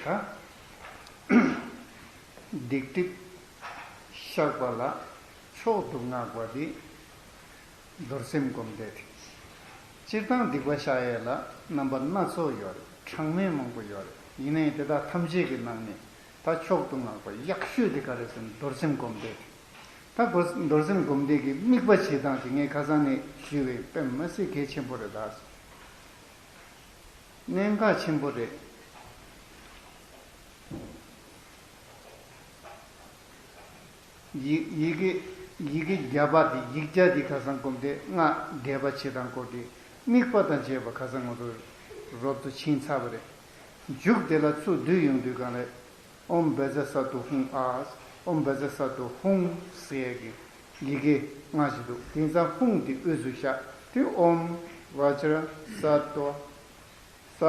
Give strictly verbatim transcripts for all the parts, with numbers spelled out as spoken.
ད་སྡིག་སྒྲིབ་བཤགས་པ་ལ་མཆོག་ཏུ་བསྔགས་པ་འདི་རྡོར་སེམས་སྒོམ་བཟླས་ཏེ། སྤྱིར་བཏང་སྡིག་པ་བཤགས་ཡས་ལ་རྣམ་པ་སྣ་ཚོགས་ཡོད་རེད། གྲངས་མེད་མང་པོ་ཡོད་རེད། ཡིན་ནའི་དེ་དག་ཐམས་ཅད་ཀྱི་ནང་ནས་ད་མཆོག་ཏུ་བསྔགས་པ་ཡག་ཤོས་དེ་ག་རེ་ཟེར་ན་རྡོར་སེམས་སྒོམ་བཟླས་ཏེ། ད་རྡོར་སེམས་སྒོམ་བཟླས་ཀྱི་དམིགས་པ་བྱེད་སྟངས་དེ་ངས་ཁ་སང་ནས་ཞུས་པའི་དཔེ་མི་སྲིད་གལ་ཆེན་པོ་རེད་ད། གནད་འགག་ཆེན་པོ་རེད། ཡི་ཡི་གེ་ཡི་གེ་བརྒྱ་པ་དེ་ཡིག་བརྒྱ་དེ་ཁ་སང་སྒོམ་དེ་སྔགས་བཟླས་པ་བྱེད་སྟངས་སྐོར་དེ་དམིགས་པ་དང་བཅས་པ་ཁ་སང་ང་ཚོ་རོབ་ཏུ་ཕྱིན་ཚར་བ་རེད། མཇུག་དེ་ལ་ཚུར་བསྡུས་ཡོང་དུས་གང་ལས། ཨོཾ་བཛྲ་ས་ཏྭ་ཧཱུྃ་ཨཱཿ། ཨོཾ་བཛྲ་ས་ཏྭ་ཧཱུྃ་ཟེར་གྱི་ཡི་གེ་ལྔ་ཞིག་འདུག་དེང་སང་ཧཱུྃ་དེ་དབུས་སུ་བཞག་དེ་ཨོཾ་བཛྲ་ས་ཏྭ། ས་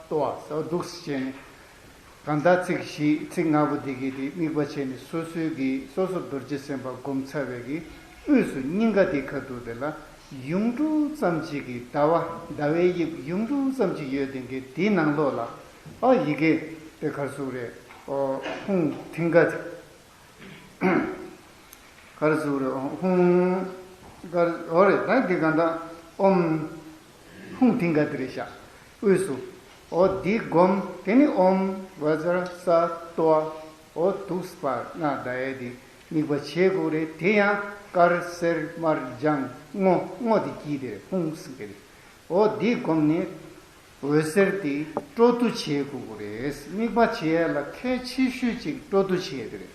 ཏྭ་ཟེར་འདུག་སེ་བྱས་ནས། གང་ལྟར་ཚིག་བཞི་ཚིག་ལྔ་པོ་དེ་གའི་དེ་དམིགས་པ་བྱས་ནས་སོ་སོའི་གི་སོ་སོ་རྡོ་རྗེ་སེམས་དཔའ་བསྒོམ་ཚར་བའི་གི་དབུས་སུ་སྙིང་ག་དེ་ཁ་ཐུག་དེ་ལ་ཡུངས་འབྲུ་ཙམ་ཅིག་གི་ཟླ་བ་ཟླ་བའི་དབྱིབས་ཡུངས་འབྲུ་ཙམ་ཅིག་ཡོད་དེ་གི་དེའི་ནང་ལོགས་ལ་ཨ་ཡི་གེ་དེ་གར་སུ་རེད། ཨོ་ཧཱུྃ་མཐིང་ག་དེ། ག་རེ་ཟེར་རེད། ཧཱུྃ། ག་རེ་འོ་རེད་ད་འདི་ག་འདྲ། ཨོཾ། ཧཱུྃ་མཐིང་ག་འདི་རེད་ཤག་དབུས་སུ། འོ་འདི་བསྒོམ། དེ་ནི་ཨོཾ་བཛྲ་ས་ཏྭ། འོ་འདུག་སེ་སྔགས་བཟླ་ཡས་འདི་དམིགས་པ་བྱེད་དགོས་རེད། དེ་ཡང་དཀར་སེར་དམར་ལྗང་སྔོ། སྔོ་དེ་དཀྱིལ་དེ་རེད། ཧཱུྃ་ཟེར་གི་རེད། འོ་འདི་བསྒོམ་ནས་འོད་ཟེར་དེ་སྤྲོ་བསྡུ་བྱེད་དགོས་ཀྱི་རེད། དམིགས་པ་བྱེད་ཡས་ལ་གལ་ཆེ་ཤོས་ཅིག་སྤྲོ་བསྡུ་བྱེད་ཡས་དེ་རེད།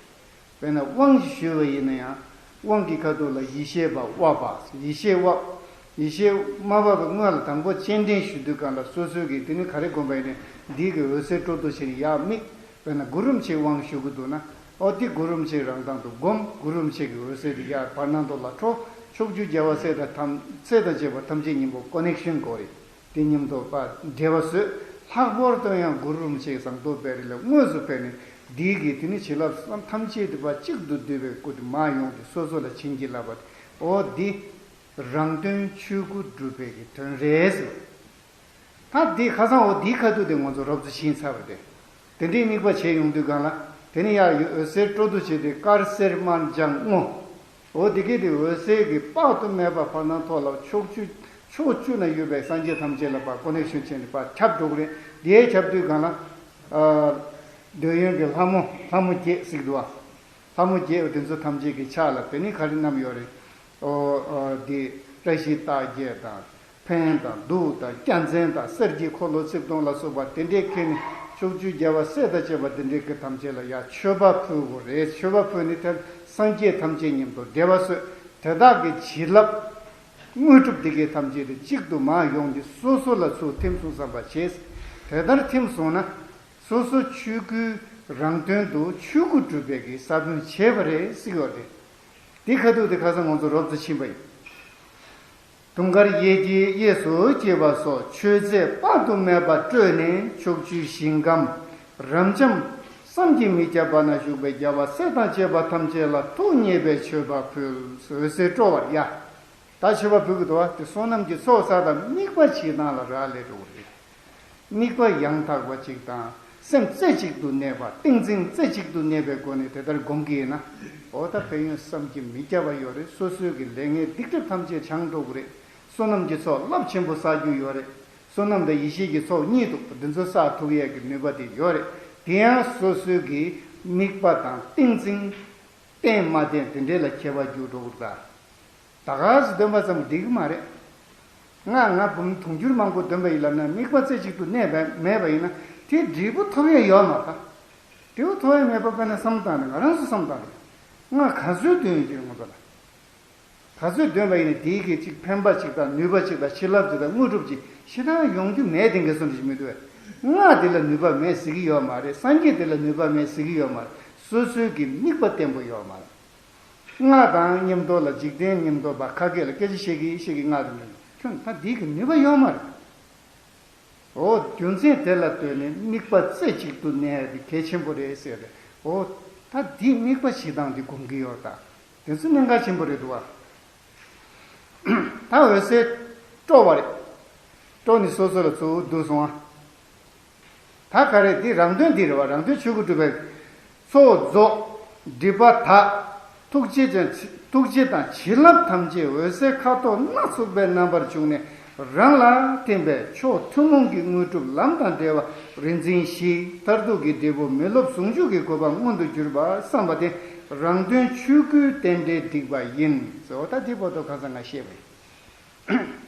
དཔེར་ན་དབང་ཞིག་ཞུས་པ་ཡིན་ན་ཡང་དབང་གི་ཁ་ཐུག་ལ་ཡེ་ཤེས་པ་དབབ་པ། ཡེ་ཤེས་དབབ། ཡེ་ཤེས་མ་བབས་པའི་སྔོན་ལ་དང་པོ་སྤྱན་འདྲེན་ཞུ་དུས་སྒང་ལ་སོ་སོའི་གི་དེ་ནི་ག་རེ་བསྒོམ་པ་ཡིན་ནའི་འདི་གི་འོད་ཟེར་སྤྲོ་བསྡུ་བྱས་ནས་ཡར་དམིགས། དཔེར་ན་གུ་རུ་རིན་པོ་ཆེའི་དབང་ཞུ་གི་འདུག་ན། ཨོ་དེ་གུ་རུ་རིན་པོ་ཆེ་རང་མདངས་སུ་བསྒོམ། གུ་རུ་རིན་པོ་ཆེ་གི་འོད་ཟེར་དེ་ཡར་བར་སྣང་ཐོག་ལ་འཕྲོ། ཕྱོགས་བཅུའི་རྒྱལ་བ་སྲས་དང་ཐམས་སྲས་དང་བཅས་པ་ཐམས་ཅད་མཉམ་པོ་ཀོ་ནེག་ཤན་དགོས་རེད། དེ་མཉམ་དུ་པ་འབྲེལ་བ་བཟོས། ལྷག་པར་དུ་ཡང་གུ་རུ་རིན་པོ་ཆེའི་ཟངས་མདོག་དཔལ་རི་ལ་དངོས་སུ་ཕེབས་ནས་འདིའི་གི་དེ་ནི་བྱིན་རླབས་བསམ་ཐམས་ཅད་དེ་པ་གཅིག་ཏུ་བསྡུས་པའི་སྐུ་དེ་མར་ཡོང་སྟེ་སོ་སོ་ལ་བྱིན་གྱིས་བརླབས་པ་དེ། འོ་འདི་རང་དོན་ཆོས་སྐུ་སྒྲུབ་པའི་གི་དོན་རེད་ཟེར། ད་འདི་ཁ་སང་འོ་འདིའི་ཁ་ཐུག་དེ་ང་ཚོ་རོབ་ཙམ་ཕྱིན་ཚར་བ་རེད། དེ་འདྲའི་དམིགས་པ་བྱས་ཡོང་དུས་སྒང་ལ་དེ་ནི་ཡར་ཡོད་འོད་ཟེར་སྤྲོ་བསྡུ་བྱས་ཏེ་དཀར་སེར་དམར་ལྗང་སྔོ། འོ་དེ་གས་དེ་འོད་ཟེར་གྱི་དཔག་ཏུ་མེད་པ་བར་སྣང་ཐོག་ལ་ཕྱོགས་བཅུ་ཕྱོགས་བཅུ་ན་ཡོད་པའི་སངས་རྒྱས་ཐམས་ཅད་ལ་ཕར་ཀོ་ནེག་ཤན་བྱས་ནས་ཕར་ཁྱབ་འགྲོ་གི་རེད། དེའི་ཁྱབ་དུས་སྒང་ལ། ཨ། འདོད་ཡོན་གྱི་ལྷ་མོ་ལྷ་མོ་བརྒྱད་ཟེར་གྱི་འདུག་བ། ལྷ་མོ་བརྒྱད་དེ་ཚོ་ཐམས་ཅད་ཀྱི་ཕྱག་ལ་དེ་ནི་ག་རེ་བསྣམས་ཡོད་རེད། ཨོ་ཨོ་འདི་བཀྲ་ཤིས་རྟགས་བརྒྱད་དང་། འཕན་དང་གདུགས་དང་རྒྱལ་མཚན་དང་གསེར་གྱི་འཁོར་ལོ་རྩིབས་སྟོང་ལ་སོགས་པ་དེ་འདྲའི་ཁྱེར་ནས་ཕྱོགས་བཅུའི་རྒྱལ་བ་སྲས་དང་བཅས་པ་དེ་འདྲའི་གི་ཐམས་ཅད་ལ་ཡང་མཆོད་པ་ཕུལ་དགོས་རེད། མཆོད་པ་ཕུལ་ནས་དེར་སངས་རྒྱས་ཐམས་ཅད་མཉམ་དུ་བདེ་བ་གསོས། དེ་དག་གི་བྱིན་རླབས་དངོས་གྲུབ་དེ་གའི་ཐམས་ཅད་དེ་གཅིག་ཏུ་མར་ཡོང་སྟེ་སོ་སོ་ལ་ཚུར་ཐིམ་སོང་བསམ་པ་བྱས། དེ་ལྟར་ཐིམ་སོང་ན་སོ་སོ་ཆོས་སྐུའི་རང་དོན་དུ་ཆོས་སྐུ་སྒྲུབ་པའི་གི་ས་བོན་བྱས་པ་རེད་ཟེར་གྱི་ཡོད་རེད། དེ་ཁ་ཐུག་དེ་ཁ་སང་ང་ཚོ་རོབ་ཙམ་ཕྱིན་པ་ཡིན། དུང་དཀར་གཡས་འཁྱིལ་གཡས་སུ་འཁྱིལ་བ་སོགས་མཆོད་རྫས་དཔག་ཏུ་མེད་པ་སྤྲོས་ནས་ཕྱོགས་བཅུའི་ཞིང་ཁམས་རབ་འབྱམས་བསམ་གྱིས་མི་ཁྱབ་པ་ན་བཞུགས་པའི་རྒྱལ་བ་སྲས་དང་བཅས་པ་ཐམས་ཅད་ལ་ཐུགས་མཉེས་པའི་མཆོད་པ་ཕུལ། འོད་ཟེར་སྤྲོ་བར་ཡ། ད་མཆོད་པ་ཕུལ་གྱི་འདུག་བ། དེ་བསོད་ནམས་ཀྱི་ཚོགས་བསགས་དང་དམིགས་པ་བྱེད་སྟངས་ལ་རག་ལས་འགྲོ་གི་རེད། དམིགས་པ་ཡང་དག་པ་ཅིག་དང་སེམས་རྩེ་གཅིག་ཏུ་གནས་པ་ཏིང་འཛིན་རྩེ་གཅིག་ཏུ་གནས་པའི་སྒོ་ནས་དེ་ལྟར་སྒོམ་གྱི་ཡིན་ན། འོ་ད་ཕན་ཡོན་བསམ་གྱིས་མི་ཁྱབ་པ་ཡོད་རེད། སོ་སོའི་གི་ལས་ངན་སྡིག་སྒྲིབ་ཐམས་ཅད་བྱང་འགྲོ་གི་རེད། བསོད་ནམས་ཀྱི་ཚོགས་རླབས་ཆེན་པོ་བསགས་རྒྱུ་ཡོད་རེད། བསོད་ནམས་དང་ཡེ་ཤེས་ཀྱི་ཚོགས་གཉིས་འདུག་འདི་ཚོ་བསགས་ཐུབ་ཡས་ཀྱི་ནུས་པ་དེ་ཡོད་རེད། དེ་ཡང་སོ་སོའི་གི་དམིགས་པ་དང་ཏིང་འཛིན་བརྟན་མ་བརྟན་དེ་འདྲས་ལ་ཁྱད་པར་འགྱུར་འགྲོ་གི་རེད་ད། ད་ག་སེ་འདོན་པ་ཙམ་འགྲིག་གི་མ་རེད། ང་ང་བུ་མོ་དུང་ཕྱུར་མང་པོ་འདོན་པ་ཡིན་ལབ་ན་དམིགས་པ་རྩེ་གཅིག་ཏུ་གནས་པ་མེད་པ་ཡིན་ན་དེ་འབྲས་བུ་ཐོབ་ཡས་ཡོད་མ་རེད། འབྲས་བུ་ཐོབ་ཡས་མེད་པ་དཔེར་ན་བསམ་བློ་བཏང་ནས་ང་རང་ཚོ་བསམ་བློ་བཏང་ནས་ང་ག་ཚོད་འདོན་ཡོད་ཀྱི་རེད་ང་ཚོ་ལ། ག་ཚོད་འདོན་པ་ཡིན་ན་དེའི་གི་གཅིག་ཕན་པ་གཅིག་དང་ནུས་པ་གཅིག་དང་བྱིན་རླབས་གཅིག་དང་དངོས་གྲུབ་གཅིག་ཞེ་དྲག་ཡོང་རྒྱུ་མེད་དེ་འགའ་སོང་ཞིག་མི་འདུག་བས། ང་དེ་ལ་ནུས་པ་མེད་ཟེར་གི་ཡོད་མ་རེད། སངས་རྒྱས་དེ་ལ་ནུས་པ་མེད་ཟེར་གི་ཡོད་མ་རེད། སོ་སོའི་གི་དམིགས་པ་བརྟན་པོ་ཡོད་མ་རེད། ང་དང་མཉམ་དུ་ལ་འཇིག་རྟེན་མཉམ་དུ་པ་ཁ་སྐད་ལ་སྐད་ཆ་བཤད་ཀྱི་བཤད་ཀྱི་ང་དང་མཉམ་དུ་ཁྱོད་ད་འདི་གི་ནུས་པ་ཡོད་མ་རེད། འོ་རྒྱུ་མཚན་དེ་ལ་ལྟོས་ནས་དམིགས་པ་རྩེ་གཅིག་ཏུ་གནས་ཡ་དེ་གལ་ཆེན་པོ་རེད་ཟེར་རེད། འོ་ད་འདི་དམིགས་པ་བྱེད་སྟངས་འདི་སྒོམ་གྱི་ཡོད་ད། དེ་ཚོ་གནད་འགག་ཆེན་པོ་རེད་འདུག་བ། ད་འོད་ཟེར་སྤྲོ་བ་རེད། སྤྲོ་ནས་སོ་སོ་ལ་ཚུར་བསྡུ་སོང་ཨ། ད་ག་རེ་འདི་རང་དོན་འདི་རེད་བ། རང་དོན་ཆོས་སྐུ་སྒྲུབ་པའི་ཚོགས་རྫོགས། སྒྲིབ་པ་དག། ཐུགས་རྗེ་ཅན། ཐུགས་རྗེ་དང་བྱིན་རླབས་ཐམས་ཅད་འོད་གསལ་ཁ་དོག་སྣ་ཚོགས་པའི་རྣམ་པར་བྱུང་ནས་རང་ལ་བརྟེན་པའི་མཆོག་ཐུན་མོང་གི་དངོས་གྲུབ་ལམ་དང་འབྲེལ་བ་རིག་འཛིན་གཞི་མཐར་ཐུག་གི་འབྲས་བུ་མི་སློབ་ཟུང་འཇུག་གི་གོ་འཕང་མངོན་དུ་གྱུར་པ་བསམ་པ་དེ་རང་དོན་ཆོས་སྐུའི་རྟེན་འབྲེལ་བསྒྲིགས་པ་ཡིན་ཟེར་བ། ད་འདི་བར་དུ་ཁ་སང་ང་བཤད་པ་ཡིན།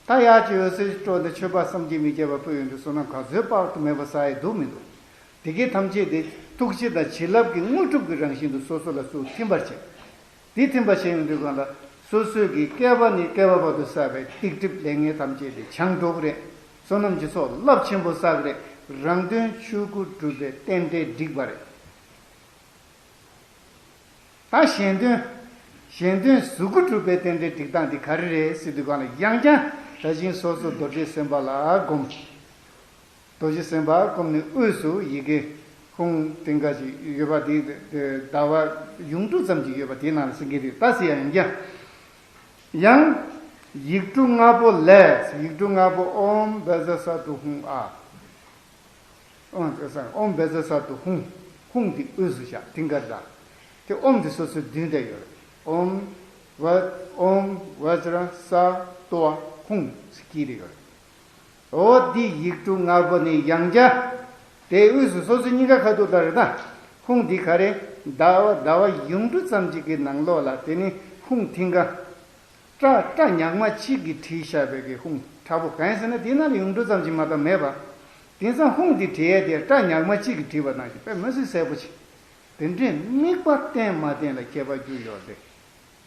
ད་ཡར་གྱི་འོད་ཟེར་སྤྲོ་ནས་མཆོད་པ་བསམ་གྱིས་མི་ཁྱབ་པ་ཕུལ་ཡོང་དུས་བསོད་ནམས་ག་ཚོད་དཔག་ཏུ་མེད་པ་བསགས་ཡས་འདུག་མི་འདུག་དེ་གའི་ཐམས་ཅད་དེ་ཐུགས་རྗེ་དང་བྱིན་རླབས་ཀྱི་དངོས་གྲུབ་ཀྱི་རང་བཞིན་དུ་སོ་སོ་ལ་ཚུར་ཐིམ་པར་བྱེད། དེ་ཐིམ་པ་བྱེད་ཡོང་དུས་གང་ལ་སོ་སོའི་གི་བསྐལ་པ་ནས་བསྐལ་པ་བར་དུ་བསགས་པའི་སྡིག་སྒྲིབ་ལས་ངན་ཐམས་ཅད་དེ་བྱང་འགྲོ་གི་རེད། བསོད་ནམས་ཀྱི་ཚོགས་རླབས་ཆེན་པོ་བསགས་གི་རེད། རང་དོན་ཆོས་སྐུ་སྒྲུབ་པའི་རྟེན་འབྲེལ་འགྲིག་པ་རེད། ད་གཞན་དོན། གཞན་དོན་གཟུགས་སྐུ་སྒྲུབ་པའི་རྟེན་འབྲེལ་སྒྲིག་སྟངས་འདི་ག་རེ་རེད་ཟེར་དུས་གང་ལ་ཡང་བསྐྱར་ད་གིན་སོ་སོ་རྡོ་རྗེ་སེམས་དཔའ་ལ་སྒོམ། རྡོ་རྗེ་སེམས་དཔའ་སྒོམ་ནས་དབུས་སུ་ཡི་གེ་ཧཱུྃ་ཏིང་ཀ་ཅིག་ཡོད་པ་དེ་ཟླ་བ་ཡུངས་འབྲུ་ཙམ་ཅིག་ཡོད་པ་དེའི་ནང་ལ་སེང་གེ་དེ་ད་ཟེར་ཡང་བསྐྱར། ཡང་། ཡིག་འབྲུ་ལྔ་པོ་ལས། ཡིག་འབྲུ་ལྔ་པོ་ཨོཾ་བཛྲ་ས་ཏྭ་ཧཱུྃ་ཨཱཿ་ཨོཾ་བཛྲ་ས། ཨོཾ་བཛྲ་ས་ཏྭ་ཧཱུྃ། ཧཱུྃ་འདི་དབུས་སུ་བཞག་ཏིང་ཀར་བཞག་དེ་ཨོཾ་འདི་སོ་སོའི་མདུན་དེར་ཡོད་རེད། ཨོཾ་བཛྲ། ཨོཾ་བཛྲ་ས་ཏྭ་ཧཱུྃ་ཟེར་གྱི་རེད་ཡོད་རེད། འོ་འདི་ཡིག་འབྲུ་ལྔ་པོ་ནས་ཡང་བསྐྱར། དེ་དབུས་སུ་སོ་སོའི་སྙིང་ག་ཁ་ཐུག་ལ་རེད་ད། ཧཱུྃ་འདི་ག་རེ། ཟླ་བ་ཟླ་བ་ཡུངས་འབྲུ་ཙམ་ཅིག་གི་ནང་ལོགས་ལ་དེ་ནི་ཧཱུྃ་མཐིང་ག་སྐྲ་སྐྲ་ཉག་མ་གཅིག་གིས་བྲིས་བཞག་པའི་གི་ཧཱུྃ་ཕྲ་བོ། གང་ཡིན་ཟེར་ན་དེའི་ནང་ལ་ཡུངས་འབྲུ་ཙམ་ཅིག་མ་གཏོགས་མེད་པ། དེང་སང་ཧཱུྃ་འདི་བྲིས་ཡས་དེ་སྐྲ་ཉག་མ་གཅིག་གིས་བྲིས་པ་ནང་བཞིན་དཔེ་མི་སྲིད་གསལ་པོ་ཅིག་དེ་འདྲའི་དམིགས་པ་བརྟན་མ་བརྟན་ལ་ཁྱད་པར་རྒྱུ་ཡོད་རེད།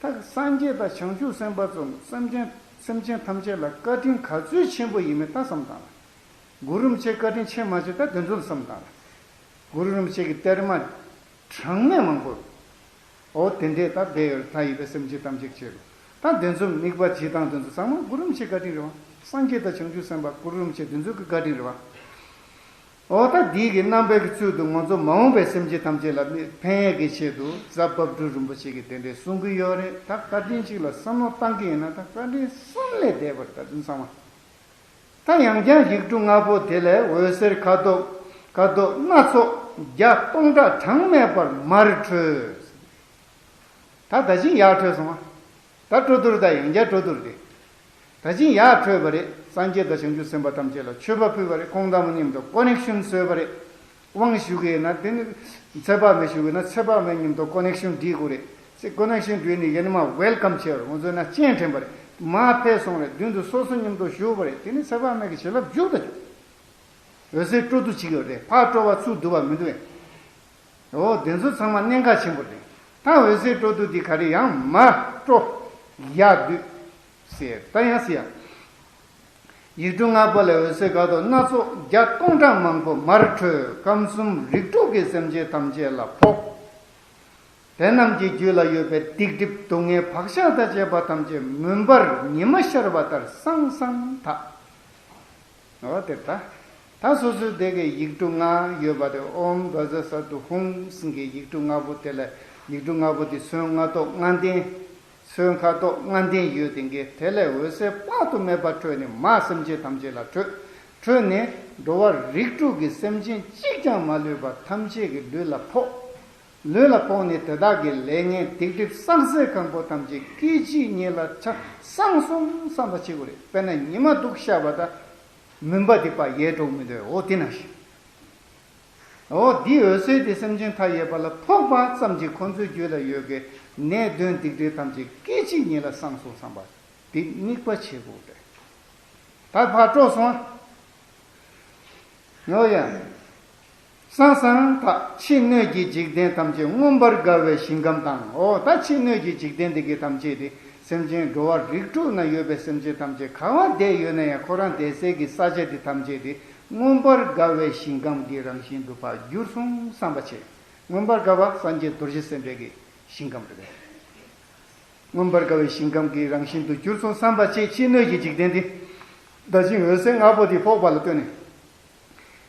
ད་སངས་རྒྱས་དང་བྱང་ཆུབ་སེམས་དཔའ་ཚོ་སེམས་ཅན་སེམས་ཅན་ཐམས་ཅད་ལ་བཀའ་དྲིན་ག་ཚོད་ཆེན་པོ་ཡིན་མིན་ད་བསམ་བཏང་ལ། གུ་རུ་རིན་པོ་ཆེ་བཀའ་དྲིན་ཆེ་མ་ཆེ་ད་དེ་ཚོ་ལ་བསམ་བཏང་ལ། གུ་རུ་རིན་པོ་ཆེ་གི་གཏེར་མ་གྲངས་མེད་མང་པོ། འོ་དེ་འདྲས་ད་བསྡད་ཡོད་རེད། ད་ཡིད་པའི་སེམས་ཅན་ཐམས་ཅད་ཆེད་དུ། ད་དེ་ཚོ་དམིགས་པ་བྱེད་སྟངས་དེ་ཚོ་ཚང་མ་གུ་རུ་རིན་པོ་ཆེའི་བཀའ་དྲིན་རེད་བ། སངས་རྒྱས་དང་བྱང་ཆུབ་སེམས་དཔའ་གུ་རུ་རིན་པོ་ཆེ་དེ་ཚོའི་གི་བཀའ་དྲིན་རེད་བ། འོ་ད་འདི་གི་རྣམ་པའི་གི་ཚུལ་དུ་ང་ཚོ་མ་འོངས་པའི་སེམས་ཅན་ཐམས་ཅད་ལ་ནི་ཕན་ཡས་ཀྱི་ཆེད་དུ་རྫ་བབས་སྒྲུབ་རིན་པོ་ཆེ་གིས་དེ་འདྲས་གསུང་གི་ཡོད་རེད། ད་བཀའ་དྲིན་གཅིག་ལ་བསམ་བློ་བཏང་གི་ཡིན་ན་ད་བཀའ་དྲིན་གསུམ་ལས་འདས་པ་རེད། ད་དེ་ཚང་མ། ད་ཡང་བསྐྱར་ཡིག་འབྲུ་ལྔ་པོ་དེ་ལས་འོད་ཟེར་ཁ་དོག་ཁ་དོག་སྣ་ཚོགས་བརྒྱ་སྟོང་ཕྲག་གྲངས་མེད་པར་མར་འཕྲོས། ད་ད་ཅིང་ཡར་འཕྲོས་སོང་བ། ད་སྤྲོ་བསྡུར་ད་ཡང་བསྐྱར་སྤྲོ་བསྡུར་ཏེ། ད་ཅིང་ཡར་འཕྲོས་པ་རེད། སངས་རྒྱས་དང་བྱང་ཆུབ་སེམས་དཔའ་ཐམས་ཅད་ལ་མཆོད་པ་ཕུལ་བ་རེད། ཁོང་དང་མཉམ་དུ་ཀོ་ནེག་ཤོན་བཟོས་པ་རེད། དབང་ཞུ་གི་ཡིན་ན་དེ་ནི་ཚེ་དཔག་མེད་ཞུ་གི་ཡིན་ན་ཚེ་དཔག་མེད་མཉམ་དུ་ཀོ་ནེག་ཤོན་སྒྲིག་དགོས་རེད། ཚེ་ཀོ་ནེག་ཤོན་སྒྲིག་ནས་ཡེ་ནས་མར་ཝེལ་ཀམ་བྱས་པ་རེད། ང་ཚོས་ན་སྤྱན་འདྲེན་པ་རེད། མར་ཕེབས་སོང་རེད། མདུན་དུ་སོ་སོ་མཉམ་དུ་བཞུགས་པ་རེད། དེ་ནི་ཚེ་དཔག་མེད་ཀྱི་བྱིན་རླབས་འཇུག་ད་འཇུག་འོད་ཟེར་སྤྲོ་བསྡུ་བྱེད་ཀྱི་ཡོད་རེད། ཕར་སྤྲོ་བ་ཚུར་བསྡུ་བ་མི་འདུག་གས། འོ་དེ་ཚོ་ཚང་མ་གནད་འགག་ཆེན་པོ་རེད། ད་འོད་ཟེར་སྤྲོ་བསྡུ་འདི་ག་རེ་ཡང་མར་སྤྲོ་ཡར་བསྡུ་ཟེར་ད་ཡང་ཟེར་ཡ། ཡིག་འབྲུ་ལྔ་པོ་ལས་འོད་ཟེར་ཁ་དོག་སྣ་ཚོགས་བརྒྱ་སྟོང་ཕྲག་མང་པོ་མར་འཕྲོས། ཁམས་གསུམ་རིགས་དྲུག་གི་སེམས་ཅན་ཐམས་ཅད་ལ་ཕོག་དེ་རྣམས་ཀྱི་རྒྱུད་ལ་ཡོད་པའི་སྡིག་སྒྲིབ་སྡུག་བསྔལ་བག་ཆགས་དང་བཅས་པ་ཐམས་ཅད་མུན་པར་ཉི་མ་ཤར་བ་ལྟར་སང་སང་དག་འོ་དེ་ལྟ། ད་སོ་སོའི་དེ་གའི་ཡིག་འབྲུ་ལྔ་ཡོད་པ་དེ་ཨོཾ་བཛྲ་ས་ཏྭ་ཧཱུྃ་ཟེར་མཁན་གྱི་ཡིག་འབྲུ་ལྔ་པོ་དེ་ལས་ཡིག་འབྲུ་ལྔ་པོ་དེ་ཚོན་ལྔ་སྟོང་ལྔ་ལྡན། ཚོན་ཁ་དོག་ལྔ་ལྡན་ཡོད་དེ་གའི་དེ་ལས་འོད་ཟེར་དཔག་ཏུ་མེད་པ་འཕྲོས་ནས་མར་སེམས་ཅན་ཐམས་ཅད་ལ་འཕྲོས། འཕྲོས་ནས་འགྲོ་བ་རིགས་དྲུག་གི་སེམས་ཅན་གཅིག་ཀྱང་མ་ལུས་པ་ཐམས་ཅད་ཀྱི་ལུས་ལ་ཕོག་ལུས་ལ་ཕོག་ནས་དེ་དག་གི་ལས་ངན་སྡིག་སྒྲིབ་བསགས་ཚད་གང་པོ་ཐམས་ཅད་སྐད་ཅིག་ཉིད་ལ་ཆ་སངས་སོང་བསམ་པ་བྱེད་དགོས་རེད། དཔེར་ན་ཉི་མ་འདུག་ཤར་བ་དང་མུན་པ་འདི་ཕར་ཡལ་འགྲོ་གི་མི་འདུག་འོ་དེ་ནང་བཞིན། འོ་འདི་འོད་ཟེར་དེ་སེམས་ཅན་མཐའ་ཡས་པ་ལ་ཕོག་པ་ཙམ་གྱིས་ཁོ་ཚོའི་རྒྱུད་ལ་ཡོད་པའི་ནད་གདོན་སྡིག་སྒྲིབ་ཐམས་ཅད་སྐད་ཅིག་ཉིད་ལ་སངས་སོང་བསམ་པ་འདི་དམིགས་པ་བྱེད་དགོས་རེད། ད་ཕར་སྤྲོ་སོང་། འོ་ཡ། སང་སང་དག་ཕྱི་སྣོད་ཀྱི་འཇིག་རྟེན་ཐམས་ཅད་མངོན་པར་དགའ་བའི་ཞིང་ཁམས་དང་། འོ་ད་ཕྱི་སྣོད་ཀྱི་འཇིག་རྟེན་འདི་གའི་ཐམས་ཅད་དེ་སེམས་ཅན་འགྲོ་བ་རིགས་དྲུག་ན་ཡོད་པའི་སེམས་ཅན་ཐམས་ཅད་ག་བ་བསྡད་ཡོད་ན་ཡང་ཁོ་རང་བསྡད་སའི་གི་ས་ཆ་དེ་ཐམས་ཅད་དེ་མངོན་པར་དགའ་བའི་ཞིང་ཁམས་ཀྱི་རང་བཞིན་དུ་ཕར་གྱུར་སོང་བསམ་པ་བྱེད། མངོན་པར་དགའ་བ་སངས་རྒྱས་རྡོ་རྗེ་སེམས་དཔའི་གི་ཞིང་ཁམས་རེད། མངོན་པར་དགའ་བའི་ཞིང་ཁམས་ཀྱི་རང་བཞིན་དུ་གྱུར་སོང་བསམ་པ་བྱེད། ཕྱི་སྣོད་ཀྱི་འཇིག་རྟེན་འདི་ད་ཅིང་འོད་ཟེར་ལྔ་པོ་འདི་ཕོག་པ་ལ་ལྟོས་ནས།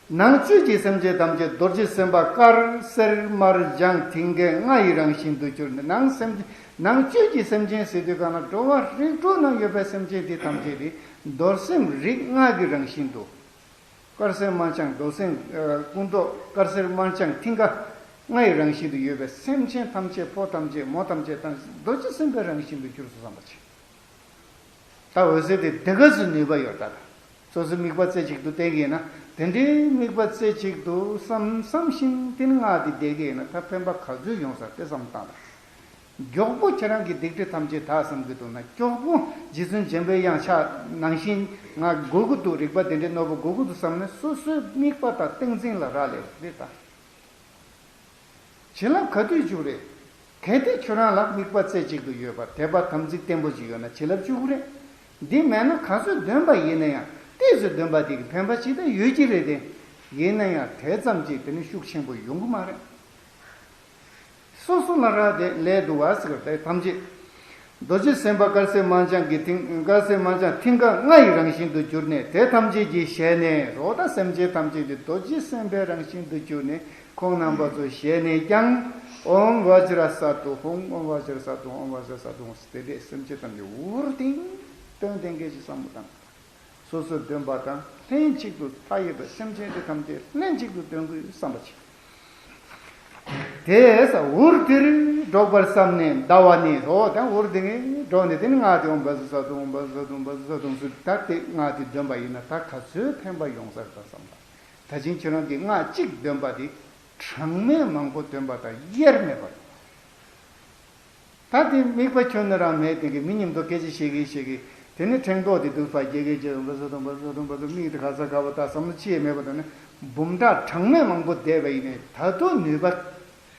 ནང་བཅུད་ཀྱི་སེམས་ཅན་ཐམས་ཅད་རྡོ་རྗེ་སེམས་དཔའ་དཀར་སེར་དམར་ལྗང་མཐིང་གེ་ལྔ་ཡི་རང་བཞིན་དུ་གྱུར་ནས་ནང་སེམས་ནང་བཅུད་ཀྱི་སེམས་ཅན་ཟེར་དུས་གང་ན་འགྲོ་བ་རིགས་དྲུག་ན་ཡོད་པའི་སེམས་ཅན་འདི་ཐམས་ཅད་དེ་རྡོར་སེམས་རིགས་ལྔ་གི་རང་བཞིན་དུ། དཀར་སེར་དམར་ལྗང་རྡོར་སེམས་ཨ་སྐུ་མདོག་དཀར་སེར་དམར་ལྗང་མཐིང་ག་ལྔ་ཡི་རང་བཞིན་དུ་ཡོད་པའི་སེམས་ཅན་ཐམས་ཅད་ཕོ་ཐམས་ཅད་མོ་ཐམས་ཅད་དང་རྡོ་རྗེ་སེམས་དཔའི་རང་བཞིན་དུ་གྱུར་སོང་བསམ་པ་བྱེད། ད་འོད་ཟེར་དེ་དེ་ག་ཚོད་ནུས་པ་ཡོད་ད། སོ་སོའི་དམིགས་པ་རྩེ་གཅིག་ཏུ་བསྟན་གྱི་ཡིན་ན། དེ་འདྲའི་དམིགས་པ་རྩེ་གཅིག་ཏུ་བསམ་བསམ་བཞིན་དེ་ནི་སྔགས་དེ་བཟླས་ཀྱི་ཡིན་ན་ད་ཕན་པ་ག་ཚོད་ཡོང་ས་དེ་བསམ་བཏང་དང་། མགྱོགས་པོ་ཁྱེད་རང་གི་སྡིག་སྒྲིབ་ཐམས་ཅད་དག་བསམ་གྱི་འདུག་ན། མགྱོགས་པོ་རྗེ་བཙུན་འཇམ་པའི་དབྱངས་ཕྱག་ནང་བཞིན་ང་དགོས་ཀྱི་འདུག་རིག་པ་དེ་འདྲའི་རྣོ་པོ་དགོས་ཀྱི་འདུག་བསམ་ནས་སོ་སོའི་དམིགས་པ་དང་ཏིང་འཛིན་ལ་རག་ལས་རེད་ད། བྱིན་རླབས་ག་དུས་འཇུག་རེད། གལ་ཏེ་ཁྱོད་རང་ལ་དམིགས་པ་རྩེ་གཅིག་ཏུ་ཡོད་པ་དད་པ་དམ་ཚིག་བརྟན་པོ་ཅིག་ཡོད་ན་བྱིན་རླབས་འཇུག་གི་རེད། འདི་མེད་ན་ག་ཚོད་འདོན་པ་ཡིན་ན་ཡང་ཏོག་ཙམ་འདོན་པ་དེ་གི་ཕན་པ་ཅིག་ད་ཡོད་ཀྱི་རེད་དེ། ཡིན་ན་ཡང་དེ་ཙམ་གྱིས་དེ་ནི་ཤུགས་ཆེན་པོ་ཡོང་གི་མ་རེད། སོ་སོ་ལ་རག་དེ་ལས་འདུག་བ་ཟེར་དེ་ཐམས་ཅད། རྡོ་རྗེ་སེམས་དཔའ་དཀར་སེར་དམར་ལྗང་གི་མཐིང་དཀར་སེར་དམར་ལྗང་མཐིང་ག་ལྔ་ཡི་རང་བཞིན་དུ་གྱུར་ནས་དེ་ཐམས་ཅད་ཀྱི་ཞལ་ནས་རོ་ད་སེམས་ཅན་ཐམས་ཅད་ཀྱི་རྡོ་རྗེ་སེམས་དཔའི་རང་བཞིན་དུ་གྱུར་ནས་ཁོང་རྣམ་པ་ཚོ་ཞལ་ནས་ཀྱང་ཨོཾ་བཛྲ་ས་ཏྭ་ཧཱུྃ། ཨོཾ་བཛྲ་ས་ཏྭ་ཧཱུྃ། ཨོཾ་བཛྲ་ས་ཏྭ་ཧཱུྃ། དེ་འདྲས་སེམས་ཅན་ཐམས་ཅད་འུར་ལྡིང་སྟོན་ལྡིང་གི་ཅིག་བསམ་བློ་བཏང་། སོ་སོས་འདོན་པ་དང་ལྷན་ཅིག་ཏུ་མཐའ་ཡས་པའི་སེམས་ཅན་དེ་ཐམས་ཅད་ལྷན་ཅིག་ཏུ་འདོན་དགོས་བསམ་པ་བྱེད། དེས་འུར་དེར་སྒྲོག་པར་བསམས་ནས་བཟླ་བ་ནི་རོ་དང་འུར་དེ་ངས་སྒྲོག་ནས་དེ་ནི་སྔགས་དེ་ཨོཾ་བཛྲ་ས་ཏྭ་ཧཱུྃ། ཨོཾ་བཛྲ་ས་ཏྭ་ཧཱུྃ། ཨོཾ་བཛྲ་ས་ཏྭ་ཧཱུྃ་ཟེར་ད་དེ་སྔགས་དེ་འདོན་པ་ཡིན་ན་ད་ག་ཚོད་ཕན་པ་ཡོང་ས་རེད་ད་བསམ་ད། ད་ཕྱིན་ཁྱོད་རང་གིས་སྔགས་གཅིག་འདོན་པ་དེ་གྲངས་མེད་མང་པོ་འདོན་པ་དང་དབྱེར་མེད་པར། ད་དེ་དམིགས་པ་ཁྱོན་ནས་རང་མེད་དེ་གི་མི་མཉམ་དུ་སྐད་ཆ་བཤད་གི་བཤད་གི་དེ་ནི་ཕྲེང་རྡོག་དེ་འདུག་ཕ་རྒྱལ་སྐད་ཅེས་འབའ་ས་དང་འབའ་ས་དང་འབའ་ས་མིག་དེ་ག་ས་ག་བ་ད་བསམ་བློ་ཅི་ཡང་མེད་པ་དང་ནི་འབུམ་ཕྲག་གྲངས་མེད་མང་པོ་བསྡད་པ་ཡིན་ནའི་ད་དུང་ནུས་པ་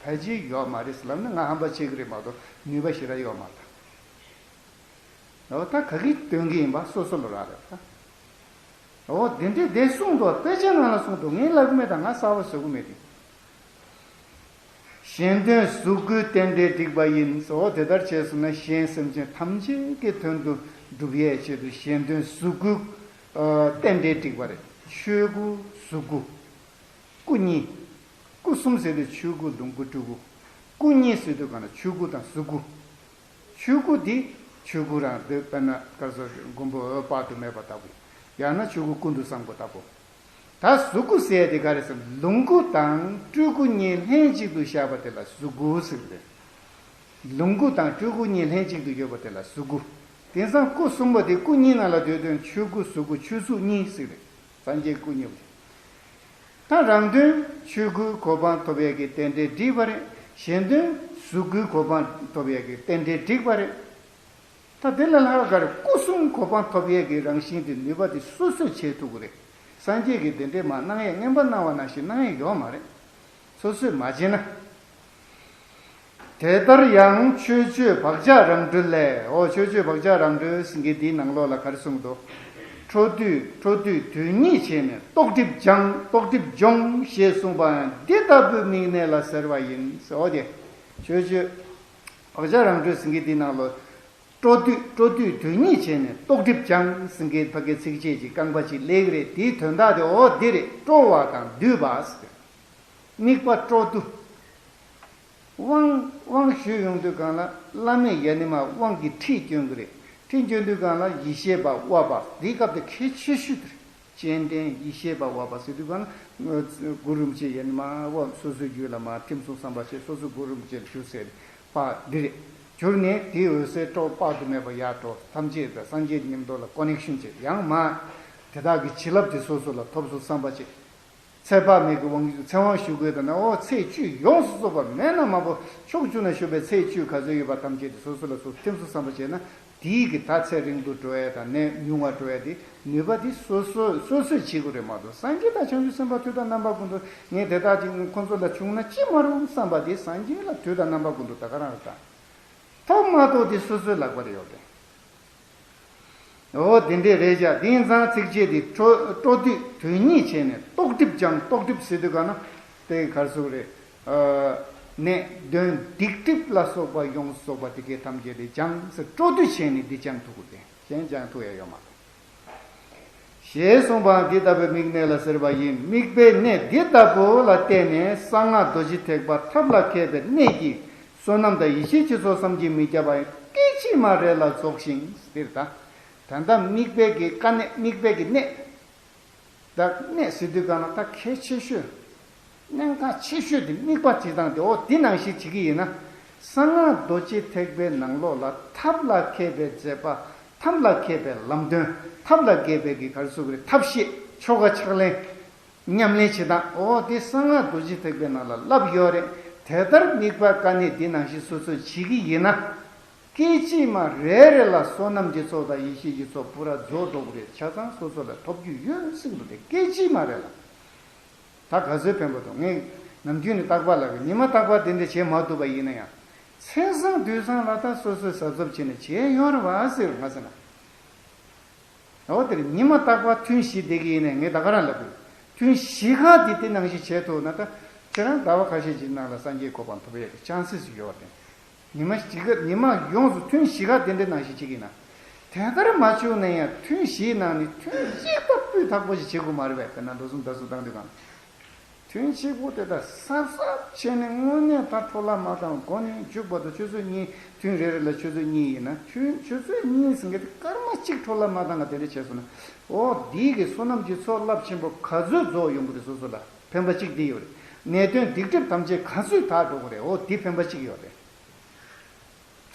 ཕལ་ཆེར་ཡོད་མ་རེད་ཟེར་ལབ་ན་ང་ཧམ་པ་བྱེད་གི་རེད་མ་གཏོགས་ནུས་པ་ཞེ་དྲག་ཡོད་མ་རེད། འོ་ད་ག་གི་སྟོན་གི་ཡིན་པ་སོ་སོ་ལ་རག་རེད་ད། འོ་དེ་འདྲས་དེ་གསུངས་འདུག་དཔེ་ཆའི་ནང་ལ་གསུངས་འདུག་ངས་ལབ་གི་མེད་ད་ང་གསར་པ་བཟོ་གི་མེད་དེ། གཞན་དོན་གཟུགས་སྐུའི་རྟེན་འབྲེལ་བསྒྲིགས་པ་ཡིན་ཟེར། འོ་དེ་ལྟར་བྱས་སོང་ན་གཞན་སེམས་ཅན་ཐམས་ཅད་ཀྱི་དོན་དུ་སྒྲུབ་ཡས་ཆེད་དུ་གཞན་དོན་གཟུགས་སྐུའི་ཨ་རྟེན་འབྲེལ་བསྒྲིགས་པ་རེད། ཆོས་སྐུ་གཟུགས་སྐུ། སྐུ་གཉིས། སྐུ་གསུམ་ཟེར་དུས་ཆོས་སྐུ་ལོངས་སྐུ་སྤྲུལ་སྐུ། སྐུ་གཉིས་ཟེར་དུས་གང་ན་ཆོས་སྐུ་དང་གཟུགས་སྐུ། ཆོས་སྐུ་འདི་ཆོས་སྐུ་རང་འདི་དཔེར་ན་ག་ཟེར་མགོན་པོ་འོད་དཔག་ཏུ་མེད་པ་ལྟ་བུ། ཡང་ན་ཆོས་སྐུ་ཀུན་ཏུ་བཟང་པོ་ལྟ་བུ། ད་གཟུགས་སྐུ་ཟེར་ཡ་དེ་ག་རེ་ཟེར་ན་ལོངས་སྐུ་དང་སྤྲུལ་སྐུ་གཉིས་ལྷན་ཅིག་ཏུ་བཞག་པ་དེ་ལ་གཟུགས་སྐུ་ཟེར་གི་རེད། ལོངས་སྐུ་དང་སྤྲུལ་སྐུ་གཉིས་ལྷན་ཅིག་ཏུ་ཡོད་པ་དེ་ལ་གཟུགས་སྐུ། དེང་སང་སྐུ་གསུམ་པོ་དེ་སྐུ་གཉིས་ནང་ལ་སྡོད་དོན་ཆོས་སྐུ་གཟུགས་སྐུ་ཆོས་གཟུགས་གཉིས་ཟེར་གི་རེད། སངས་རྒྱས་སྐུ་གཉིས་པོ་དེ། ད་རང་དོན་ཆོས་སྐུའི་གོ་འཕང་ཐོབ་ཡས་ཀྱི་རྟེན་འབྲེལ་བསྒྲིགས་པ་རེད། གཞན་དོན་གཟུགས་སྐུའི་གོ་འཕང་ཐོབ་ཡས་ཀྱི་རྟེན་འབྲེལ་བསྒྲིགས་པ་རེད། ད་དེ་ལས་ལྷག་ག་རེ་སྐུ་གསུམ་གོ་འཕང་ཐོབ་ཡས་ཀྱི་རང་བཞིན་དེ་ནུས་པ་དེ་སོ་སོས་བྱེད་ཐུབ་ཀྱི་རེད། སངས་རྒྱས་ཀྱིས་དེ་འདྲའི་མ་གནང་ཡས་རྔན་པ་གནང་བ་ནང་བཞིན་གནང་ཡས་ཡོད་མ་རེད། སོ་སོས་མ་བྱས་ན། དེ་ལྟར་ཡང་མཆོད་བརྗོད་བག་ཆགས་རང་གྲོལ་ལས། འོ་མཆོད་བརྗོད་བག་ཆགས་རང་གྲོལ་ཟེར་མཁན་འདིའི་ནང་ལོགས་ལ་ག་རེ་གསུངས་འདུག་འཕྲོ་འདུས་འཕྲོ་འདུས་དོན་གཉིས་བྱས་ནས་རྟོག་སྒྲིབ་སྦྱང་རྟོག་སྒྲིབ་སྦྱོང་ཞེས་གསུངས་པའང་འདི་ལྟ་བུའི་དམིགས་གནད་ལ་ཟེར་བ་ཡིན་ཟེར། འོ་དེ་མཆོད་བརྗོད་བག་ཆགས་རང་གྲོལ་ཟེར་མཁན་འདིའི་ནང་ལོགས། འཕྲོ་འདུས་འཕྲོ་འདུས་དོན་གཉིས་བྱས་ནས་རྟོག་སྒྲིབ་སྦྱང་ཟེར་མཁན་ཕ་གི་ཚིགས་བཅད་ཀྱི་རྐང་པ་གཅིག་སླེབས་ཀྱི་རེད། དེའི་དོན་དག་དེ་འོ་འདི་རེད། སྤྲོ་བ་དང་འདུས་པ་ཟེར། དམིགས་པ་སྤྲོ་བསྡུ། དབང་དབང་ཞུས་ཡོང་དུས་སྒང་ལ་བླ་མས་ཡ་ནི་མ་དབང་གི་ཁྲིད་སྐྱོན་གྱི་རེད། ཁྲིད་སྐྱོན་དུས་སྒང་ལ་ཡེ་ཤེས་པ་དབའ་བ་འདིའི་སྐབས་དེ་གལ་ཆེ་ཤོས་དེ་རེད། སྤྱན་འདྲེན་ཡེ་ཤེས་པ་དབའ་བ་ཟེར་དུས་སྒང་ལ་གུ་རུ་རིན་པོ་ཆེ་ཡ་ནི་མ་དབའ་སོ་སོའི་རྒྱུད་ལ་མར་ཐིམ་སོང་བསམ་པ་བྱས་སོ་སོ་གུ་རུ་རིན་པོ་ཆེ་ལ་གྱུར་ཟེར་པ་འདི་རེད། གྱུར་ནས་དེའི་འོད་ཟེར་སྤྲོ་བ་དཔག་ཏུ་མེད་པ་ཡར་འགྲོ་ཐམས་ཅད་དང་སངས་རྒྱས་མཉམ་དུ་ལ་ཀོ་ནེག་ཤོན་བྱས་ཡང་མ་དེ་དག་གི་བྱིན་རླབས་དེ་སོ་སོ་ལ་ཐོབ་སོང་བསམ་པ་བྱས། ཚེ་དཔག་མེད་ཀྱི་དབང་ཚེ་དབང་ཞུ་དགོས་དང་ན་འོ་ཚེས་བཅུ་ཡོངས་སུ་རྫོགས་པ་མེད་ན་མ་པོ་ཕྱོགས་བཅུ་ན་བཞུགས་པའི་ཚེས་བཅུ་ག་ཚོད་ཡོད་པ་ཐམས་ཅད་དེ་སོ་སོ་ལ་སོ་སོ་ཐིམ་སོང་བསམ་པ་བྱས་ན་དེའི་གི་ད་ཚེ་རིང་དུ་འགྲོ་ཡས་དང་ནད་ཉུང་བ་འགྲོ་ཡས་དེ་ནུས་པ་དེ་སོ་སོ་སོ་སོས་བྱེད་དགོས་རེད་མ་གཏོགས་སངས་རྒྱས་དང་བྱང་ཆུབ་སེམས་དཔའ་དུས་དང་རྣམ་པ་ཀུན་ཏུ་ངས་དེ་དག་ཅིག་ཁོང་ཚོ་ལ་བྱུང་ན་ཅི་མ་རུང་བསམ་པ་དེ་སངས་རྒྱས་ལ་དུས་དང་རྣམ་པ་ཀུན་ཏུ་ད་ག་རང་རེད་ད། ཐོབ་མ་ཐོབ་དེ་སོ་སོའི་ལག་པར་ཡོད་རེད། འོ་དེ་འདྲས་རེད་བཞག་དེང་སང་ཚིགས་བཅད་འདི་སྤྲོ་སྤྲོ་བསྡུས་དོན་གཉིས་བྱས་ནས་རྟོག་སྒྲིབ་སྦྱང་རྟོག་སྒྲིབ་ཟེར་དུས་ག་ན་དེ་གར་སོགས་རེད། ནད་གདོན་སྡིག་སྒྲིབ་ལ་སོགས་པ་ཡོངས་སུ་རྫོགས་པ་དེ་གའི་ཐམས་ཅད་དེ་སྦྱང་ཟེར་སྤྲོ་བསྡུས་བྱས་ནས་འདི་སྦྱང་ཐུབ་དགོས་ཏེ་གཞན་སྦྱང་ཐུབ་ཡ་ཡོད་མ་རེད། ཞེས་གསུངས་པའང་འདི་ལྟ་བུའི་དམིགས་གནད་ལ་ཟེར་བ་ཡིན། དམིགས་པའི་གནད་འདི་ལྟ་བུ་ལ་བརྟེན་ནས་གསང་སྔགས་རྡོ་རྗེ་ཐེག་པ་ཐབས་ལ་མཁས་པའི་གནད་ཀྱིས་བསོད་ནམས་དང་ཡེ་ཤེས་ཀྱི་ཚོགས་བསམ་གྱིས་མི་ཁྱབ་པ་སྐད་ཅིག་མ་རེ་ལ་རྫོགས་ཤིང་ཟེར་ད། ད་ལྟ་དམིགས་པའི་གི་དཀའ་གནད་དམིགས་པའི་གི་གནད། ད་གནས་ཟེར་དུས་གང་ལ་ད་གལ་ཆེ་ཤོས། གནད་འགག་ཆེ་ཤོས་དེ་དམིགས་པ་བྱེད་སྟངས་དེ། འོ་དེ་ནང་བཞིན་བྱེད་ཀྱི་ཡིན་ན། གསང་སྔགས་རྡོ་རྗེ་ཐེག་པའི་ནང་ལོགས་ལ་ཐབས་ལ་མཁས་པའི་མཛད་པ། ཐབས་ལ་མཁས་པའི་ལམ་སྟོན། ཐབས་ལ་མཁས་པའི་གི་ག་རེ་ཟེར་དགོས་རེད། ཐབས་ཤེས། ཆོ་ག་ཕྱག་ལེན། ཉམས་ལེན་བྱེད་སྟངས། འོ་དེ་གསང་སྔགས་རྡོ་རྗེ་ཐེག་པའི་ནང་ལ་བསླབས་ཡོད་རེད། དེ་ལྟར་དམིགས་པ་དཀའ་གནད་འདི་ནང་བཞིན་སོ་སོས་བྱེད་ཀྱི་ཡིན་ན། སྐད་ཅིག་མ་རེ་རེ་ལ་བསོད་ནམས་ཀྱི་ཚོགས་དང་ཡེ་ཤེས་ཀྱི་ཚོགས་པུ་ར་རྫོགས་འགྲོ་གི་རེད། ཆ་ཚང་སོ་སོ་ལ་ཐོབ་རྒྱུ་ཡོད་སྲིད་པ་རེད། སྐད་ཅིག་མ་རེ་ལ། ད་ག་ཚོད་ཕན་པ་འདུག་ངས་ནམ་རྒྱུན་ནས་རྟག་པར་ལབ་ཀྱི། ཉི་མ་རྟག་པར་དེ་འདྲ་བྱེད་མ་ཐུབ་པ་ཡིན་ན་ཡང་། མཚན་བཟང་དུས་བཟང་ལ་ད་སོ་སོས་གཟབ་གཟབ་བྱས་ནས་བྱས་ཡོང་རེད་བ་ཟེར། ང་ཟེར་ན། འོ་དེར་ཉི་མ་རྟག་པར་ཐུན་བཞི་བསྡད་ཀྱི་ཡིན་ནའི་ངས་ད་ག་རང་ལབ་དགོས། ཐུན་བཞི་ཀ་དེ་དེ་ནང་བཞིན་བྱས་ཐུབ་ན་ད་ཁྱེད་རང་ཟླ་བ་ཁ་ཤས་ཀྱི་ནང་ལ་སངས་རྒྱས་གོ་འཕང་ཐོབ་ཡག་གི་ཆན་སེ་སི་ཡོད་པ་དེ། ཉི་མ་གཅིག་ག་ཉི་མ་ཡོངས་སུ་ཐུན་བཞི་ཀ་དེ་འདྲའི་ནང་བཞིན་བྱེད་ཀྱི་ཡིན་ན། དེ་ལྟར་མ་བྱུང་ན་ཡང་ཐུན་བཞིའི་ནང་ནས་ཐུན་གཅིག་ད་སྤུས་དག་པོ་ཞིག་བྱེད་དགོས་མ་རེད་པས། དཔེར་ན་འགྲོ་སོང་བསྡད་སོང་བཏང་དུས་གང་། ཐུན་གཅིག་པོ་དེ་དག་གཟབ་གཟབ་བྱས་ནས་དངོས་གནས་ད་འཕྲོ་བརླག་མ་བཏང་། འགོ་ནས་མཇུག་བར་དུ་ཆུ་ཚོད་གཉིས། ཐུན་རེ་རེ་ལ་ཆུ་ཚོད་གཉིས་ཡིན་ན་ཆུ་ཆུ་ཚོད་གཉིས་ཟིན་གྱི་དེ་སྐར་མ་གཅིག་འཕྲོ་བརླག་མ་བཏང་ག་དེ་འདྲ་བྱས་སོང་ན། འོ་འདིའི་གི་བསོད་ནམས་ཀྱི་ཚོགས་རླབས་ཆེན་པོ་ག་ཚོད་རྫོགས་ཡོང་གི་རེད། སོ་སོ་ལ་ཕན་པ་གཅིག་འདི་ཡོད་རེད། ནད་གདོན་སྡིག་སྒྲིབ་ཐམས་ཅད་ག་ཚོད་དག་འགྲོ་གི་རེད། འོ་འདི་ཕན་པ་གཅིག་ཡོད་རེད།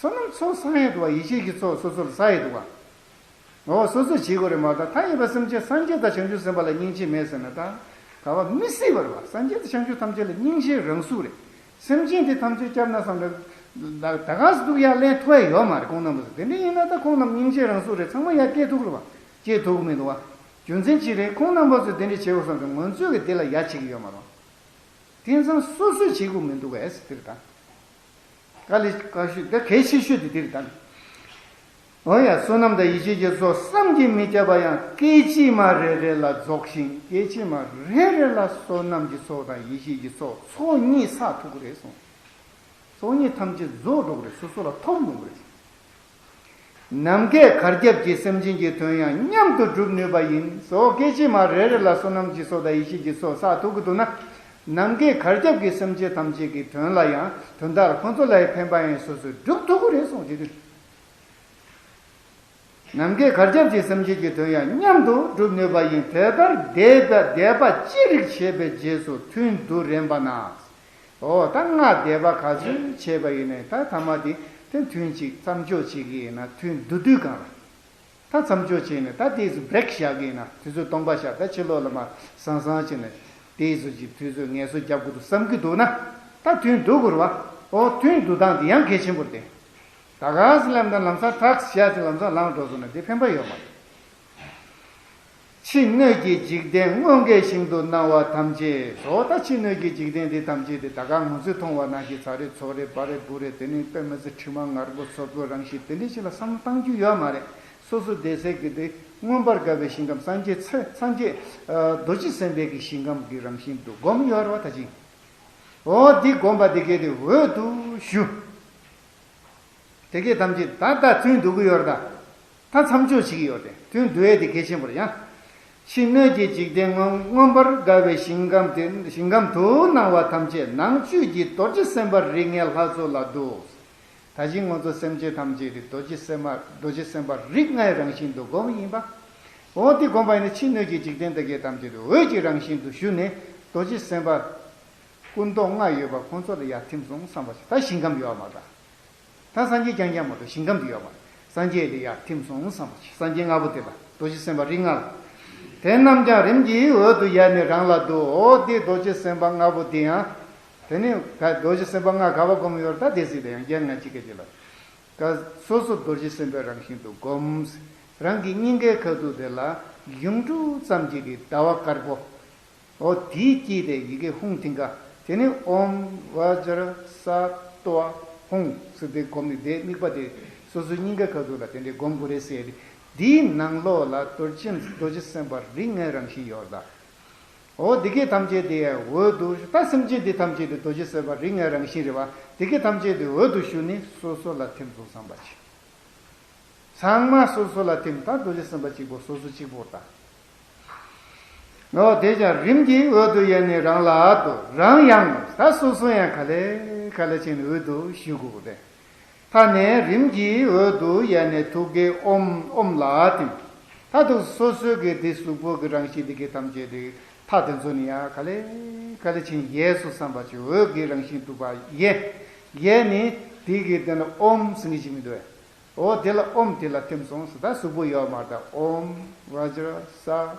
བསོད་ནམས་ཚོགས་བསགས་ཡས་འདུག་བ། ཡེ་ཤེས་ཀྱི་ཚོགས་སོ་སོར་བསགས་ཡས་འདུག་བ། འོ་སོ་སོས་བྱེད་དགོས་རེད་མ་གཏོགས། ད་ཡིན་པ་སེམས་ཅན་སངས་རྒྱས་དང་བྱང་ཆུབ་སེམས་དཔའ་ལ་སྙིང་རྗེ་མེད་ཟེར་ན་ད་ག་བ་མི་སྲིད་པ་རེད་བ། སངས་རྒྱས་དང་བྱང་ཆུབ་ཐམས་ཅད་ལ་སྙིང་རྗེ་རང་གཟུགས་རེད། སེམས་ཅན་དེ་ཐམས་ཅད་སྐྱབས་གནས་སམ་རེད། ད་ག་སེ་འདུག་ཡ་ལན་ཐོབ་ཡ་ཡོད་མ་རེད། ཁོང་རྣམ་པ་ཚོ་དེ་འདྲ་ཡིན་ན་ད་ཁོང་རྣམས་སྙིང་རྗེ་རང་གཟུགས་རེད། ཚང་མ་ཡ་སྐྱེ་ཐུབ་རེད་བ། སྐྱེ་ཐུབ་མི་འདུག་བ། རྒྱུ་མཚན་ཅི་རེད། ཁོང་རྣམ་པ་ཚོས་དེ་འདྲ་བྱེད་དགོས་བསམ་ཙང་ང་ཚོས་གི་དེ་ལ་ཡ་བྱེད་ཀྱི་ཡོད་མ་རེད། དེང་སང་སོ་སོས་བྱེད་དགོས་མི་འདུག་གས་དེ་རེད་ད། དཀའ་ལས་ཁག་ཤོས་དེ་གལ་ཆེ་ཤོས་དེ་དེ་རེད་ད། འོ་ཡ། བསོད་ནམས་དང་ཡེ་ཤེས་ཀྱི་ཚོགས་བསམ་གྱིས་མི་ཁྱབ་པ་ཡང་སྐད་ཅིག་མ་རེ་རེ་ལ་རྫོགས་ཤིང་། སྐད་ཅིག་མ་རེ་རེ་ལ་བསོད་ནམས་ཀྱི་ཚོགས་དང་ཡེ་ཤེས་ཀྱི་ཚོགས་ཚོགས་གཉིས་བསགས་ཐུབ་ཀྱི་རེད་གསུངས། ཚོགས་གཉིས་ཐམས་ཅད་རྫོགས་འགྲོ་གི་རེད། སོ་སོ་ལ་ཐོབ་ཡོང་གི་རེད། ནམ་མཁའི་གར་ཁྱབ་ཀྱི་སེམས་ཅན་གྱི་དོན་ཡང་མཉམ་དུ་སྒྲུབ་ནུས་པ་ཡིན། སོ་སྐད་ཅིག་མ་རེ་རེ་ལ་བསོད་ནམས་ཀྱི་ཚོགས་དང་ཡེ་ཤེས་ཀྱི་ཚོགས་བསགས་ཐུབ་ཀྱི་འདུག་ན། ནམ་མཁའི་གར་ཁྱབ་ཀྱི་སེམས་ཅན་ཐམས་ཅད་ཀྱི་དོན་ལ་ཡང་དོན་དག་ཁོ་ཚོ་ལ་ཡང་ཕན་པ་ཡང་སོ་སོས་སྒྲུབ་ཐུབ་ཀྱི་རེད་གསུངས། དེ་དུས། ནམ་མཁའི་གར་ཁྱབ་ཀྱི་སེམས་ཅན་གྱི་དོན་ཡང་མཉམ་དུ་སྒྲུབ་ནུས་པ་ཡིན། དེ་ལྟར་བཟླས་པ་བཟླས་པ་ཅི་རིགས་བྱས་པའི་རྗེས་སུ་ཐུན་བསྡུ་རན་པ་ན། འོ་ད་སྔགས་བཟླས་པ་ག་ཚོད་བྱས་པ་ཡིན་ནའི་ད་ཐ་མ་དེ་དེ་ཐུན་གཅིག་མཚམས་འཇོག་བྱེད་ཀྱི་ཡིན་ན་ཐུན་བསྡུ་དུས་གང་ལ། ད་མཚམས་འཇོག་བྱས་ནས་ད་དེའི་སུ་བྷི་རེག་བཞག་གི་ཡིན་ན། དུས་ཚོད་སྟོང་པ་བཞག་ད་ཕྱི་ལོགས་ལ་མར་སང་སང་བྱས་ནས་དེའི་སུ་ཅིག་དུས་ཚོད་ངལ་གསོ་རྒྱབ་དགོས་འདུག་བསམ་གྱི་འདུག་ན། ད་ཐུན་བསྡུ་དགོས་རེད་བ། འོ་ཐུན་བསྡུ་སྟངས་དེ་ཡང་གལ་ཆེན་པོ་རེད། ད་ག་སེ་ལམ་དང་ལམ་སང་ཐག་བཞག་ཚེ་ལམ་སང་ལངས་འགྲོ་སོང་ན་དེ་ཕན་པ་ཡོད་མ་རེད། ཕྱི་སྣོད་ཀྱི་འཇིག་རྟེན་མངོན་དགའི་ཞིང་དུ་སྣང་བ་ཐམས་ཅད། འོ་ད་ཕྱི་སྣོད་ཀྱི་འཇིག་རྟེན་དེ་ཐམས་ཅད་དེ་ད་ག་ང་ཚོས་མཐོང་བ་ནང་བཞིན་ཚ་རེད་ཚོ་རེད་བ་རེད་བུ་རེད། དེ་ནི་དཔེ་མི་སྲིད་དྲི་མ་ངར་པོ་སོབ་པོའི་རང་བཞིན་དེ་འདྲ་ཞིག་ལ་བསམ་བློ་བཏང་རྒྱུ་ཡོད་མ་རེད། སོ་སོ་བསྡད་སའི་གི་དེ་མངོན་པར་དགའ་བའི་ཞིང་ཁམས་སངས་རྒྱས་ཚེ་སངས་རྒྱས་རྡོ་རྗེ་སེམས་དཔའི་གི་ཞིང་ཁམས་ཀྱི་རང་བཞིན་དུ་སྒོམ་ཡོད་རེད་བ་ད་ཅིང་། འོ་འདི་སྒོམ་པ་དེ་གས་དེ་འོད་དུ་ཞུ། དེ་གས་ཐམས་ཅད་ད་ལྟ་ཐུན་བསྡུ་གི་ཡོད་རེད་ད། ད་མཚམས་འཇོག་བྱེད་ཀྱི་ཡོད་རེད། ཐུན་བསྡུ་ཡས་དེ་གལ་ཆེན་པོ་རེད་ཡ། ཕྱི་སྣོད་ཀྱི་འཇིག་རྟེན་མངོན་མངོན་པར་དགའ་བའི་ཞིང་ཁམས་དེ་ཞིང་ཁམས་དུ་སྣང་བ་ཐམས་ཅད་ནང་བཅུད་ཀྱི་རྡོ་རྗེ་སེམས་དཔའ་རིགས་ལྔའི་ལྷ་ཚོགས་ལ་འདུད། ད་གིན་ང་ཚོ་སེམས་ཅན་ཐམས་ཅད་དེ་རྡོ་རྗེ་སེམས་དཔའ་རྡོ་རྗེ་སེམས་དཔའ་རིགས་ལྔའི་རང་བཞིན་དུ་སྒོམ་ཡིན་པ། འོ་དེ་སྒོམ་པ་ཡིན་ན་ཕྱི་སྣོད་ཀྱི་འཇིག་རྟེན་དེ་གས་ཐམས་ཅད་དུ་འོད་ཀྱི་རང་བཞིན་དུ་ཞུ་ནས་རྡོ་རྗེ་སེམས་དཔའ་སྐུ་མདོག་ལྔ་ཡོད་པ་ཁོང་ཚོ་ལ་ཡར་ཐིམ་སོང་བསམ་པ་ཞིག་ད་ཞིང་ཁམས་ཡོད་མ་རེད། ད་སངས་རྒྱས་རྐྱང་རྐྱང་མ་གཏོགས་ཞིང་ཁམས་དུ་ཡོད་མ་རེད། སངས་རྒྱས་ལ་ཡར་ཐིམ་སོང་བསམ་པ་ཞིག་སངས་རྒྱས་ལྔ་པོ་དེ་ལ་རྡོ་རྗེ་སེམས་དཔའ་རིགས་ལྔ་ལ། དེ་རྣམས་ཀྱང་རིམ་གྱིས་འོད་དུ་ཡལ་ནས་རང་ལ་འདུད། འོ་དེ་རྡོ་རྗེ་སེམས་དཔའ་ལྔ་པོ་དེ་ཡང་། དེ་ནི་ད་རྡོ་རྗེ་སེམས་དཔའ་ལྔ་ག་པར་སྒོམ་ཡོད་རེད། ད་དེ་སྲིད་དེ་ཡང་རྒྱན་ལྔ་གཅིག་ག་ཅིག་ལ། ཀ་སོ་སོ་རྡོ་རྗེ་སེམས་དཔའི་རང་བཞིན་དུ་བསྒོམ། རང་གི་སྙིང་གའི་ཁ་ཐུག་དེ་ལ་ཡུངས་འབྲུ་ཙམ་གཅིག་གི་ཟླ་བ་དཀར་པོ། འོ་དེའི་དཀྱིལ་དེ་ཡི་གེ་ཧཱུྃ་མཐིང་ག། དེ་ནི་ཨོཾ་བཛྲ་ས་ཏྭ་ཧཱུྃ་ཟེར་དེ་བསྒོམ་ནས་དེ་དམིགས་པ་དེ་སོ་སོའི་སྙིང་གའི་ཁ་ཐུག་ལ་དེ་འདྲའི་བསྒོམ་དགོས་རེད་ཟེར་ཏེ། དེའི་ནང་ལོགས་ལ་རྡོ་རྗེ་རྡོ་རྗེ་སེམས་དཔའ་རིགས་ལྔའི་རང་བཞིན་ཡོད་ད། འོ་དེ་གས་ཐམས་ཅད་དེ་འོད་དུ་ཞུ། ད་སེམས་ཅན་དེ་ཐམས་ཅད་དེ་རྡོ་རྗེ་སེམས་དཔའ་རིགས་ལྔའི་རང་བཞིན་རེད་བ། དེ་གས་ཐམས་ཅད་དེ་འོད་དུ་ཞུ་ནས་སོ་སོ་ལ་ཐིམ་སོང་བསམ་པ་བྱེད། ཚང་མ་སོ་སོ་ལ་ཐིམ། ད་རྡོ་རྗེ་སེམས་དཔའ་གཅིག་པོ་སོ་སོ་གཅིག་པོ་ད། འོ་དེ་ཀྱང་རིམ་གྱིས་འོད་དུ་ཡལ་ནས་རང་ལ་འདུད། རང་ཡང་ད་སོ་སོ་ཡང་ག་ལེ་ག་ལེ་བྱས་ནས་འོད་དུ་ཞུ་དགོས་རེད། ད་ནས་རིམ་གྱིས་འོད་དུ་ཡལ་ནས་ཐུགས་ཀའི་ཨོཾ་ཨོཾ་ལ་ཐིམ། ད་དུང་སོ་སོའི་གི་དེ་གཟུགས་པོ་གི་རང་བཞིན་དེ་གི་ཐམས་ཅད་དེ་མཐའ་དེ་ཚོ་ནི་ཡ་ག་ལེ་ག་ལེ་ཕྱིན་ཡལ་སོང་བསམ་པ་ཅིག་འོད་ཀྱི་རང་བཞིན་དུ་པ་ཡལ། ཡལ་ནི་དེ་གི་དེ་ན་ཨོམ་ཟེར་གི་ཅིག་མི་འདུག་གས། འོ་དེ་ལ་ཨོམ་དེ་ལ་ཐིམ་སོང་ཟེར། ད་གཟུགས་པོ་ཡོད་མ་རེད། ད་ཨོམ་བཛྲ་ས་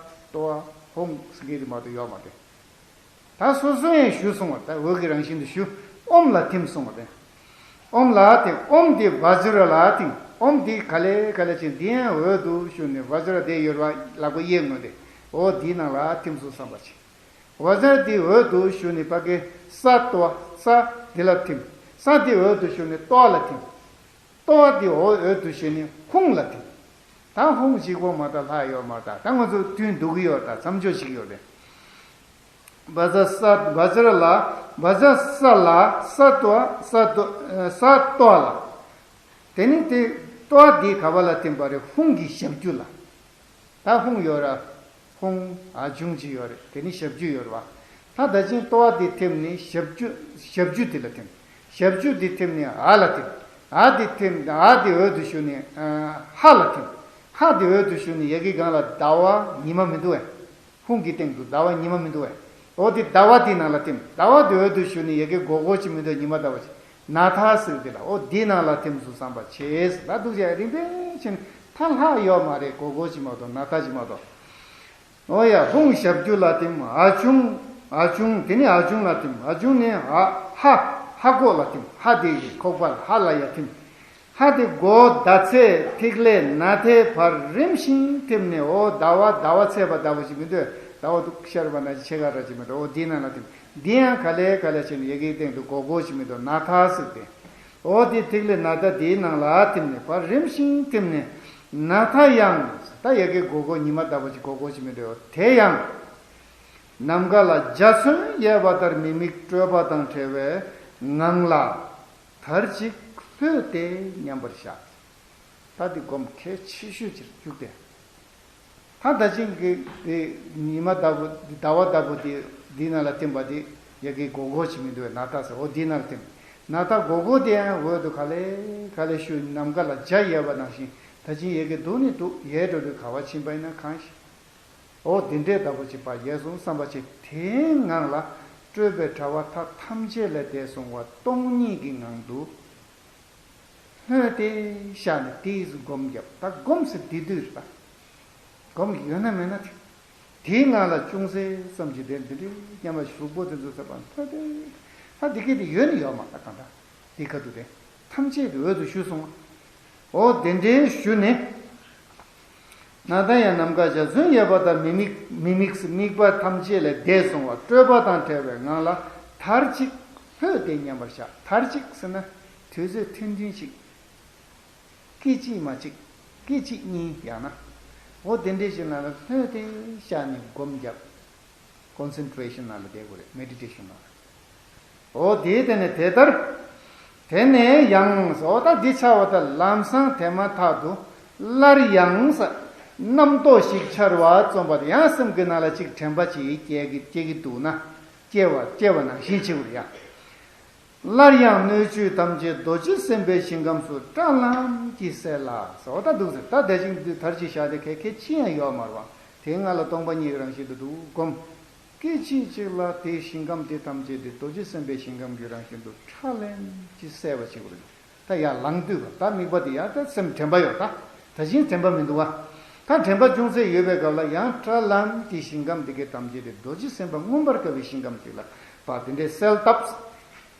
ཏྭ་ཧཱུྃ་ཟེར་གི་དེ་མ་གཏོགས་ཡོད་མ་རེད། ད་སོ་སོ་ཡང་ཞུ་སོང་བ། ད་འོད་ཀྱི་རང་བཞིན་དུ་ཞུ། ཨོམ་ལ་ཐིམ་སོང་བ་དེ། ཨོམ་ལ་ཐིམ། ཨོམ་དེ་བཛྲ་ལ་ཐིམ། ཨོམ་དེ་ག་ལེ་ག་ལེ་ཕྱིན་དེ་ཡང་འོད་དུ་ཞུ་ནས་བཛྲ་དེ་ཡོད་པ་ལག་པ་གཡས་ངོས་དེ། འོ་དེའི་ནང་ལ་ཐིམ་སོང་བསམ་པ་བྱེད། བཛྲ་དེ་འོད་དུ་ཞུ་ནས་ཕ་གི་ས་ཏྭ་ས་དེ་ལ་ཐིམ། ས་དེ་འོད་དུ་ཞུ་ནས་ཏྭ་ལ་ཐིམ། ཏྭ་དེ་འོད་དུ་ཞུ་ནས་ཧཱུྃ་ལ་ཐིམ། ད་ཧཱུྃ་གཅིག་པོ་མ་གཏོགས་ལྷག་ཡོད་མ་རེད། ད་ང་ཚོ་ཐུན་བསྡུ་གི་ཡོད་རེད། ད་མཚམས་འཇོག་བྱེད་ཀྱི་ཡོད་རེད། བཛྲ་ས་བཛྲ་ལ། བཛྲ་ས་ལ་ས་ཏྭ་ས་ཏྭ་ས་ཏྭ་ལ། དེ་ནི་དེ་ཏྭ་དེ་ག་བ་ལ་ཐིམ་པ་རེད། ཧཱུྃ་གི་ཞབས་ཀྱུ་ལ། ད་ཧཱུྃ་ཡོད་ར། ཧཱུྃ་ཨ་ཆུང་ཅིག་ཡོད་རེད། དེ་ནི་ཞབས་ཀྱུ་ཡོད་རེད་བ། ད་ད་ཅིང་ཏྭ་དེ་ཐིམ་ནི་ཞབས་ཀྱུ་ཞབས་ཀྱུ་དེ་ལ་ཐིམ། ཞབས་ཀྱུ་དེ་ཐིམ་ནི་ཨ་ལ་ཐིམ། ཨ་དེ་ཐིམ། ཨ་དེ་འོད་དུ་ཞུ་ནི་ཧ་ལ་ཐིམ། ཧ་དེ་འོད་དུ་ཞུ་ནི་ཡ་གི་སྒང་ལ་ཟླ་བ་ཉི་མ་མི་འདུག་བས། ཧཱུྃ་གི་སྟེང་དུ་ཟླ་བ་ཉི་མ་མི་འདུག་བས། འོ་དེ་ཟླ་བ་དེའི་ནང་ལ་ཐིམ། ཟླ་བ་དེ་འོད་དུ་ཞུ་ནི་ཡ་གི་སྒོར་སྒོར་ཅིག་མི་འདུག་ཉི་མ་ཟླ་བ་ཅིག་ན་ཐ་ཟེར་དེ་ལ། འོ་དེའི་ནང་ལ་ཐིམ་སོང་བསམ་པ་བྱེད། ད་འདུག་བྱས་རིམ་པས་ཕྱིན་ཐ་ལྷག་ཡོད་མ་རེད། སྒོར་སྒོར་ཅིག་མ་གཏོགས་ན་ཐ་ཅིག་མ་གཏོགས། འོ་ཡ་ཧཱུྃ་ཞབས་ཀྱུ་ལ་ཐིམ། ཨ་ཆུང་ཨ་ཆུང་དེ་ནི་ཨ་ཆུང་ལ་ཐིམ། ཨ་ཆུང་ནི་ཧ་ཧ་ཧ་གོ་ལ་ཐིམ། ཧ་དེ་གི་ཁོག་པ་ལ་ཧ་ལ་ཡ་ཐིམ། ཧ་དེ་མགོ་ཟླ་ཚེས་ཐིག་ལེ་ན་ཐའི་བར་རིམ་བཞིན་ཐིམ་ནས། འོ་ཟླ་བ་ཟླ་བ་ཚེས་པ་ཟླ་བ་ཅིག་མི་འདུག་ཟླ་བ་འདུག་ཤར་བ་ན་ཅིག་ཕྱེད་ཀ་ར་ཅིག་མི་འདུག་འོ་དེའི་ནང་ལ་ཐིམ། འདི་ཡང་ག་ལེ་ག་ལེ་བྱས་ནས་ཡ་གི་སྟེང་དུ་སྒོར་སྒོར་ཅིག་མི་འདུག་ན་ཐ་ཟེར་ཏེ། འོ་དེ་ཐིག་ལེ་ན་ཐ་དེའི་ནང་ལ་ཐིམ་ནས་བར་རིམ་བཞིན་ཐིམ་ནས། ན་ཐ་ཡང་ད་ཡ་གི་སྒོར་སྒོར་ཉི་མ་ཟླ་བ་ཅིག་སྒོར་སྒོར་ཅིག་མི་འདུག་དེ་ཡང་ནམ་མཁའ་ལ་འཇའ་ཚོན་ཡལ་བ་ལྟར་མི་དམིགས་སྤྲོས་པ་དང་བྲལ་བའི་ངང་ལ། དར་ཅིག་ལྷོད་དེ་མཉམ་པར་བཞག་ད་འདི་སྒོམ་གལ་ཆེ་ཤོས་ཅིག་བཅུག་སྟེ། ད་ད་ཅིང་གི་དེ་ཉི་མ་ཟླ་བོ་ཟླ་བ་ཟླ་བོ་དེ་འདི་ནང་ལ་ཐིམ་པ་དེ་ཡ་གི་སྒོར་སྒོར་ཅིག་མི་འདུག་བས། ན་ཐ་ཟེར། འོ་འདི་ནང་ལ་ཐིམ། ན་ཐ་སྒོར་སྒོར་དེ་ཡང་འོད་དུ་ག་ལེ་ག་ལེ་ཞུ། ནམ་མཁའ་ལ་འཇའ་ཡལ་བ་ནང་བཞིན་ད་ཅིང་ཡ་གི་འདུག་ནི་འདུག་ཡལ་འགྲོ་དུས་ག་བ་ཕྱིན་པ་ཡིན་ན་གང་ཞིག་འོ་དེ་འདྲའི་ལྟ་བུ་ཅིག་པ་ཡལ་སོང་བསམ་པ་བྱེད། དེའི་ངང་ལ་སྤྲོས་པའི་དྲ་བ་མཐའ་ཐམས་ཅད་ལས་འདས་སོང་བ་སྟོང་ཉིད་ཀྱི་ངང་དུ་ལྷོད་དེ་བཞག་ནས་དེའི་སྒོམ་བརྒྱབ། ད་སྒོམ་ཟེར་དེ་དུས་རེད་ད། སྒོམ་ཡོད་ན་མེད་ན་དེ། དེའི་ངང་ལ་ཅུང་ཟད་ཙམ་གྱིས་དེ་འདི་འདྲའི་སྙམ་པ་གཟུགས་པོ་དེ་ཚོ་ཟེར་བ་ལྷོད་དེ། ད་འདི་སྐད་དེ་ཡོད་ནི་ཡོད་མ་ད་གང་ལྟར་འདི་ཁ་ཐུག་དེ་ཐམས་ཅད་དུ་འོད་དུ་ཞུ་སོང་། འོ་དེ་འདྲའི་ཞུ་ནས། ན་ད་ཡང་ནམ་མཁའ་འཇའ་ཚོན་ཡལ་བ་ལྟར་མི་དམིགས་མི་དམིགས་དམིགས་པ་ཐམས་ཅད་ལས་འདས་སོང་བ་སྤྲོས་པ་དང་བྲལ་བའི་ངང་ལ་དར་ཅིག་ལྷོད་དེ་མཉམ་པར་བཞག་དར་ཅིག་ཟེར་ན་དུས་ཚོད་ཐུང་ཐུང་ཅིག་སྐད་ཅིག་མ་གཅིག་སྐད་ཅིག་གཉིས་ཡང་ན། འོ་དེ་འདྲའི་ཅིག་ནང་ལ་ལྷོད་དེ་བཞག་ནས་སྒོམ་བརྒྱབ། ཀོན་སེན་ཊྲེ་ཤན་ནང་ལ་བསྡད་དགོས་རེད། མེ་ཌི་ཊེ་ཤན་ནང་ལ། འོ་དེའི་དེ་ནས་དེ་ལྟར། དེ་ནས་ཡང་འོ་ད་འདི་ཆ་བ་ད་ལམ་སང་དེ་མ་ཐག་ཏུ་སླར་ཡང་ས་རྣམ་རྟོག་ཞིག་འཆར་བ་རྩོམ་པ་དེ་ཡང་སེམས་ཀྱི་ནང་ལ་ཅིག་དྲན་པ་ཅིག་སྐྱེ་གི་སྐྱེ་གི་འདུག་ན་སྐྱེ་བ་སྐྱེ་བ་ནང་བཞིན་བྱེད་དགོས་རེད་ཡ། སླར་ཡང་སྣོད་བཅུད་ཐམས་ཅད་རྡོ་རྗེ་སེམས་དཔའི་ཞིང་ཁམས་སུ་དྲ་ལམ་གྱིས་གསལ་ལ་ཟེར་བ་ད་འདུག་ཟེར། ད་དེ་བཞིན་དུ་དར་ཅིག་བཞག་སྟེ་གལ་གལ་ཅི་ཡང་ཡོད་མ་རེད་བ། དེའི་ངང་ལ་སྟོང་པ་ཉིད་ཀྱི་རང་བཞིན་དུ་འདུག་སྒོམ། སྐད་ཅིག་གཅིག་ལ་དེའི་ཞིང་ཁམས་དེ་ཐམས་ཅད་དེ་རྡོ་རྗེ་སེམས་དཔའི་ཞིང་ཁམས་ཀྱི་རང་བཞིན་དུ་དྲ་ལམ་གྱིས་གསལ་བར་བྱེད་དགོས་རེད། ད་ཡར་ལངས་དུས་ཀ་ད་དམིགས་པ་དེ་ཡར་ད་སེམས་དྲན་པ་ཡོད་ད། ད་གཞན་དྲན་པ་མི་འདུག་བ། ད་དྲན་པ་ཅུང་ཟད་ཡོད་པའི་སྐབས་ལ་ཡང་དྲ་ལམ་གྱི་ཞིང་ཁམས་དེ་གའི་ཐམས་ཅད་དེ་རྡོ་རྗེ་སེམས་དཔའ་མངོན་པར་དགའ་བའི་ཞིང་ཁམས་ཅིག་ལ་བ་དེ་འདྲའི་གསལ་བཏབ།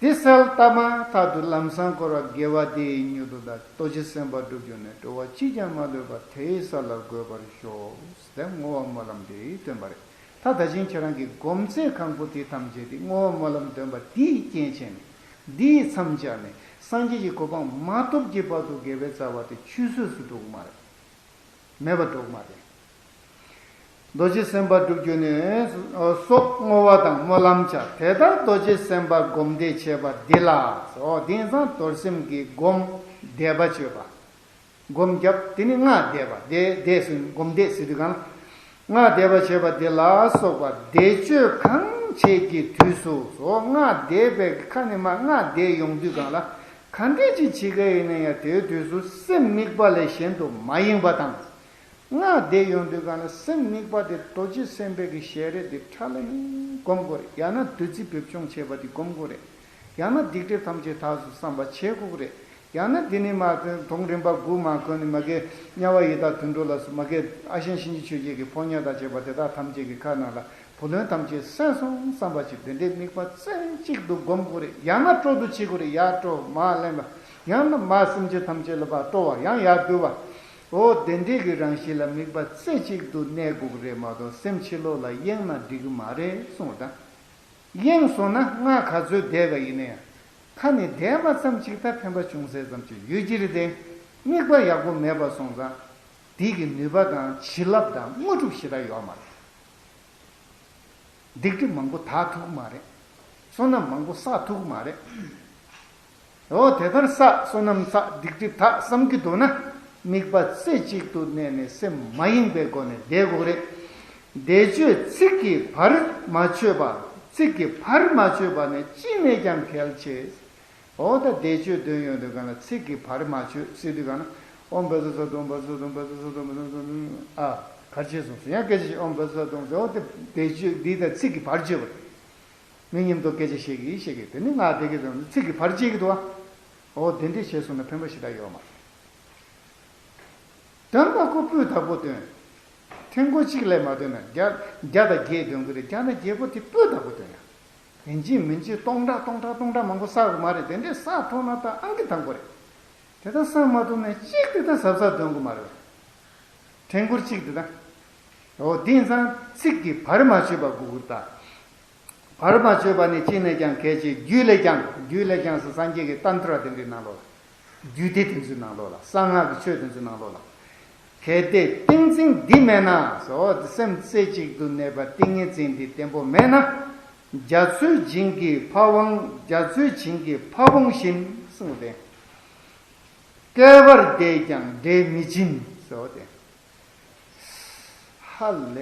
དེ་གསལ་བཏབ་མ་ཐག་ཏུ་ལམ་སང་འཁོར་བ་དགེ་བ་དེའི་མྱུར་དུ་ད་རྡོ་རྗེ་སེམས་དཔའ་སྒྲུབ་རྒྱུ་ནི་སྤྲོ་བ་ཅིས་ཀྱང་མ་ལུས་པ་དེའི་ས་ལ་འགོད་པར་ཤོག་ཟེར་བསྔོ་བ་སྨོན་ལམ་དེ་བཏོན་པ་རེད། ད་ད་ཅིང་ཁྱེད་རང་གི་སྒོམ་ཚད་གང་པོ་དེ་ཐམས་ཅད་དེ་བསྔོ་བ་སྨོན་ལམ་འདོན་པ་འདིའི་རྐྱེན་བྱས་ནས་འདིའི་མཚམས་སྦྱར་ནས་སངས་རྒྱས་ཀྱི་གོ་འཕང་མ་ཐོབ་ཀྱི་བར་དུ་དགེ་བའི་རྩ་བ་དེ་ཆུད་ཟོས་སུ་འགྲོ་གི་མ་རེད། མེད་པར་འགྲོ་གི་མ་རེད། རྡོ་རྗེ་སེམས་དཔའ་སྒྲུབ་རྒྱུ་ནི་སོགས་བསྔོ་བ་དང་སྨོན་ལམ་བྱ། དེ་ལྟར་རྡོ་རྗེ་སེམས་དཔའ་སྒོམ་བཟླས་བྱས་པ་འདི་ལ་སོགས་དེང་སང་རྡོར་སེམས་ཀྱི་སྒོམ་བཟླས་པ་བྱས་པ། སྒོམ་བརྒྱབ། དེ་ནི་སྔགས་བཟླས་པ་བཟླས་བཟླས་སུ་སྒོམ་བཟླས་ཟེར་དུས་གང་། སྔགས་བཟླས་པ་བྱས་པ་འདི་ལ་སོགས་པ་བཟླས་བརྗོད་གང་བྱེད་ཀྱི་དུས་སུ་སོགས་སྔགས་བཟླས་པའི་ཁ་ནས་མར་སྔགས་བཟླས་ཡོང་དུས་གང་ལ་ག་འདྲས་ཅིག་བྱེད་ཀྱི་ཡིན་ན་ཡང་དེའི་དུས་སུ་སེམས་དམིགས་པ་ལས་གཞན་དུ་མ་ཡེངས་པ་དང་། ང་བསྡད་ཡོང་དུས་གང་ལ་སེམས་དམིགས་པ་དེ་རྡོ་རྗེ་སེམས་དཔའི་གི་ཞལ་རས་དེ་ཁྲ་ལམ་ལམ་སྒོམ་དགོས་རེད། ཡང་ན་བདུད་རྩི་བེབ་སྦྱོང་བྱས་པ་དེ་སྒོམ་དགོས་རེད། ཡང་ན་སྡིག་སྒྲིབ་ཐམས་ཅད་དག་སོང་བསམ་པ་བྱེད་དགོས་ཀྱི་རེད། ཡང་ན་འདི་ནི་མ་དོན་དོན་རིམ་པ་དགུ་མ་གོན་ནི་མ་གི་དམྱལ་བ་ཡི་དྭགས་དུད་འགྲོ་ལ་སོགས་མ་གི་ཨ་ཞང་གཤིན་རྗེ་ཆོས་སྐྱོང་གི་ཕོ་ཉ་དང་བཅས་པ་དེ་དག་ཐམས་ཅད་ཀྱི་ཁ་ནང་ལ་བུ་ལོན་ཐམས་ཅད་བསགས་སོང་བསམ་པ་ཅིག་དེ་འདྲའི་དམིགས་པ་རྩེ་གཅིག་ཏུ་སྒོམ་དགོས་རེད། ཡང་ན་སྤྲོ་བསྡུ་བྱེད་དགོས་རེད། ཡར་སྤྲོ་མར་ལེན་པ། ཡང་ན་མར་སེམས་ཅན་ཐམས་ཅད་ལ་ཕར་སྤྲོ་བ། ཡང་ཡར་བསྡུ་བ། འོ་དེ་འདྲའི་གི་རང་བཞིན་ལ་དམིགས་པ་རྩེ་གཅིག་ཏུ་གནས་དགོས་ཀྱི་རེད་མ་གཏོགས་སེམས་ཕྱི་ལོགས་ལ་གཡེངས་ན་འགྲིག་གི་མ་རེད་གསུངས་པ་དང་། གཡེངས་སོང་ན་ང་ག་ཚོད་བསྡད་པ་ཡིན་ན་ཡང་། ཁ་ནས་བསྡད་པ་ཙམ་ཅིག་ད་ཕན་པ་ཅུང་ཟད་ཙམ་ཅིག་ཡོད་ཀྱི་རེད་དེ། དམིགས་པ་ཡག་པོ་མེད་པ་སོང་ཙང་། དེ་གི་ནུས་པ་དང་བྱིན་རླབས་དང་དངོས་གྲུབ་ཞེ་དྲག་ཡོད་མ་རེད། སྡིག་སྒྲིབ་མང་པོ་དག་ཐུབ་ཀྱི་མ་རེད། བསོད་ནམས་མང་པོ་བསགས་ཐུབ་ཀྱི་མ་རེད། འོ་དེ་ལྟར་བསགས། བསོད་ནམས་བསགས། སྡིག་སྒྲིབ་དག་བསམ་གྱི་འདུག་ན། དམིགས་པ་རྩེ་གཅིག་ཏུ་གནས་ནས་སེམས་མ་གཡེངས་པའི་སྒོ་ནས་བསྡད་དགོས་རེད། བཟླས་བརྗོད་ཚིག་གི་བར་མ་ཆོད་པ། ཚིག་གི་བར་མ་ཆོད་པ་ནི་ཅི་ནས་ཀྱང་གལ་ཆེ། འོ་ད་བཟླས་བརྗོད་འདོན་ཡོང་དུས་གང་ལ་ཚིག་གི་བར་མ་ཆོད་ཟེར་དུས་གང་ལ། ཨོཾ་བཛྲ་སཏྭ་ཧཱུྃ། བཛྲ་སཏྭ་ཧཱུྃ། བཛྲ་སཏྭ་ཧཱུྃ། བཛྲ་སཏྭ་ཧཱུྃ། ཨ། གར་བྱས་སོང་ཟེར། ཡང་སྐད་ཆ་ཞིག་ཨོཾ་བཛྲ་སཏྭ་ཧཱུྃ་ཟེར། འོ་དེ་བཟླས་བརྗོད་འདི་དང་ཚིག་གི་བར་ཆོད་པ་རེད། མི་མཉམ་དུ་སྐད་ཆ་བཤད་ཀྱི་བཤད་ཀྱི་དེ་ནི་ང་བསྡད་ཀྱི་འདུག་ཚིག་གི་བར་བཅད་ཀྱི་འདུག་ཨ། འོ་དེ་འདྲས་བྱས་སོང་ན་ཕན་པ་ཞེ་དྲག་ཡོད་མ་རེད། འདོན་པ་ཁོ་སྤུས་དག་པོ་འདོན། ཐེངས་སྐོར་གཅིག་ལས་མ་འདོན་ན་བརྒྱ་བརྒྱ་དང་བརྒྱད་འདོན་གྱི་རེད། བརྒྱ་དང་བརྒྱད་པོ་དེ་སྤུས་དག་པོ་འདོན་ཡ། ཡིན་གཅིག་མིན་གཅིག་སྟོང་ཕྲག་སྟོང་ཕྲག་སྟོང་ཕྲག་མང་པོ་བསགས་ཀྱི་མ་རེད། དེ་འདྲས་བསགས་ཐུབ་ན་ད་ཨང་ཀི་དང་པོ་རེད། དེ་ལྟར་བསགས་མ་ཐུབ་ན་གཅིག་དེ་ལྟར་གཟབ་གཟབ་འདོན་དགོས་མ་རེད། ཐེངས་སྐོར་གཅིག་དེ་ལྟར། འོ་དེ་ཡིན་ཙང་ཚིག་གི་བར་མ་ཆོད་པ་དགོས་ཀྱི་རེད་ད། བར་མ་ཆོད་པ་ནི་ཅི་ནས་ཀྱང་གལ་ཆེ། རྒྱུད་ལས་ཀྱང་། རྒྱུད་ལས་ཀྱང་ཟེར་སངས་རྒྱས་ཀྱི་ཏན་ཏྲ་དེ་འདྲའི་ནང་ལོགས་ལ། རྒྱུད་སྡེ་དེ་ཚོའི་ནང་ལོགས་ལ། གསང་སྔགས་ཀྱི་ཆོས་དེ་ཚོའི་ནང་ལོགས་ལ། གལ་ཏེ་ཏིང་འཛིན་འདི་མེད་ན་ཟེར། འོ་དེ་སེམས་རྩེ་གཅིག་ཏུ་གནས་པ་ཏིང་ངེ་འཛིན་འདི་བརྟན་པོ་མེད་ན། རྒྱ་མཚོའི་བྱིངས་ཀྱི་ཕ་བོང་། རྒྱ་མཚོའི་བྱིངས་ཀྱི་ཕ་བོང་བཞིན་གསུངས་ཏེ། བསྐལ་པར་བསྡད་ཀྱང་འབྲས་མི་འབྱིན་ཟེར་བ་དེ། ཧ་ལས་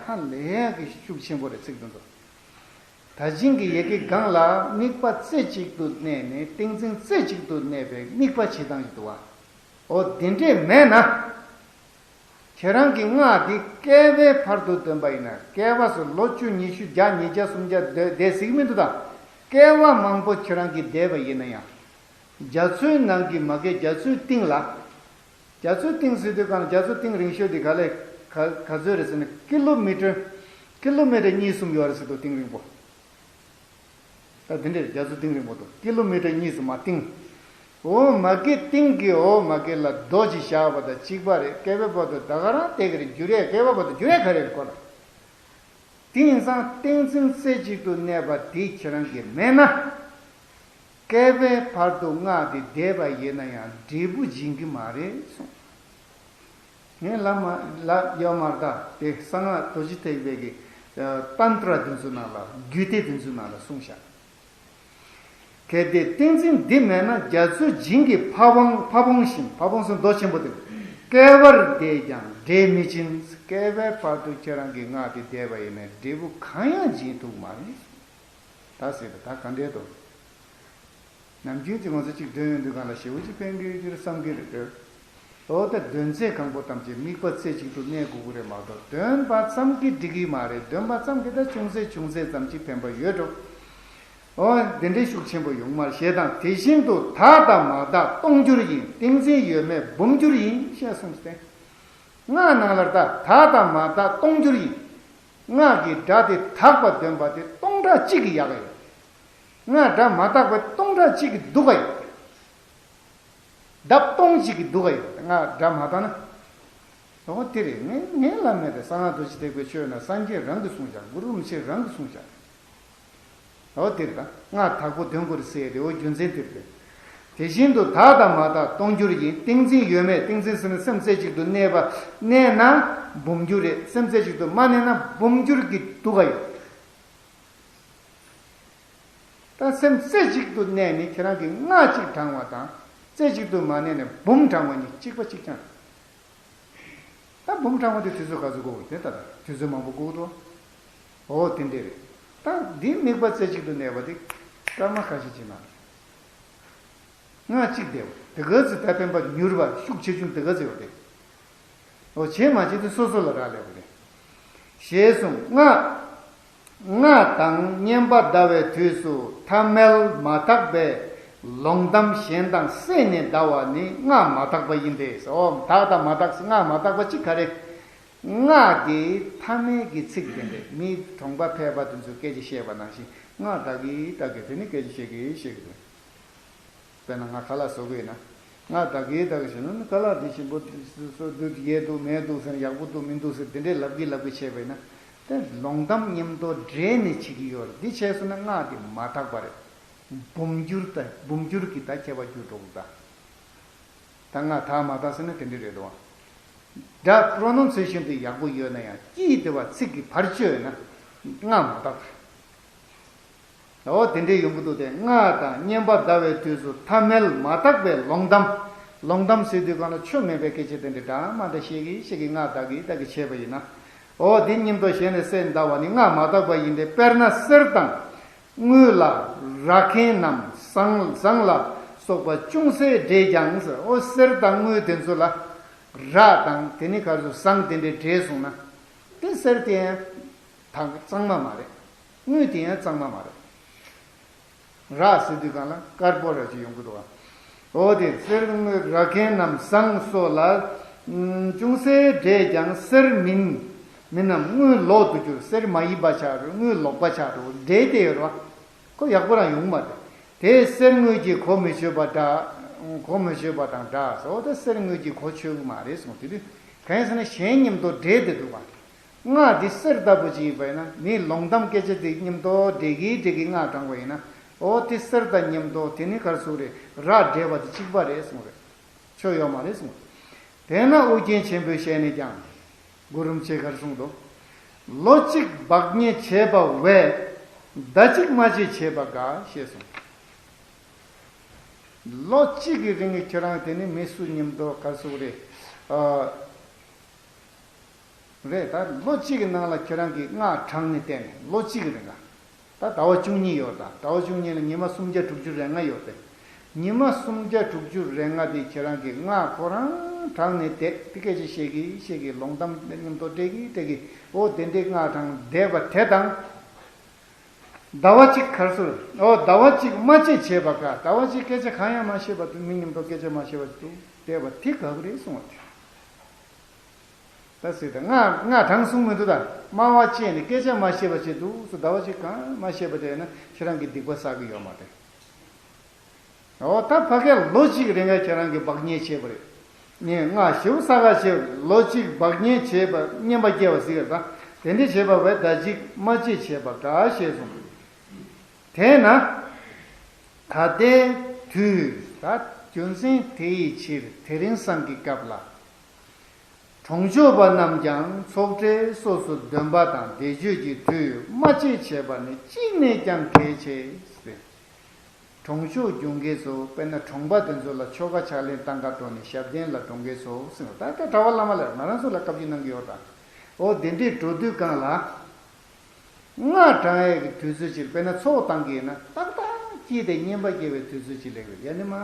ཧ་ལས་ཀྱི་ཤུགས་ཆེན་པོ་རེད་ཚིག་དེ་ཚོ། ད་ཅིང་གི་ཡ་གི་སྒང་ལ་དམིགས་པ་རྩེ་གཅིག་ཏུ་གནས་ནས་ཏིང་འཛིན་རྩེ་གཅིག་ཏུ་གནས་པའི་དམིགས་པ་བྱེད་སྟངས་ཤིག་འདུག་བ། འོ་དེ་འདྲས་མེད་ན། ཁྱེད་རང་གི་སྔགས་འདི་བསྐལ་པའི་བར་དུ་འདོན་པ་ཡིན་ན། བསྐལ་པ་སུ་ལོ་བཅུ་ཉི་ཤུ་བརྒྱ་ཉིས་བརྒྱ་སུམ་བརྒྱ་སྡོད་བསྡད་ཟིག་མི་འདུག་ད། བསྐལ་པ་མང་པོ་ཁྱེད་རང་གིས་བསྡད་པ་ཡིན་ན་ཡང་། རྒྱ་མཚོའི་ནང་གི་མ་གི་རྒྱ་མཚོའི་གཏིང་ལ། རྒྱ་མཚོའི་གཏིང་ཟེར་དུས་གང་རྒྱ་མཚོའི་གཏིང་རིང་ཤོས་དེ་ག་ལས་ག་ག་ཚོད་རེད་ཟེར་ན་ཀི་ལོ་མི་ཊར། ཀི་ལོ་མི་ཊར་གཉིས་གསུམ་ཡོད་རེད་ཟེར་འདུག་གཏིང་རིང་པོ། ད་དེ་འདྲས་རྒྱ་མཚོ་གཏིང་རིང་པོ་འདུག་ཀི་ལོ་མི་ཊར་གཉིས་སུ་མ་གཏིང་། འོ་མ་གི་གཏིང་གི་འོ་མ་གི་ལ་རྡོ་ཅིག་བཞག་པ་དང་གཅིག་པ་རེད། བསྐལ་པའི་བར་དུ་ད་ག་རང་བསྡད་ཀྱི་རེད། འགྱུར་ཡས་བསྐལ་པའི་བར་དུ་འགྱུར་ཡས་ག་རེ་རེད་ཁོ་ལ། དེ་ཡིན་ཙང་ཏིང་འཛིན་རྩེ་གཅིག་ཏུ་གནས་པ་དེ་ཁྱེད་རང་གིས་མེད་ན། བསྐལ་པའི་བར་དུ་སྔགས་དེ་བཟླས་པ་ཡིན་ན་ཡང་འབྲས་བུ་འབྱིན་གྱི་མ་རེད་གསུངས། ངས་ལབ་མ་ལབ་ཡོད་མ་རེད་ད། དེ་གསང་སྔགས་རྡོ་རྗེ་ཐེག་པའི་གི་ཏན་ཏྲ་དེ་ཚོའི་ནང་ལ། རྒྱུད་སྡེ་དེ་ཚོའི་ནང་ལ་གསུངས་ཤག་གལ་ཏེ་ཏིང་འཛིན་འདི་མེད་ན། རྒྱ་མཚོའི་བྱིངས་ཀྱི་ཕ་བོང་། ཕ་བོང་བཞིན། ཕ་བོང་ཟེར་རྡོ་ཆེན་པོ་དེ། བསྐལ་པར་བསྡད་ཀྱང་འབྲས་མི་འབྱིན། བསྐལ་པའི་བར་དུ་ཁྱེད་རང་གིས་སྔགས་དེ་བཟླས་པ་ཡིན་ན་འབྲས་བུ་གང་ཡང་འབྱིན་ཐུབ་མ་རེད། ད་ཟེར་ད་ག་འདྲས་འདུག་ནམ་རྒྱུན་གྱི་ང་ཚོ་གཅིག་འདོན་ཡོང་དུས་གང་ལ་ཞེ་པོ་ཅིག་ཕན་གྱི་ཡོད་ཀྱི་རེད་བསམ་གྱི་རེད་འདོད། འོ་ད་འདོན་ཚད་གང་པོ་ཐམས་ཅད་དམིགས་པ་རྩེ་གཅིག་ཏུ་གནས་དགོས་ཀྱི་རེད་མ་གཏོགས་འདོན་པ་ཙམ་གྱིས་འགྲིག་གི་མ་རེད། འདོན་པ་ཙམ་གྱིས་ད་ཅུང་ཟད་ཅུང་ཟད་ཙམ་ཅིག་ཕན་པ་ཡོད་འགྲོ། འོ་དེ་འདྲའི་ཤུགས་ཆེན་པོ་ཡོང་མ་རེད། ཞེས་དང་དེ་བཞིན་དུ་དག་དང་མ་དག་སྟོང་འགྱུར་ཡིན། ཏིང་འཛིན་ཡོད་མེད་འབུམ་འགྱུར་ཡིན་ཞེས་གསུངས་ཏེ། སྔགས་ནང་ལ་ད་དག་དང་མ་དག་སྟོང་འགྱུར་ཡིན། སྔགས་ཀྱི་སྒྲ་དེ་དག་པ་འདོན་པ་དེ་སྟོང་ཕྲག་གཅིག་གི་ཡག་ག་ཡོད། སྔགས་སྒྲ་མ་དག་པ་སྟོང་ཕྲག་གཅིག་གི་སྡུག་ག་ཡོད། ལྡབ་སྟོང་གཅིག་གི་སྡུག་ག་ཡོད། སྔགས་སྒྲ་མ་དག་ན། འོ་དེ་རེད། ངས་ངས་ལབ་མེད་དེ། གསང་སྔགས་རྡོ་རྗེ་ཐེག་པའི་ཆོས་ན་སངས་རྒྱས་རང་གིས་གསུངས་བཞག་གུ་རུ་རིན་པོ་ཆེ་རང་གིས་གསུངས་བཞག་འོ་དེ་རེད་ད། སྔགས་དག་པོ་འདོན་དགོས་རེད་ཟེར་ཡ་དེ། འོ་རྒྱུ་མཚན་དེ་རེད། དེ་བཞིན་དུ་དག་དང་མ་དག་སྟོང་འགྱུར་ཡིན། ཏིང་འཛིན་ཡོད་མེད། ཏིང་འཛིན་ཟེར་ན་སེམས་རྩེ་གཅིག་ཏུ་གནས་པ། གནས་ན་འབུམ་འགྱུར་རེད། སེམས་རྩེ་གཅིག་ཏུ་མ་གནས་ན་འབུམ་འགྱུར་གྱི་སྡུག་ག་ཡོད། ད་སེམས་རྩེ་གཅིག་ཏུ་གནས་ནས་ཁྱེད་རང་གིས་སྔགས་གཅིག་བགྲང་བ་དང་། རྩེ་གཅིག་ཏུ་མ་གནས་ནས་འབུམ་བགྲང་བ་གཉིས་གཅིག་པ་གཅིག་རྐྱང་རེད། ད་འབུམ་བགྲང་བ་དེ་དུས་ཚོད་ག་ཚོད་འགོར་དགོས་དེ་ལྟ་ད། དུས་ཚོད་མང་པོ་འགོར་འགྲོ། འོ་དེ་འདྲས་རེད། ད་འདིའི་དམིགས་པ་རྩེ་གཅིག་ཏུ་གནས་པ་དེ་སྐར་མ་ཁ་ཤས་ཅིག་ནང་སྔགས་གཅིག་བཟླས་པ་དེ་ག་ཚོད་ད་ཕན་པ་མྱུར་བ་ཤུགས་ཆེ་ཆུང་དེ་ག་ཚོད་ཡོད་དེ། འོ་བྱེད་མ་བྱེད་དེ་སོ་སོ་ལ་རག་ལས་པ་རེད། ཞེས་གསུངས། སྔགས། སྔགས་དང་བསྙེན་པ་བཟླ་བའི་དུས་སུ་ཐ་མལ་མ་དག་པའི་ལོང་གཏམ་གཞན་དང་བསྲེས་ནས་བཟླ་བ་ནི་སྔགས་མ་དག་པ་ཡིན་ཏེ། འོ་དག་དང་མ་དག་སྔགས་མ་དག་པ་གཅིག་ག་རེ། སྔགས་ཀྱི་ཐ་མལ་གྱི་ཚིག་དེ་འདྲས་མི་གྲོང་པ་ཕལ་པ་དེ་ཚོས་སྐད་ཆ་བཤད་པ་ནང་བཞིན་སྔགས་དག་གི་དག་གི་དེ་ནི་སྐད་ཆ་བཤད་ཀྱི་བཤད་ཀྱི་འདུག་དཔེར་ན་ང་ཁ་ལག་བཟོ་གི་ཡོད་ན། ང་ད་གིན་ད་གིན་ཞེ་ན་ནི་ཁ་ལག་འདི་ཞིམ་པོ་སོ་སོ་འདུག་ཡས་འདུག་མེད་འདུག་ཟེར་ན་ཡག་པོ་འདུག་མི་འདུག་ཟེར་དེ་འདྲས་ལབ་གི་ལབ་གི་བྱས་པས་ན། དེ་ལོང་གཏམ་མཉམ་དུ་འདྲེས་ནས་བྱེད་ཀྱི་ཡོད་རེད། འདི་བྱས་སོང་ན་སྔགས་དེ་མ་དག་པ་རེད། འབུམ་འགྱུར་དང་འབུམ་འགྱུར་གྱི་ད་ཁྱད་པར་འགྱུར་འགྲོ་གི་ད། ད་སྔགས་དག་མ་དག་ཟེར་ན་དེ་འདྲས་རེད་དོ། སྒྲ་པྲོ་ནོན་སེ་ཤན་དེ་ཡག་པོ་ཡོད་ན་ཡང་དཀྱིལ་དེ་བ་ཚིག་གི་བར་གཅོད་ན་སྔགས་མ་དག་པ་རེད། འོ་དེ་འདྲའི་ཡོང་གི་འདུག་སྟེ། སྔགས་དང་བསྙེན་པ་བཟླ་བའི་དུས་སུ་ཐ་མལ་མ་དག་པའི་ལོང་གཏམ། ལོང་གཏམ་ཟེར་དུས་གང་ལ་ཆོ་མེད་པའི་སྐད་ཆ་དེ་འདྲ་འདྲ་མ་འདྲ་བཤད་ཀྱི་བཤད་ཀྱི་སྔགས་དག་གི་དག་གི་བྱས་པ་ཡིན་ན། འོ་དེ་མཉམ་དུ་ཞལ་ནས་གསལ་འདའ་བ་ནི་སྔགས་མ་དག་པ་ཡིན་ཏེ། དཔེར་ན་གསེར་དང་དངུལ་ལ་ར་མཁན་ནམ་ཟངས་ཟངས་ལ་སོགས་པ་ཅུང་ཟད་འདྲེས་ཀྱང་ཟེར། འོ་གསེར་དང་དངུལ་དེ་ཚོ་ལ་ར་དང་དེ་ནི་ག་རེ་ཟེར་ཟངས་དེ་འདྲས་འདྲེས་སོང་ན། དེ་གསེར་དེ་ཡང་དག་གཙང་མ་མ་རེད། དངུལ་དེ་ཡང་གཙང་མ་མ་རེད། ར་ཟེར་དུས་གང་ལ་དཀར་པོ་ར་ཅིག་ཡོང་གི་འདུག་ག་འོ་དེ་གསེར་དངུལ་ར་མཁན་ནམ་ཟངས་སོགས་ལ་ཅུང་ཟད་འདྲེས་ཀྱང་གསེར་མིན། མིན་ནམ་དངུལ་ལོག་ཏུ་གྱུར། གསེར་མ་ཡིན་པ་ཆགས་འགྲོ། དངུལ་ལོག་པ་ཆགས་འགྲོ། འདྲེས་ཏེ་ཡོད་རེད་བ། ཁོ་ཡག་པོ་རང་ཡོང་མ་རེད། དེ་གསེར་དངུལ་གྱི་གོ་མི་ཆོད་པ་འདྲ། གོ་མི་ཆོད་པ་དང་འདྲ་སོགས་དེ་གསེར་དངུལ་གྱི་གོ་ཆོད་གི་མ་རེད་གསུངས། དེ་དུས་གང་ཡིན་ཟེར་ན་གཞན་མཉམ་དུ་འདྲེས་ཏེ་འདུག་ག་སྔགས་འདི་གསེར་ལྟ་བུ་ཅིག་ཡིན་པས་ན། མིའི་ལོང་གཏམ་སྐད་ཆ་དེ་མཉམ་དུ་འདྲེས་ཀྱི་འདྲེས་ཀྱི་སྔགས་བགྲངས་པ་ཡིན་ན། འོ་དེ་གསེར་དང་མཉམ་དུ་དེ་ནི་ག་རེ་ཟེར་རེད། ར་འདྲེས་པ་དེ་གཅིག་པ་རེད་གསུངས་རེད། ཆོ་ཡོད་མ་རེད་གསུངས། དེས་ན་ཨོ་རྒྱན་ཆེན་པོའི་ཞལ་ནས་ཀྱང་། གུ་རུ་རིན་པོ་ཆེས་ག་རེ་གསུངས་འདུག་ལོ་གཅིག་བག་ཉལ་བྱས་པ་བས། ཟླ་གཅིག་མ་བྱེད་བྱས་པ་དགའ། ཞེས་གསུངས། ལོ་གཅིག་གི་རིང་ཁྱེད་རང་དེ་ནི་མི་སུ་མཉམ་དུ་ག་རེ་ཟེར་རེད། ཨ། རེད། ད་ལོ་གཅིག་གི་ནང་ལ་ཁྱེད་རང་གིས་སྔགས་བགྲངས་ནས་བསྡད་ནས། ལོ་གཅིག་གི་རིང་ལ། ད་ཟླ་བ་བཅུ་གཉིས་ཡོད་ད། ཟླ་བ་བཅུ་གཉིས་ལ་ཉི་མ་སུམ་བརྒྱ་དྲུག་ཅུ་རེ་ལྔ་ཡོད་དེ། ཉི་མ་སུམ་བརྒྱ་དྲུག་ཅུ་རེ་ལྔ་དེ་ཁྱེད་རང་གིས་སྔགས་ཁོ་རང་བགྲངས་ནས་བསྡད་དེ། སྐད་ཆ་བཤད་ཀྱི་བཤད་ཀྱི། ལོང་གཏམ་མཉམ་དུ་སྤྲད་ཀྱི་སྤྲད་ཀྱི། འོ་དེ་འདྲའི་སྔགས་བགྲངས་བསྡད་པ་དེ་དང་། ཟླ་བ་གཅིག་ག་རེ་ཟེར། འོ་ཟླ་བ་གཅིག་མ་བྱེད་བྱས་པ་དགའ། ཟླ་བ་གཅིག་སྐད་ཆ་གང་ཡང་མ་བཤད་པ་དུ། མི་མཉམ་དུ་སྐད་ཆ་མ་བཤད་པ་དུ་བསྡད་པ་དེ་དགའ་གི་རེད་གསུངས་པ་དེ། ད་ཟེར་ད་སྔགས་སྔགས་བགྲངས་གསུངས་མི་འདུག་ད་སྨྲ་བ་བཅད་ནས་སྐད་ཆ་མ་བཤད་པ་བྱས་འདུག་སུ། ཟླ་བ་གཅིག་གང་མ་བཤད་པ་དེ་ན་ཁྱེད་རང་གི་སྡིག་པ་བསགས་ཀྱི་ཡོད་མ་རེད། འོ་ད་ཕ་གིར་ལོ་གཅིག་རིང་ལ་ཁྱེད་རང་གིས་བག་ཉལ་བྱས་པ་རེད། ངས་སྔགས་ཞིབ་བསགས་ཀ་བྱས། ལོ་གཅིག་བག་ཉལ་བྱས་པ་བསྙེན་པ་སྐྱེ་བ་ཟེར་གི་རེད། ད་དེ་འདྲ་བྱས་པ་བས་ཟླ་གཅིག་མ་བྱེད་བྱས་པ་དགའ། ཞེས་གསུངས། དེས་ན་ད་ལྟའི་དུས་ད་རྒྱུ་མཚན་དེ་ཡི་ཕྱིར་དེ་རིང་སང་གི་སྐབས་ལ། གྲོང་ཆོག་པ་རྣམས་ཀྱང་ཚོགས་གྲལ་སོགས་སུ་འདོན་པ་དང་བཟླས་བརྗོད་ཀྱི་དུས་མ་བྱེད་བྱས་པ་ནི་ཅི་ནས་ཀྱང་གལ་ཆེ། གྲོང་ཆོག་སྦྱོང་མཁན་ཚོ། དཔེར་ན་གྲོང་པ་དེ་ཚོ་ལ་ཆོ་ག་ཕྱག་ལེན་བཏང་ག་འགྲོ་ནས་ཞབས་བརྟན་ལ་འགྲོ་མཁན་ཚོ་ཟེར་བ། ད་ལྟ་གྲྭ་པ་བླ་མ་ལ་ང་རང་ཚོ་ལ་བཀའ་བརྒྱུད་གནང་གི་ཡོད་ད། འོ་དེ་འདྲས་འགྲོ་དུས་གང་ལ། སྔགས་བགྲང་ཡས་ཀྱི་དུས་ཚོད་ཅིག་དཔེར་ན་ཚོགས་བཏང་གི་ཡིན་ན་ཏག་ཏག་སྐྱིད་དེ་བསྙེན་པ་སྐྱེ་བའི་དུས་ཚོད་ཅིག་སླེབས་རེད། ཡ་ནི་མ་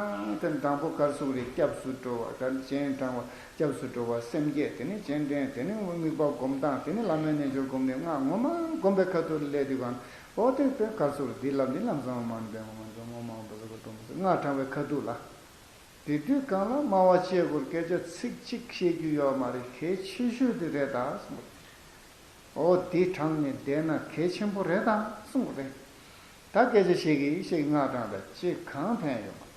དེ་དང་པོ་ག་རེ་ཟེར་རེད། སྐྱབས་སུ་འགྲོ་བ། ད་ནི་སྤྱན་དྲང་བ་སྐྱབས་སུ་འགྲོ་བ་སེམས་བསྐྱེད། དེ་ནི་སྤྱན་འདྲེན། དེ་ནི་དམིགས་པ་སྒོམ་སྟངས། དེ་ནི་བླ་མའི་རྣལ་འབྱོར་སྒོམ་ནས་སྔགས་ངོ་མ་སྒོམ་པའི་ཁ་ཐུག་སླེབས་དུས་གང་། འོ་དེ་དཔེ་ག་རེ་ཟེར་རེད། འདི་ལམ་འདི་ལམ་བཟང་བ་མ་འདྲེན་པ་མ་འདྲེན་ངོ་མ་འོང་པ་ཟེར་བ་སྒོམ་ཟེར་སྔགས་བགྲང་བའི་ཁ་ཐུག་ལ། དེ་དུས་གང་ལ་སྨྲ་བ་བཅད་དགོས། སྐད་ཆ་ཚིག་གཅིག་བཤད་རྒྱུ་ཡོད་མ་རེད། གལ་ཆེ་ཤོས་དེ་རེད་ད་གསུངས། འོ་དེ་བགྲངས་ནས་བསྡད་ན་གལ་ཆེན་པོ་རེད་ད་གསུངས་པ་རེད། ད་སྐད་ཆ་བཤད་ཀྱི་བཤད་ཀྱི་སྔགས་བགྲངས་ད་ཅི་གང་ཕན་ཡོད་མ་རེད།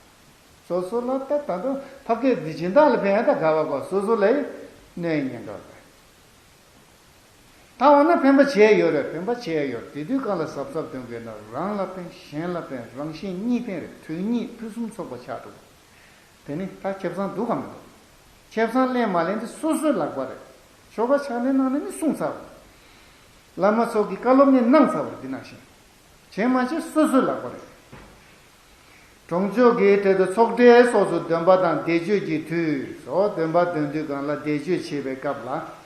སོ་སོ་ལ་ད་ད་དུང་ཕ་སྐད་འདི་སྦྱིན་བདག་ལ་ཕན་ཡ་ད་དགའ་བ་གོ། སོ་སོ་ལ་གནོད་ཉེན་འགའ་རེད། ད་འོ་ན་ཕན་པ་བྱས་ཡོད་རེད། ཕན་པ་བྱས་ཡོད་རེད། དེ་དུས་གང་ལ་གཟབ་གཟབ་དོན་དགོས་ན་རང་ལ་ཕན་གཞན་ལ་ཕན་རང་གཞན་གཉིས་ཕན་རེད། དོན་གཉིས་ཕུན་སུམ་ཚོགས་པ་ཆགས་འགྲོ། དེ་ནི་ད་ཁེ་བཟང་འདུག་གམ་མི་འདུག་ཁེ་བཟང་ལེན་མ་ལེན་དེ་སོ་སོའི་ལག་པ་རེད། ཆོ་ག་ཕྱག་ལེན་གནང་ནས་ནི་གསུངས་ཚར་བ། བླ་མ་ཚོ་གི་བཀའ་སློབ་ནི་གནང་ཚར་བ་རེད། འདི་ནང་བཞིན་བྱས་མ་བྱས་སོ་སོའི་ལག་པ་རེད། གྲོང་ཆོག་གི་གྲལ་དུ་ཚོགས་གྲལ་སོགས་སུ་འདོན་པ་དང་བཟླས་བརྗོད་ཀྱི་དུས་སོ། འདོན་པ་འདོན་དུས་གང་ལ་བཟླས་བརྗོད་བྱེད་པའི་སྐབས་ལ།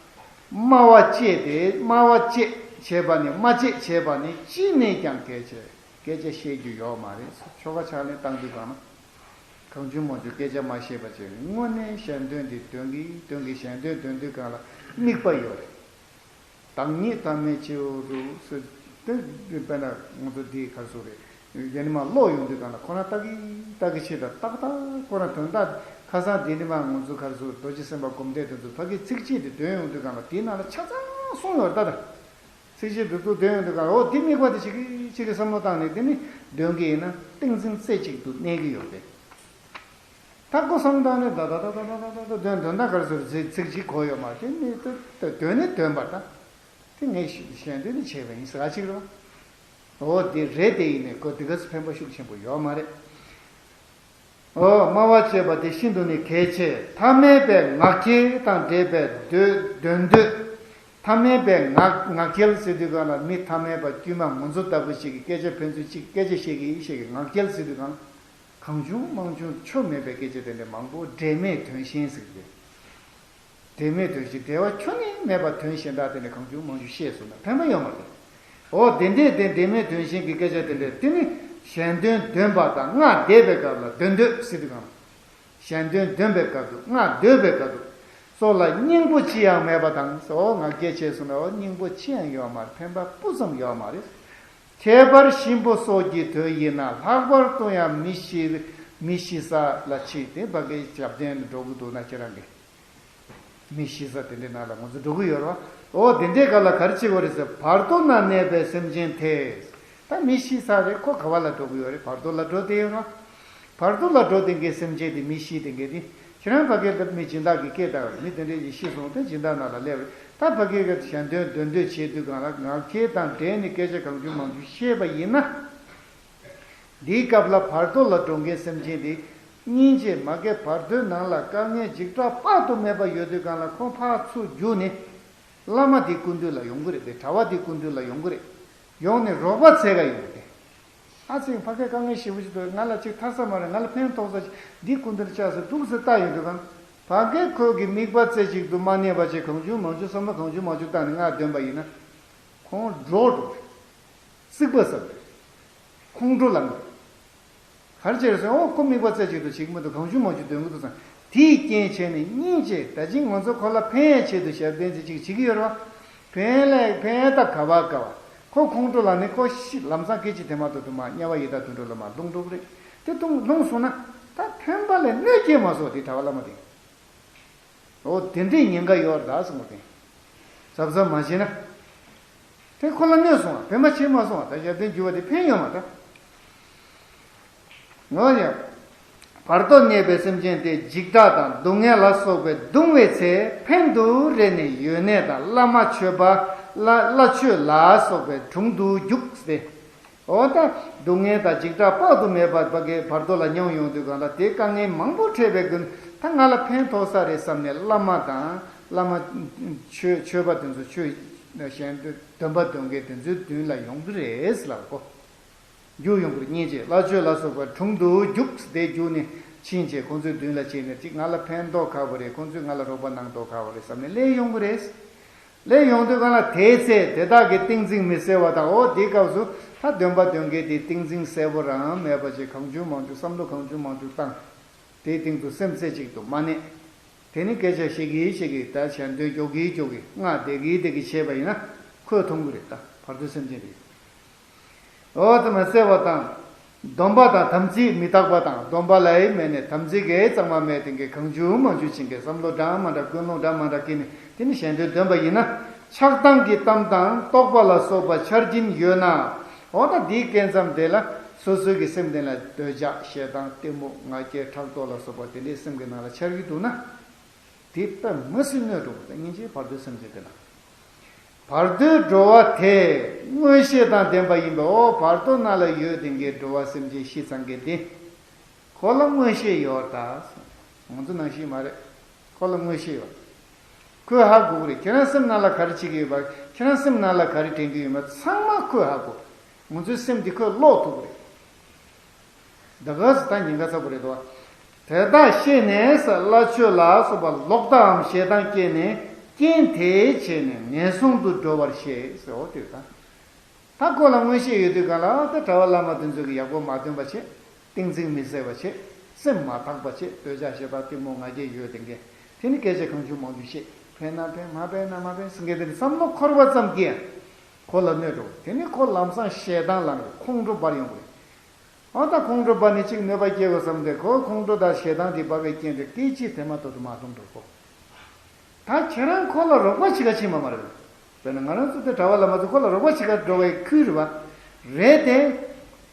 སྨྲ་བ་བཅད་དེ་སྨྲ་བ་བཅད་བྱས་པ་ནི་སྨྲ་བཅད་བྱས་པ་ནི་ཅི་ནས་ཀྱང་གལ་ཆེ། སྐད་ཆ་བཤད་རྒྱུ་ཡོད་མ་རེད། ཆོ་ག་ཕྱག་ལེན་བཏང་དུས་གང་ན། གང་བྱུང་མང་བྱུང་སྐད་ཆ་མ་བཤད་པ་བྱས། དངོས་གནས་གཞན་དོན་འདི་དོན་གྱི་དོན་གྱི་གཞན་དོན་དོན་དུས་གང་ལ་དམིགས་པ་ཡོད་རེད། བདག་ཉིད་ཐ་མལ་སྤྱི་བོ་རུ་ཟེར་དེ་དཔེར་ན་ང་ཚོ་འདི་གར་སོ་རེད། ཡེ་ནི་མ་ཀློག་ཡོང་དུས་གང་ལ་ཁོ་རང་ལྟ་གི་ལྟ་གི་ཆེད་དུ་ཏག་ཏག་ཁོ་རང་དོན་དག་ཁ་སང་འདི་ནི་མ་ང་ཚོ་གར་སོ་རྡོ་རྗེ་སེམས་དཔའ་སྒོམ་བཟླས་དེ་ཚོ་ཕ་གི་ཚིགས་བཅད་དེ་འདོན་ཡོང་དུས་གང་ལ་དེའི་ནང་ལ་ཆ་ཚང་གསུངས་ཡོད་རེད་ད། ཚིགས་བཅད་འདི་ཚོ་འདོན་ཡོང་དུས་གང་ལ་འོ་དེ་དམིགས་པ་དེ་ཆེ་གི་ཆེ་གི་བསམ་བློ་བཏང་ནས་དེ་ནི་འདོན་གི་ཡིན་ན་ཏིང་འཛིན་རྩེ་གཅིག་ཏུ་གནས་ཀྱི་ཡོད་པས། ད་ཀོ་སང་དང་ནི་ད་ད་ད་ད་ད་ད་ད་དོན་དོན་དག་གར་ཟེར་ཚིག་ཚིག་གཅིག་གོ་ཡོད་མ་རེད། དེ་ནི་ད་དོན་ནི་དོན་པ་ད། དེ་ངས་གཞན་དོན་ནི་བྱས་པ་ཡིན་ཟེར་ག་ཅིག་རེད་བ། འོ་དེ་རེད། དེ་ཡིན་ནས་ཁོ་དེ་ག་སུ་ཕན་པ་ཤུགས་ཆེན་པོ་ཡོད་མ་རེད། འོ་སྨྲ་བ་བཅས་པ་དེ་ཤིན་ཏུ་ནི་གལ་ཆེ། ཐ་མལ་པའི་ངག་འཁྱལ་དང་འདྲེས་པའི་འདོད་དོན་འདོད། ཐ་མལ་པའི་ངག་ངག་འཁྱལ་ཟེར་དུས་གང་ལ་མི་ཐ་མལ་པ་དཀྱུས་མ་ང་ཚོ་ལྟ་བུ་ཞིག་གི་སྐད་ཆ་ཕན་ཚུན་གཅིག་སྐད་ཆ་བཤད་ཀྱི་ཡིན་ཞེས་ཀྱི་ངག་འཁྱལ་ཟེར་དུས་གང་། གང་བྱུང་མང་བྱུང་ཆོ་མེད་པའི་སྐད་ཆ་དེ་འདྲ་མང་པོ་འབྲེལ་མེད་དོན་གཞན་ཟེར་གྱི་རེད། འབྲེལ་མེད་དོན་གཞན་འབྲེལ་བ་ཁྱོན་ནས་མེད་པ་དོན་གཞན་དག་དེ་འདྲ་གང་བྱུང་མང་བྱུང་བཤད་སོང་ན་ཕན་པ་ཡོད་མ་རེད། འོ་དེ་འདྲས་དེ་འབྲེལ་མེད་དོན་གཞན་གྱི་སྐད་ཆ་དེ་འདྲས་དེ་ནི་གཞན་དོན་འདོན་པ་དང་སྔགས་བཟླས་པའི་སྐབས་ལ་འདོན་འདོད་ཟེར་དུས་གང་། གཞན་དོན་འདོན་པའི་སྐབས་སུ་སྔགས་ཟློས་པའི་སྐབས་སུ། སོགས་ལ་སྙིང་པོ་ཅི་ཡང་མེད་པ་དང་། འོ་ངག་འཁྱལ་བྱས་སོང་ན་འོ་སྙིང་པོ་ཅི་ཡང་ཡོད་མ་རེད། ཕན་པ་སྤུ་ཙམ་ཡོད་མ་རེད། ཁྱད་པར་གཤིན་པོ་སོགས་ཀྱི་དོན་ཡིན་ན་ལྷག་པར་དུ་ཡང་མི་ཤི་མི་ཤི་ས་ལ་ཕྱིན་ཏེ་ཕ་གིའི་ཞབས་བརྟན་དུ་འགྲོ་གི་འདུག་ན་ཁྱེད་རང་གིས་མི་ཤི་ས་དེ་འདྲའི་ནང་ལ་ང་ཚོ་འགྲོ་གི་ཡོད་རེད་བ། འོ་དེ་འདྲའི་སྐབས་ལ་ག་རེ་བྱེད་དགོས་རེད་ཟེར། བར་དོ་ན་གནས་པའི་སེམས་ཅན་དེས། ད་མི་ཤི་ས་རེད། ཁོ་ག་བ་ལ་འགྲོ་གི་ཡོད་རེད། བར་དོ་ལ་འགྲོ་བསྡད་ཡོད་རེད་བ། བར་དོ་ལ་འགྲོ་བསྡད་མཁན་སེམས་ཅན་དེ་མི་ཤི་བསྡད་མཁན་དེ། ཁྱེད་རང་ཕ་གིར་ལབ་མི་སྦྱིན་བདག་གི་སྐད་བཏང་བ་མི་དེ་འདྲས་ཀྱིས་ཤི་སོང་སྟེ་སྦྱིན་བདག་ནང་ལ་སླེབས་རེད། ད་ཕ་གིར་གཞན་དོན་འདོན་འདོད་བྱེད་དུས་གང་ལ་ངག་འཁྱལ་དང་འབྲེལ་ནས་སྐད་ཆ་གང་བྱུང་མང་བྱུང་བཤད་པ་ཡིན་ན། འདིའི་སྐབས་ལ་བར་དོ་ལ་འགྲོ་མཁན་སེམས་ཅན་དེ་སྙིང་རྗེ་མ་གི་བར་དོའི་ནང་ལ་དཀའ་ངལ་འཇིགས་སྐྲག་དཔག་ཏུ་མེད་པ་ཡོད་དུས་གང་ལ་ཁོང་ཕར་ཚུར་རྒྱུགས་ནས་བླ་མ་དེའི་སྐུ་མདུན་ལ་ཡོང་གི་རེད། དེ་གྲྭ་བ་དེའི་སྐུ་མདུན་ལ་ཡོང་གི་རེད། ཡོང་ནས་རོགས་པ་འཚོལ་ག་ཡོང་གི་རེད། ཨ་ཙི་ཕ་གིར་དཀའ་ངལ་ཞེ་པོ་ཞིག་འདུག་ང་ལ་ཅིག་ཐར་ས་མ་རེད། ང་ལ་ཕན་ཐོགས་ས་ཅིག་འདི་སྐུ་མདུན་ལ་བཅར་ས་འདུག་ཟེར་ལྟ་ཡོང་དུས་གང་། ཕ་གིར་ཁོ་གི་དམིགས་པ་རྩེ་གཅིག་ཏུ་མ་གནས་པ་ཅིག་གང་བྱུང་མང་བྱུང་བསམ་བློ་གང་བྱུང་མང་བྱུང་བཏང་ནས་སྔགས་འདོན་པ་ཡིན་ན། ཁོང་འདྲོག་འགྲོ་རེད། རྩིག་པ་ཟ་རེད། ཁོང་ཁྲོ་ལངས་རེད། ག་རེ་བྱས་རེད་ཟེར། ཨོ་ཁོ་དམིགས་པ་རྩེ་གཅིག་ཏུ་བྱེད་ཀྱི་མི་འདུག་གང་བྱུང་མང་བྱུང་འདོན་གྱི་འདུག་ཙང་། དེའི་རྐྱེན་བྱས་ནས་སྙིང་རྗེ་ད་ཅིག་ང་ཚོ་ཁོ་ལ་ཕན་ཡས་ཆེད་དུ་ཞབས་བརྟན་ཚེ་གཅིག་བྱེད་ཀྱི་ཡོད་རེད་བ། ཕན་ལས་ཕན་ཡས་ད་ག་བ་ག་བ། ཁོ་ཁོང་ཁྲོ་ལངས་ནས་ཁོ་ཤི་ལམ་སང་སྐད་ཅིག་དེ་མ་གཏོགས་དུ་མ་དམྱལ་བ་ཡི་དྭགས་དུད་འགྲོ་ལ་མར་ལྷུང་འགྲོ་གི་རེད། དེ་དུང་ལྷུང་སོང་ན་ད་ཕན་པ་ལས་གནོད་སྐྱེལ་མ་སོང་དེ་གྲྭ་བ་བླ་མ་དེ། འོ་དེ་འདྲའི་ཉེན་ཁ་ཡོད་རེད་ད་གསུངས་པ་དེ། གཟབ་གཟབ་མ་བྱས་ན། དེ་ཁོ་ལ་གནོད་སོང་བ་ཕན་པ་བྱེད་མ་སོང་བ་ད་ཞབས་བརྟན་བསྒྱུར་བ་དེ་ཕན་ཡོད་མ་ད། འོ་ཡ། བར་དོར་གནས་པའི་སེམས་ཅན་དེ་འཇིགས་སྐྲག་དང་སྡུག་བསྔལ་ལ་སོགས་པས་གདུང་བའི་ཚེ་ཕན་དུ་རེ་ནས་ཡོན་གནས་དང་བླ་མ་མཆོད་པ་བླ་བླ་མཆོད་ལ་སོགས་པའི་དྲུང་དུ་རྒྱུགས་ཏེ། འོ་ད་སྡུག་བསྔལ་དང་འཇིགས་སྐྲག་དཔག་ཏུ་མེད་པ་བ་གའི་བར་དོ་ལ་མྱོང་ཡོང་དུས་གང་ལ་དེ་དཀའ་ངལ་མང་པོ་འཕྲད་པའི་ཀུན་ད་ང་ལ་ཕན་ཐོགས་ས་རེད་བསམ་ནས་བླ་མ་དང་བླ་མ་མཆོད་མཆོད་པ་དེ་ཚོ་མཆོད་གཞན་དོན་འདོན་པ་འདོན་མཁན་དེ་ཚོའི་མདུན་ལ་ཡོང་གི་རེད་ལབ་གོ་རྒྱུགས་ཡོང་གི་རེད། སྙིང་རྗེ་བླ་མཆོད་ལ་སོགས་པ་དྲུང་དུ་རྒྱུགས་དེ་རྒྱུགས་ནས་ཕྱིན་བྱས་ཁོང་ཚོའི་མདུན་ལ་ཕྱིན་ནས་ཅིག་ང་ལ་ཕན་ཐོགས་ཁག་པོ་རེད། ཁོང་ཚོས་ང་ལ་རོགས་པ་གནང་ཐོགས་ཁག་པོ་རེད་བསམ་ནས་སླེབས་ཡོང་གི་རེད། སླེབས་ཡོང་དུས་གང་ལ་དེའི་ཚེ་དེ་དག་གི་ཏིང་འཛིན་མི་གསལ་བ་དང་། འོ་དེའི་སྐབས་སུ་ད་འདོན་པ་འདོན་མཁན་དེའི་ཏིང་འཛིན་གསལ་པོ་རང་མེད་པ་ཅིག་གང་བྱུང་མང་བྱུང་བསམ་བློ་གང་བྱུང་མང་བྱུང་བཏང་། དེའི་སྟེང་དུ་སེམས་རྩེ་གཅིག་ཏུ་མ་གནས། དེ་ནི་སྐད་ཆ་བཤད་ཀྱི་བཤད་ཀྱི་ད་གཞན་དོན་སྐྱོ་གི་སྐྱོ་གི་སྔགས་བཟླས་ཀྱི་བཟླས་ཀྱི་བྱས་པ་ཡིན་ན་ཁོས་མཐོང་གི་རེད། ད་བར་དོའི་སེམས་ཅན་རེད། འོ་དེ་མ་གསལ་བ་དང་། སྡོམ་པ་དང་དམ་ཚིག་མི་རྟག་པ་དང་། སྡོམ་པ་ལའི་མེད་ནས་དམ་ཚིག་གི་གཙང་མ་མེད་དེ་གའི་གང་བྱུང་མང་བྱུང་བྱིན་གྱི་བསམ་བློ་འདྲ་མ་འདྲ་ཀུན་སློང་འདྲ་མ་འདྲ་སྐྱེས་ནས་དེ་ནི་གཞན་དོན་འདོན་པ་ཡིན་ན་ཆགས་སྡང་གི་གཏམ་དང་རྟོག་པ་ལ་སོགས་པ་འཆར་གྱིན་ཡོད་ན། འོ་ད་འདིའི་སྐད་མཚམས་དེ་ལ་སོ་སོའི་གི་སེམས་དེ་ལ་འདོད་ཆགས་ཞེ་སྡང་གཏི་མུག་ང་རྒྱལ་ཕྲག་དོག་ལ་སོགས་པ་དེ་འདྲའི་སེམས་ཀྱི་ནང་ལ་འཆར་གྱི་འདུག་ན། དེ་དཔེ་མི་སྲིད་གནོད་འགྲོ་བ་དང་སྙིང་རྗེའི་བར་དོའི་སེམས་ཅན་དེ་ལ། བར་དོའི་འགྲོ་བ་དེ་མངོན་ཤེས་དང་ལྡན་པ་ཡིན་པས། འོ་བར་དོ་ན་ལ་ཡོད་དེ་འགའི་འགྲོ་བ་སེམས་ཅན་ཤི་ཚང་གི་དེ། ཁོ་ལ་མངོན་ཤེས་ཡོད་ད། ང་ཚོ་ནང་བཞིན་མ་རེད། ཁོ་ལ་མངོན་ཤེས་ཡོད། ཁོས་ཧ་གོ་གི་རེད། ཁྱེད་རང་སེམས་ནང་ལ་ག་རེ་བྱེད་ཀྱི་ཡོད་པ། ཁྱེད་རང་སེམས་ནང་ལ་ག་རེ་དྲན་གྱི་ཡོད་མེད་ཚང་མ་ཁོས་ཧ་གོ། ང་ཚོའི་སེམས་འདི་ཁོས་ཀློག་ཐུབ་གི་རེད། ད་ག་སེ་ད་ཉེན་ཁ་ཚ་པོ་རེད་དོ། དེ་དག་ཤེས་ནས་ལྷ་ཆོས་ལ་སོགས་པ་ལོག་ལྟའམ་ཞེ་སྡང་སྐྱེས་ནས་རྐྱེན་དེས་བྱས་ནས་ངན་སོང་དུ་འགྲོ་བར་བཤད་ཟེར། འོ་དེ་ད། ད་ཁོ་ལ་མངོན་ཤེས་ཡོད་དུས་གང་ལ་ད་གྲྭ་བ་བླ་མ་དེ་ཚོ་གི་ཡག་པོ་མ་སྟོན་པ་བྱེད། ཏིང་འཛིན་མི་གསལ་བ་བྱེད། སེམས་མ་དག་པ་བྱས། འདོད་ཆགས་ཞེ་སྡང་གཏི་མུག་ང་རྒྱལ་ཡོད་དེ་འགས། དེ་ནི་སྐད་ཆ་གང་བྱུང་མང་བྱུང་བཤད། ཕན་ན་ཕན་མ་ཕན་ན་མ་ཕན་ཟེར་མཁན་དེ་ནི་བསམ་བློ་འཁོར་བ་ཙམ་གྱིས་ཁོ་ལ་གནོད་འགྲོ། དེ་ནི་ཁོ་ལམ་སང་ཞེ་སྡང་ལངས་ནས་ཁོང་ཁྲོ་འབར་ཡོང་གི་རེད། ཨ་ད་ཁོང་ཁྲོ་འབར་ནས་ཅིག་གནོད་པ་སྐྱེལ་དགོས་བསམ་སྟེ་ཁོ་ཁོང་ཁྲོ་དང་ཞེ་སྡང་དེ་འབར་བའི་རྐྱེན་དེ་སྐད་ཅིག་དེ་མ་གཏོགས་དུ་མ་གཏོང་འགྲོ་ཁོ། ད་ཁྱེད་རང་ཁོ་ལ་རོགས་པ་བྱེད་ག་ཕྱིན་པ་མ་རེད། དཔེར་ན་ང་རང་ཚོ་དེ་གྲྭ་པ་བླ་མ་ཚོ་ཁོ་ལ་རོགས་པ་བྱེད་ག་འགྲོ་བའི་ཁུལ་རེད་པ། རེད་དེ།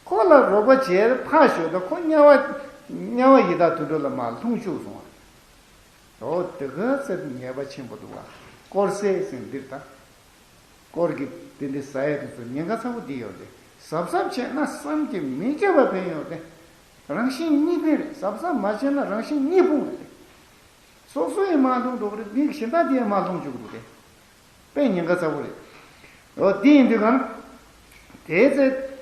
ཁོ་ལ་རོགས་པ་བྱས་ཕར་ཞོག་ད་ཁོ་དམྱལ་བ། དམྱལ་བ་ཡི་དྭགས་དུད་འགྲོ་ལ་མར་ལྷུང་བཅུག་སོང་བ། འོ་དེ་ག་ཚད་ཉེས་པ་ཆེན་པོ་འདུག་བ། དཀོར་ཟས་ཟེར་འདིར་ད། དཀོར་གྱི་དེ་འདྲ་ཟ་ཡས་དེ་ཚོ་ཉེན་ཁ་ཚ་པོ་འདི་ཡོད་དེ། གཟབ་གཟབ་བྱས་ན་བསམ་གྱིས་མི་ཁྱབ་པ་ཕན་ཡོད་དེ། རང་བཞིན་གཉིས་ཕན་རེད། གཟབ་གཟབ་མ་བྱས་ན་རང་བཞིན་གཉིས་ཕུང་རེད་དེ། སོ་སོ་ཡང་མ་ལྷུང་འགྲོ་གི་རེད། མི་གཞན་དག་དེ་ཡང་མ་ལྷུང་བཅུག་གི་འདུག་སྟེ། དཔེ་ཉེན་ཁ་ཚ་པོ་རེད། འོ་དེ་ཡིན་དུས་གང་། དེའི་ཚེ།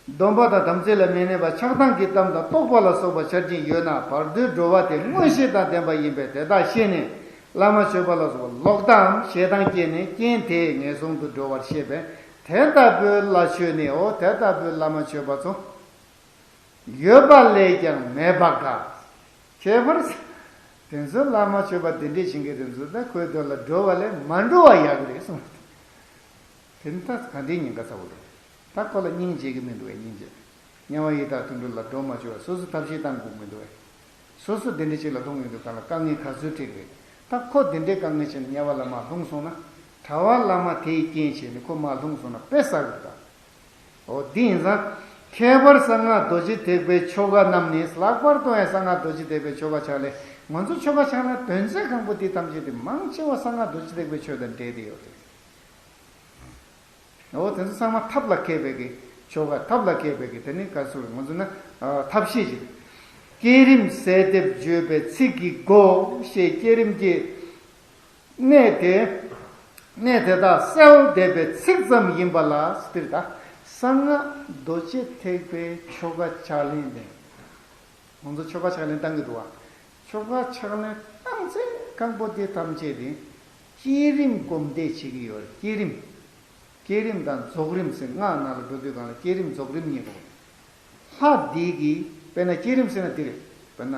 སྡོམ་པ་དང་དམ་ཚིག་ལ་མི་གནས་པ་ཆགས་སྡང་གི་གཏམ་དང་རྟོག་པ་ལ་སོགས་པ་འཆར་གྱིན་ཡོད་ན་བར་དོའི་འགྲོ་བ་དེ་མངོན་ཤེས་དང་ལྡན་པ་ཡིན་པས་དེ་དག་ཤེས་ནས་བླ་མ་མཆོད་པ་ལ་སོགས་པ་ལོག་ལྟའམ་ཞེ་སྡང་སྐྱེས་ནས་རྐྱེན་དེས་ངན་སོང་དུ་འགྲོ་བར་བཤད་པས་དེ་ལྟ་བུའི་བླ་མཆོད་ནི་འོ་དེ་ལྟ་བུའི་བླ་མ་མཆོད་པ་ཚོ། ཡོད་པ་ལས་ཀྱང་མེད་པ་དགའ། ཁྱད་པར། དེ་ཚོ་བླ་མ་མཆོད་པ་དེ་འདྲས་བྱེད་མཁན་དེ་ཚོ་ད་ཁོའི་དོན་ལ་འགྲོ་བ་ལས་མ་འགྲོ་བ་ཡག་གི་རེད་གསུངས། དེ་ནི་ད་ག་འདྲའི་ཉེན་ཁ་ཚ་བོ་རེད། ད་ཁོ་ལ་སྙིང་རྗེ་གི་མི་འདུག་བས་སྙིང་རྗེ། དམྱལ་བ་ཡི་དྭགས་དུད་འགྲོ་ལ་འགྲོ་མ་བཅུག་བས་སོ་སོ་ཐབས་ཤེས་བཏང་དགོས་མི་འདུག་བས། སོ་སོ་དེ་འདྲས་ཅིག་ལ་ལྷུང་ཡོང་དུས་གང་ལ་དཀའ་ངལ་ག་ཚོད་འཕྲད་ཀྱི་རེད། ད་ཁོ་དེ་འདྲས་དཀའ་ངལ་ཆེ་ན་དམྱལ་བ་ལ་མར་ལྷུང་སོང་ན། གྲྭ་པ་བླ་མ་དེའི་རྐྱེན་བྱས་ནས་ཁོ་མར་ལྷུང་སོང་ན་དཔེ་བསགས་གི་རེད་ད། འོ་འདི་ཡིན་ཙང་། ཁྱད་པར་གསང་སྔགས་རྡོ་རྗེ་ཐེག་པའི་ཆོ་ག་རྣམས་ནི་ལྷག་པར་དུ་ཡང་གསང་སྔགས་རྡོ་རྗེ་ཐེག་པའི་ཆོ་ག་ཕྱག་ལེན། ང་ཚོ་ཆོ་ག་ཕྱག་ལེན་དོན་ཚན་གང་པོ་འདི་ཐམས་ཅད་དེ་མང་ཆེ་བ་གསང་སྔགས་རྡོ་རྗེ་ཐེག་པའི་ཆོས་དང་འབྲེལ་ཏེ་ཡོད་རེད། འོ་དེ་ཚོ་ཚང་མ་ཐབས་ལ་མཁས་པའི་གི་ཆོ་ག་ཐབས་ལ་མཁས་པའི་གི་དེ་ནི་ག་ཚོད་ང་ཚོ་ན་ཐབས་ཤེས་ཀྱི། བསྐྱེད་རིམ་གསལ་འདེབས་བརྗོད་པའི་ཚིག་གི་སྒོ་ཞེས་བསྐྱེད་རིམ་གྱི། གནད་དེ། གནད་དེ་དག་གསལ་འདེབས་པའི་ཚིག་ཙམ་ཡིན་པ་ལ་སྟེར་ད། གསང་སྔགས་རྡོ་རྗེ་ཐེག་པའི་ཆོ་ག་ཕྱག་ལེན་དེ། ང་ཚོ་ཆོ་ག་ཕྱག་ལེན་བཏང་གི་འདུག་བ། ཆོ་ག་ཕྱག་ལེན་བཏང་ཚེ་གང་པོ་དེ་ཐམས་ཅད་དེ། བསྐྱེད་རིམ་སྒོམ་བཟླས་བྱེད་ཀྱི་ཡོད་རེད། བསྐྱེད་རིམ། བསྐྱེད་རིམ་དང་རྫོགས་རིམ་ཟེར་སྔགས་ནང་ལ་འགྲོ་དུས་གང་ལ་བསྐྱེད་རིམ་རྫོགས་རིམ་གཉིས་འདུག་ལྷ་འདི་གི་དཔེར་ན་བསྐྱེད་རིམ་ཟེར་ན་འདི་རེད། དཔེར་ན།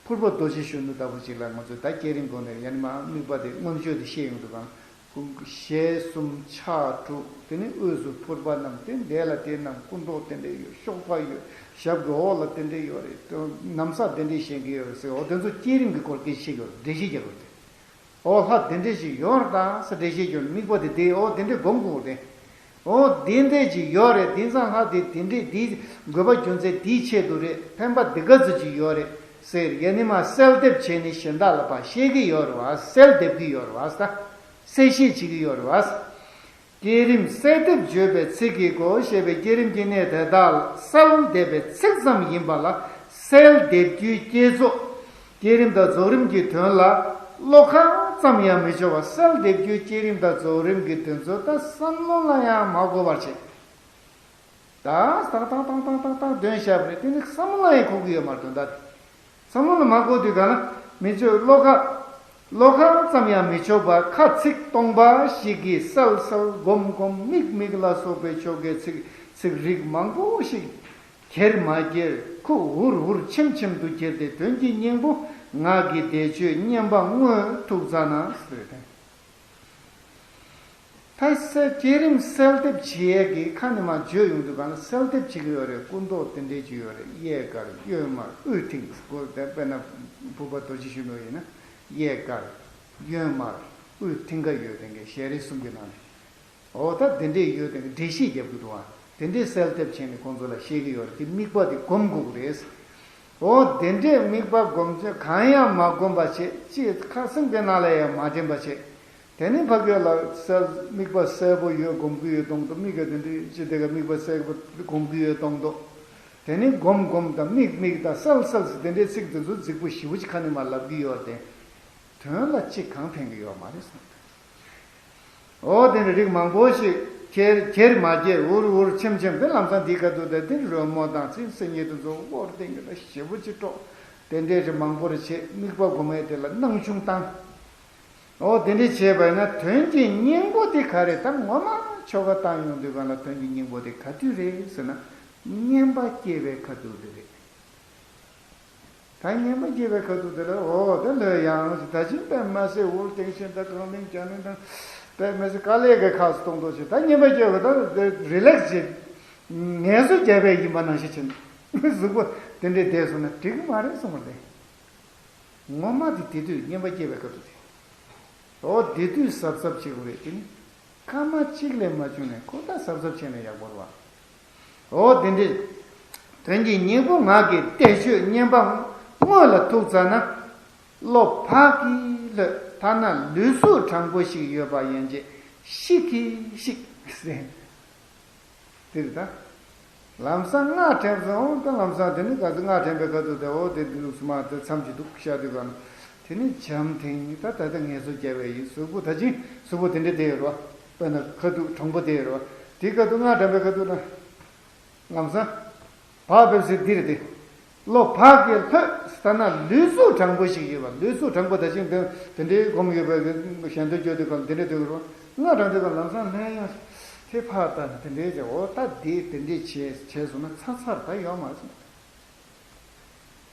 ཕུར་པ་རྡོ་རྗེ་གཞོན་ནུ་ལྟ་བུ་ཅིག་ལ་ང་ཚོས་ད་བསྐྱེད་རིམ་སྒོམ་ནས་ཡང་ན་མ་དམིགས་པ་དེ་མངོན་སྤྱོད་དེ་ཤེས་ཡོང་དུས་གང་། ཞལ་གསུམ་ཕྱག་དྲུག་དེ་ནས་དབུས་སུ་ཕུར་པ་བསྣམས་ཏེ་འདས་ལ་དེ་བསྣམས་སྐུ་མདོག་དེ་འདྲས་ཡོད། གཤོག་པ་ཡོད། ཞབས་ཀྱི་འོག་ལ་དེ་འདྲས་ཡོད་རེད། ན་བཟའ་དེ་འདྲས་བཞེངས་ཀྱི་ཡོད་རེད་ཟེར། འོ་དེ་ཚོ་བསྐྱེད་རིམ་གྱི་སྐོར་སྐད་ཆ་བཤད་ཀྱི་ཡོད་རེད། འགྲེལ་བཤད་རྒྱག་དགོས་རེད། ཨོ་ལྷ་དེ་འདྲས་ཞིག་ཡོད་རེད་ད་ཟེར་འགྲེལ་བཤད་རྒྱག་དམིགས་པ་དེ་དེ་ཨོ་དེ་འདྲས་སྒོམ་དགོས་རེད། ཨོ་དེ་འདྲས་ཅིག་ཡོད་རེད། དེང་སང་ལྷ་དེ་དེ་འདྲས་དེའི་དགོས་པ་རྒྱུ་མཚན་དེའི་ཆེད་དུ་རེད། ཕན་པ་འདི་ག་ཚོད་ཅིག་ཡོད་རེད་ཟེར་ཡ་ནི་མ་གསལ་འདེབས་བྱས་ནས་གཞན་དག་ལ་ཕར་བཤད་ཀྱི་ཡོད་རེད་བ། གསལ་འདེབས་ཀྱི་ཡོད་རེད་བ། གསལ་བཤད་བྱེད་ཀྱི་ཡོད་རེད་བ། བསྐྱེད་རིམ་གསལ་འདེབས་བརྗོད་པའི་ཚིག་གི་སྒོ་ཞེས་པའི་བསྐྱེད་རིམ་གྱི་གནད་དེ་དག་གསལ་འདེབས་པའི་ཚིག་ཙམ་ཡིན་པ་ལ་གསལ་འདེབས་རྒྱུའི་བསྐྱེད་རྫོགས། བསྐྱེད་རིམ་དང་རྫོགས་རིམ་གྱི་དོན་ལ་བློ་ཁ་ཙམ་ཡང་མི་འཆོར་བར་གསལ་འདེབས་རྒྱུའི་བསྐྱེད་རིམ་དང་རྫོགས་རིམ་གྱི་དོན་ཚོ་ད་བསམ་བློ་ལ་ཡང་མ་འགོད་པར་བྱེད། ད་ཏག་ཏག་ཏག་ཏག་ཏག་ཏག་འདོན་བཞག་པ་རེད། དེ་ནི་བསམ་བློ་ལ་ཡང་འཁོར་གྱི་ཡོད་མ་རེད་དོན་དག་དེ། བསམ་བློ་ལ་མ་འཁོར་དུས་གང་ལ་མི་ཆོས་བློ་ཁ། བློ་ཁ་ཙམ་ཡང་མི་ཆོག་པར་ཁ་ཚིག་སྟོང་པ་ཞིག་གིས་གསལ་གསལ་སྒོམ་སྒོམ་མིག་མིག་ལ་སོགས་པའི་ཆོ་གའི་ཚིག་ཚིག་རིགས་མང་པོ་ཞིག་གྱེར་མ་གྱེར་ཁུག་འུར་འུར་ཆེམ་ཆེམ་དུ་གྱེར་ཏེ་དོན་གྱི་སྙིང་པོ་ངག་གི་བཟླས་བརྗོད་བསྙེན་པ་དངོས་ཐུག་ཙ་ན་ཟེར་ཏེ། ད་གསལ་བསྐྱེད་རིམ་གསལ་འདེབས་བྱེད་ཡས་ཀྱི་ཁ་ནས་མར་བརྗོད་ཡོང་དུས་གང་ལ་གསལ་འདེབས་བྱེད་ཀྱི་ཡོད་རེད། སྐུ་མདོག་དེ་འདྲས་ཅིག་ཡོད་རེད། གཡས་དཀར་གཡོན་དམར་དབུས་མཐིང་སྐོར་དེ་དཔེར་ན་ཕུར་པ་རྡོ་རྗེ་གཞོན་ནུ་ཡིན་ན་གཡས་དཀར་གཡོན་དམར་དབུས་མཐིང་ག་ཡོད་དེ་འགའི་ཞལ་རས་གསུམ་གྱི་ནང་ནས། འོ་ད་དེ་འདྲས་ཡོད་དེ་འགའི་འགྲེལ་བཤད་རྒྱབ་ཀྱི་འདུག་ཨ། དེ་འདྲས་གསལ་འདེབས་བྱས་ནས་ཁོང་ཚོ་ལ་བཤད་ཀྱི་ཡོད་རེད། དེ་དམིགས་པ་དེ་སྒོམ་དགོས་ཀྱི་རེད། འོ་དེ་འདྲས་དམིགས་པ་སྒོམ་ཚུལ་གང་ཡང་མ་བསྒོམས་པ་བྱས། ཅིག་ཁ་སེང་དེ་ནང་ལ་ཡང་མ་དྲན་པ་བྱས། དེ་ནི་ཕ་གི་ལ་གསལ་དམིགས་པ་གསལ་པོ་ཡོད་སྒོམ་གྱི་ཡོད་གཏོང་དུ་དམིགས་ཀྱི་དེ་འདྲས་ཅི་དེ་ག་དམིགས་པ་གསལ་པོ་སྒོམ་གྱི་ཡོད་གཏོང་དུ། དེ་ནི་སྒོམ་སྒོམ་དང་དམིགས་དམིགས་དང་གསལ་གསལ་ཟེར་དེ་འདྲའི་ཚིག་དེ་ཚོ་རྫིག་པོ་ཞེ་པོ་ཅིག་ཁ་ནས་མར་ལབ་ཀྱི་ཡོད་དེ། དོན་ལ་ཅི་གང་ཕན་གྱི་ཡོད་མ་རེད་གསུངས། འོ་དེ་འདྲ་རིགས་མང་པོ་ཞིག་ཁྱེར་ཁྱེར་མ་ཁྱེར་འུར་འུར་ཆེམ་ཆེམ་དེ་ལམ་སང་འདི་ག་དུ་དེ་དེ་རོལ་མོ་དང་ཚིག་སེ་ཉིད་དུ་འཛོག་དབོར་དེ་འདྲ་ཞེ་པོ་ཅིག་དཀྲོག་དེ་འདྲའི་རིགས་མང་པོ་རེ་བྱེད། དམིགས་པ་སྒོམ་ཡས་དེ་ལ་སྣང་ཆུང་བཏང་། འོ་དེ་འདྲ་བྱས་པ་ཡིན་ན་དོན་གྱི་སྙིང་པོ་དེ་ག་རེ་ད་ངོ་མ་ཆོ་ག་བཏང་ཡོང་དུས་གང་ལ་དོན་གྱི་སྙིང་པོ་དེ་ག་དུས་རེད་ཟེར་ན་བསྙེན་པ་སྐྱེ་བའི་ཁ་ཐུག་དེ་རེད། ད་ངན་པ་སྐྱེས་པའི་ཁ་ཐུག་དེ་ལ་འོ་ད་ལོས་ཡང་ཞིག་ད་ཅིང་དཔེ་མ་སྲིད་འུར་ཏིང་ཤིང་ད་གང་ལིང་ཅ་ལིང་དང་དཔེ་མ་སྲིད་དཀའ་ལས་ཀྱི་ཁག་སུ་གཏོང་དོ་ཞིག་ད་ངན་པ་སྐྱེས་པ་ད་རི་ལེགས་བྱེད། ངལ་གསོ་རྒྱབ་པའི་ཡིན་པ་ནང་བཞིན་བྱེད། གཟུགས་པོ་དེ་འདྲའི་བསྡད་སོང་ན་འགྲིག་གི་མ་རེད་གསུངས་པ་རེད། ངོ་མ་དེ་དེ་དུས་ངན་པ་སྐྱེས་པའི་སྐབས་སུ་དེ། འོ་དེ་དུས་གཟབ་གཟབ་བྱེད་དགོས་རེད་དེ་ནི། སྐར་མ་གཅིག་ལས་མ་བྱུང་ནས་ཁོ་ད་གཟབ་གཟབ་བྱས་ན་ཡག་པོ་རེད་བ། འོ་དེ་འདྲའི། དོན་གྱི་སྙིང་པོ་ངག་གི་བཟླས་བརྗོད་བསྙེན་པ་དངོས་ལ་ཐུག་ཙ་ན། བློ་ཕར་གྱིས་ལྷོད་ཐ་ན་ལུས་གཟུགས་དྲང་པོ་ཞིག་ཡོད་པ་ཡན་ཆད་ཤིག་གིས་ཤིག་ཟེར། དེ་རེད་ད། ལམ་སང་སྔགས་ཕྲེང་སོང་ད་ལམ་སང་དེ་ནི་ག་ཚོད་སྔགས་ཕྲེང་པའི་ཁ་ཐུག་དེ་འོ་དེ་འདུག་སུ་མ་དེ་མཚམས་ཀྱི་འདུག་ཤ་དུས་ག་ན་དེ་ནི་འཇམ་ཐིང་ད་ད་ལྟ་ངལ་གསོ་རྒྱབ་པའི་ཡིན་གཟུགས་པོ་ད་ཅིང་གཟུགས་པོ་དེ་འདྲ་དེ་ཡོད་རེད་བ། དཔེར་ན་ཁ་ཐུག་དྲང་པོ་དེ་ཡོད་རེད་བ། དེ་ཁ་ཐུག་སྔགས་ཕྲེང་པའི་ཁ་ཐུག་ན། ལམ་སང་། བག་ཕེབས་སེ་འདིར་ཏེ། བློ་ཕར་གྱིས་ལྷོད་ལྟ་ན་ལུས་གཟུགས་དྲང་པོ་ཞིག་ཡོད་པ་ལུས་གཟུགས་དྲང་པོ་ད་ཅིང་དེ་དེ་འདྲའི་སྒོམ་ཡོད་པའི་གཞན་དོན་བརྗོད་དུས་སྐབས་འདི་འདྲའི་དུས་རུ་སྔགས་དྲང་དུས་སྐབས་ལམ་སང་ལྷན་ཡང་དེ་ཕར་ལྟ་ན་དེ་འདྲའི་ཅེ་འོ་ད་དེ་དེ་འདྲའི་བྱས་བྱས་སོང་ན་ཚར་ཚར་ད་ཡོད་མ་རེད་སོང་།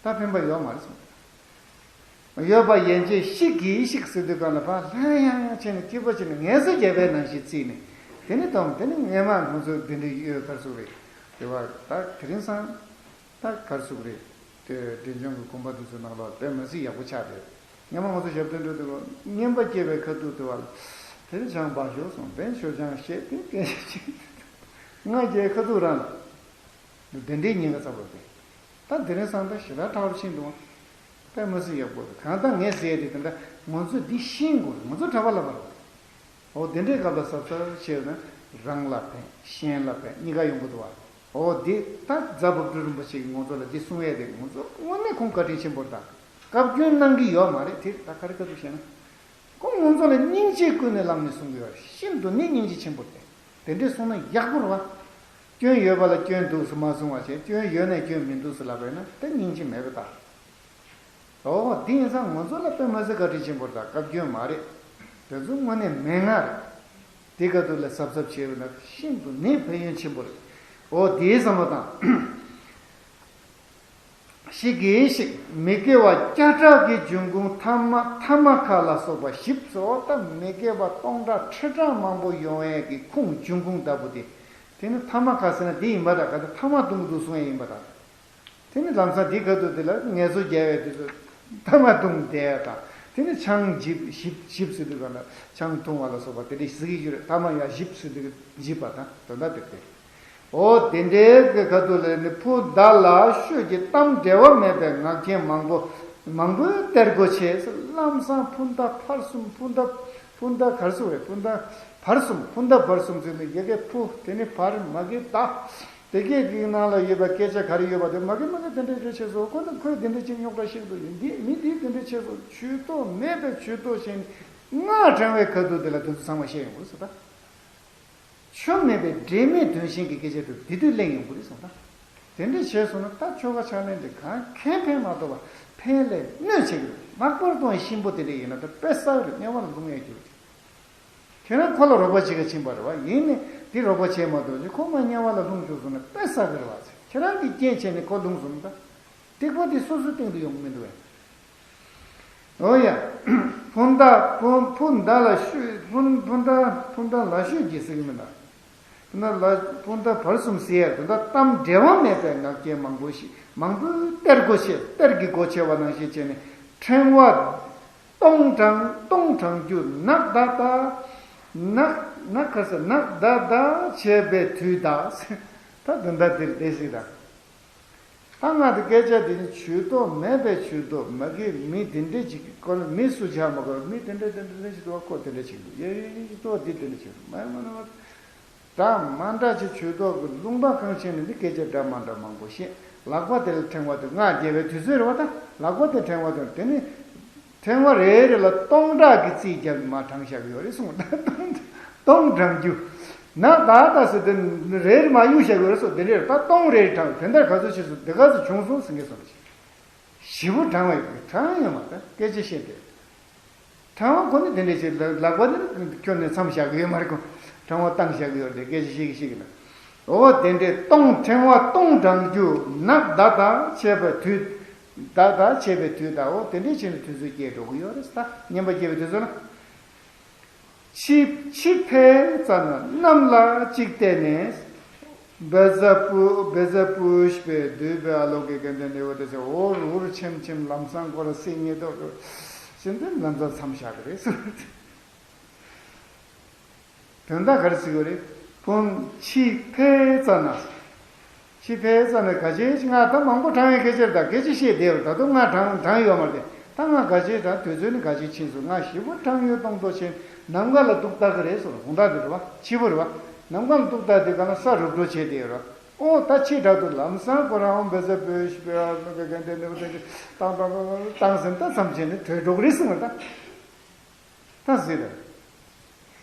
ད་ཕན་པ་ཡོད་མ་རེད་སོང་། ཡོད་པ་ཡན་ཆད་ཤིག་གིས་ཤིག་ཟེར་དུས་གང་ལ་ཕར་ལྷན་ཡང་ཡང་བྱས་ནས་སྐྱིད་པོ་བྱས་ནས་ངལ་གསོ་རྒྱག་པའི་ནང་བཞིན་བརྩིས་ནས་དེ་ནི་དང་དེ་ནི་སྔས་མ་ང་ཚོ་འདི་འདྲའི་ཡོད་གར་སོང་རེད། དེ་བ་ད་དེ་རིང་སང་ད་གར་སོང་རེད། དེ་འབྲས་ལྗོངས་ཀྱི་དགོན་པ་འདི་ཚོའི་ནང་ལ་དཔེ་མ་སྲིད་ཡག་པོ་ཆགས་རེད། སྔས་མ་ང་ཚོ་ཞབས་བརྟན་འགྲོ་དུས་སྐབས་སྔན་པ་སྐྱེས་པའི་ཁ་ཐུག་དེ་བ་ལ་དེ་ནི་ཆང་འབག་ཞོག་སོང་བན་ཞོ་ཆང་བཤད་དེ་སྐད་ཆ་ཆེ་ང་རྒྱལ་ཁ་ཐུག་རང་ལ་དེ་འདྲའི་ཉེན་ཁ་ཚ་བོ་རེད། ད་དེ་རིང་སང་ད་ཞེ་དྲག་དྲག་པོ་ཕྱིན་འདུག་དཔེ་མི་སྲིད་ཡག་པོ་རེད། གང་ལྟར་ངས་ཟེར་དེ་དེ་འདྲ་ང་ཚོས་འདི་ཤེས་དགོས་རེད། ང་ཚོ་གྲྭ་པ་ལ་བར་རེད། འོ་དེ་འདྲའི་སྐབས་ལ་གཟབ་གཟབ་བྱས་ན་རང་ལ་ཕན་གཞན་ལ་ཕན་གཉིས་ཀ་ཡོང་གི་འདུག་བ། འོ་དེ་ད་རྫ་བབ་སྒྲུབ་རིན་པོ་ཆེ་གིས་ང་ཚོ་ལ་འདི་གསུང་ཡས་དེ་ང་ཚོ་དངོས་གནས་ཁོང་བཀའ་དྲིན་ཆེན་པོ་རེད། ད་བཀའ་བཀྱོན་གནང་གི་ཡོད་མ་རེད། དེ་ད་ག་རེ་བཀའ་བཀྱོན་བཤད་ན། ཁོང་ང་ཚོ་ལ་སྙིང་རྗེ་ཀུན་ནས་བསླངས་ནས་གསུང་གི་ཡོད་རེད། ཤིན་ཏུ་ནས་སྙིང་རྗེ་ཆེན་པོ་རེད། དེ་འདྲས་གསུངས་ན་ཡག་པོ་རེད་བ། སྐྱོན་ཡོད་པ་ལ་སྐྱོན་འདུག་སུ་མ་གསུང་བ་བྱས་སྐྱོན་ཡོད་ནས་སྐྱོན་མི་འདུག་སུ་ལབ་པས་ན་དེ་སྙིང་རྗེ་མེད་པ་ད། འོ་དེ་ཡིན་ཙང་ང་ཚོ་ལ་དཔེ་མ་སྲིད་བཀའ་དྲིན་ཆེན་པོ་རེད། ད་བཀའ་བཀྱོན་མ་རེད། དེ་ཚོ་དངོས་གནས་མན་ངག་རེད། དེ་ག་དུས་ལ་གཟབ་གཟབ་བྱས་པ་ན་ཤིན་ཏུ་ནས་ཕན་ཡོན་ཆེན་པོ་རེད། འོ་དེའི་བསམ་བློ་བཏང་། ཤིག་གིས་ཤིག་མི་དགེ་བ་བརྒྱ་ཕྲག་གི་འབྱུང་ཁུངས་ཐ་མ་ཐ་མ་ཁ་ལ་སོགས་པ་བཞི་བཟོ་ལྟ་མི་དགེ་བ་སྟོང་ཕྲག་ཁྲི་ཕྲག་མང་པོ་ཡོང་ཡས་ཀྱི་ཁུངས་འབྱུང་ཁུངས་ལྟ་བུ་དེ། དེ་ནི་ཐ་མ་ཁ་ཟེར་ན་འདི་ཡིན་པ་དང་ག་ད་ཐ་མ་གཏོང་གི་འདུག་གསུང་ཡས་ཡིན་པ་དང་། དེ་ནི་ལམ་སང་འདི་ག་དུས་དེ་ལ་ངལ་གསོ་རྒྱག་ཡས་དེ་ཚོ་ཐ་མ་གཏོང་བསྡད་ཡས་དང་དེ་ནི་ཆང་འཇིབ་ཞིབ་ཞིབ་ཟེར་དུས་ག་ལ་ཆང་འཐུང་བ་ལ་སོགས་པ་དེ་འདྲ་ཟེར་གྱི་ཡོད་རེད། ཐ་མ་ཡང་ཞིབ་ཟེར་དུས་འཇིབ་པ་དང་དོན་དག་དེ་སྟེ། འོ་དེ་འདྲའི་གི་ཁ་ཐུག་ལ་ནི་བུ་མདའ་ལ་ཤོད་ཀྱི་གཏམ་འབྲེལ་བ་མེད་པའི་ངག་རྒྱུན་མང་པོ་མང་པོས་གཏེར་སྒོ་ཕྱེ། ལམ་སང་བུ་མདའ་བར་གསུམ་བུ་མདའ་བུ་མདའ་གར་སོང་བས་བུ་མདའ་བར་གསུམ་བུ་མདའ་བར་གསུམ་ཟེར་ནས་ཡ་གི་བུ་དེ་ནི་བར་མ་གི་མདའ་དེ་གའི་གི་ནང་ལ་ཡོད་པའི་སྐད་ཆ་ག་རེ་ཡོད་པ་དེ་མ་གི་མ་གི་དེ་འདྲའི་རེ་ཆེ་སོང་། ཁོ་ནི་ཁོས་དེ་འདྲ་ཅིག་རྙོག་དྲ་ཤིག་ཏུ་ཡིན་འདི་མི་འདིས་དེ་འདྲ་ཆེ་སོང་། ཇུས་གཏོགས་མེད་པའི་ཇུས་གཏོགས་བྱས་ནས་སྔགས་དྲང་བའི་ཁ་ཐུག་དེ་ལ་དེ་ཚོ་ཚང་མ་བཤད་ཡོང་གི་རེད་ཟེར་ད། ཆོ་མེད་པའི་འབྲེལ་མེད་དོན་གཞན་གྱི་སྐད་ཆ་དེ་དེ་དུས་གླེང་ཡོང་གི་རེད་ཟེར་ད། དེ་འདྲ་བྱས་སོང་ན་ད་ཆོ་ག་ཕྱག་ལེན་དེ་གང་ཁེ་ཕན་མ་གཏོགས་པ་ཕན་ལས་གནོད་བྱེད་ཀྱི་རེད། ལྷག་པར་དུ་གཤིན་པོ་དེ་འདྲ་ཡིན་ན་ད་དཔེ་བསགས་རེད། དམྱལ་བ་ལ་ལྷུང་ཡས་ཀྱི་རེད། ཁྱེད་རང་ཁོ་ལ་རོགས་པ་བྱེད་ག་ཕྱིན་པ་རེད་བ། ཡིན་ནའི་དེ་རོགས་པ་བྱས་མ་གཏོགས་ཁོ་མ་དམྱལ་བ་ལ་ལྷུང་བཅུག་སོང་ན་དཔེ་བསགས་ཀྱི་རེད་བ་ཟེར། ཁྱེད་རང་གིས་རྐྱེན་བྱས་ནས་ཁོ་ལྷུང་སོང་ད། སྡིག་པ་དེ་སོ་སོའི་སྟེང་དུ་ཡོང་གི་མི་འདུག་བས། འོ་ཡ། བུ་མདའ་བུ་བུ་མདའ་ལ་ཤོད་བུ་བུ་མདའ་བུ་མདའ་ལ་ཤོད་ཀྱི་ཟེར་གི་མི་འདུག་བུ་མདའ་ལ་བུ་མདའ་བར་གསུམ་ཟེར་ཡ་དེ་འདྲ་གཏམ་འབྲེལ་བ་མེད་པའི་ངག་རྒྱུན་མང་པོ་ཞིག་མང་པོའི་གཏེར་སྒོ་ཕྱེ་གཏེར་གྱི་སྒོ་ཕྱེ་བ་ནང་བཞིན་བྱས་ནས་ཕྲེང་བ། སྟོང་དྲང་སྟོང་དྲང་རྒྱུ་ནག་ད་ད། ནག་ནག་ག་ས་ནག་ད་ད་བྱས་པའི་དུས་ད། ད་དོན་དག་འདིར་བསྡད་སྲིད་ད། ད་ང་དེ་སྐད་ཆ་དེ་ནི་ཇུས་གཏོགས་མེད་པའི་ཇུས་གཏོགས་མ་གི་མི་དེ་འདྲས་ཅིག་གི་སྐོར་ལ་མི་སུ་ཆགས་མ་དགོས་མི་དེ་འདྲས་དེ་འདྲས་ཅིག་འདུག་བ། ཁོ་དེ་འདྲས་ཅིག་འདུག་ཡ་ཡ་ཡ་ཡ་གཙོ་བོ་འདི་དེ་འདྲས་ཅིག་འདུག་མ་ཡ་མ་ན་བ། འདྲ་མ་འདྲ་ཅིག་ཇུས་གཏོགས་ཀྱི་ལུང་པ་གང་ཕྱིན་ནས་འདི་སྐད་ཆ་འདྲ་མ་འདྲ་མང་པོ་བཤད། ལག་པ་དེ་ལ་ཕྲེང་བ་དེ་སྔགས་རྒྱས་པའི་དུས་ཚོད་རེད་བ་ད། ལག་པ་དེ་ཕྲེང་བ་དེ་དེ་ནི་ཕྲེང་བ་རེ་རེ་ལ་སྟོང་ཕྲག་གི་རྩིས་བརྒྱབ་ནས་མར་དྲངས་བཞག་གི་ཡོད་རེད་གསུངས། སྟོང་དྲངས་རྒྱུ་ན་ད་ལྟ་སུ་དེ་རེ་རེ་མར་གཡུག་བཞག་གི་ཡོད་རེད་སོ། དེ་འདྲས་ད་སྟོང་རེ་རེ་དྲངས་དེ་འདྲ་ག་ཚོད་བྱས་སོང་དེ་ག་ཚོད་བྱུང་སོང་ཟེར་མཁན་སོང་རེད། ཞེ་པོ་དྲངས་པ་ཡོད་དྲངས་ཡོད་མ་རེད། སྐད་ཆ་བཤད་དེ། དྲང་བ་ཁོ་ནི་དེ་འདྲ་ཞིག་ལ་ལག་པ་ནི་ཁྱོན་ནས་མཚམས་བཞག་གི་ཡོད་མ་རེད་ཁོ། དྲང་བ་བཏང་བཞག་གི་ཡོད་རེད་སྐད་ཆ་བཤད་གི་བཤད་གི་ན། འོ་དེ་འདྲའི་སྟོང་ཕྲེང་བ་སྟོང་དྲངས་རྒྱུ་ནག་ད་ད་བྱས་པའི་དུས། ད་ད་བྱེད་པའི་དུས་ད་འོ་དེ་འདྲས་བྱས་ནས་དུས་ཚོད་སྐྱེལ་འགྲོ་གི་ཡོད་རེད་ད། བསྙེན་པ་སྐྱེལ་བའི་དུས་ཚོད་ན། འཆི་འཆི་འཕོའི་ཙ་ན་གནམ་ལ་གཅིག་བལྟས་ནས། བཛྲ་པུ་བཛྲ་པུཥྤེ་བདུད་བྷེ་ཨ་ལོ་ཀེ་གནྡྷེ་ནེ་ཝ་ཏ་ཟེར། འུར་འུར་ཆེམ་ཆེམ་ལམ་སང་ཁོ་ར་སེང་གེ་ཏོག་ཏོག་ཕྱིན་ཏེ་ལམ་སང་མཚམས་བཞག་གི་རེད་ཟེར། དོན་དག་ག་རེ་ཟེར་གྱི་རེད། ཕུང་འཆི་འཕོའི་ཙ་ན། འཆི་འཕོའི་ཙ་ན་ག་ཅི་ང་ད་མང་པོ་བགྲང་ཡོད་སྐད་ཆ་རེད་ད། སྐད་ཆ་བཤད་བསྡད་ཡོད། ད་དུང་ང་བགྲང་བགྲང་ཡོད་མ་རེད། ད་ང་ག་ཅི་ད་དུས་ཚོད་ནི་ག་ཅི་ཕྱིན་སོང་། ང་ཞེ་པོ་བགྲང་ཡོད་གཏོང་ཏོ་ཆེ། ནམ་མཁའ་ལ་ཏོག་ལྟ་གི་རེད་ཟེར། དགོང་དག་དེ་རེད་བ། འཆི་བ་རེད་བ། ནམ་མཁའ་ལ་ཏོག་ལྟ་དེ་ག་ལ་ས་རུབ་འགྲོ་བྱས་བསྡད་ཡོད་རེད། ཨོ་ད་ཕྱི་དྲག་ཏུ་ལམ་སང་ཁོ་རང་འོ་བཛྲ་པུཥྤེ་ཨ་ལོ་ཀེ་གནྡྷེ་ནེ་ཝ་ཏ་ཟེར་བཏང་བཏང་བཏང་ཟིན་ད་མཚམས་བྱས་ནས་བྲོས་འགྲོ་གི་རེད་ཟེར་བ་ད། ད་ཟེར་རེད།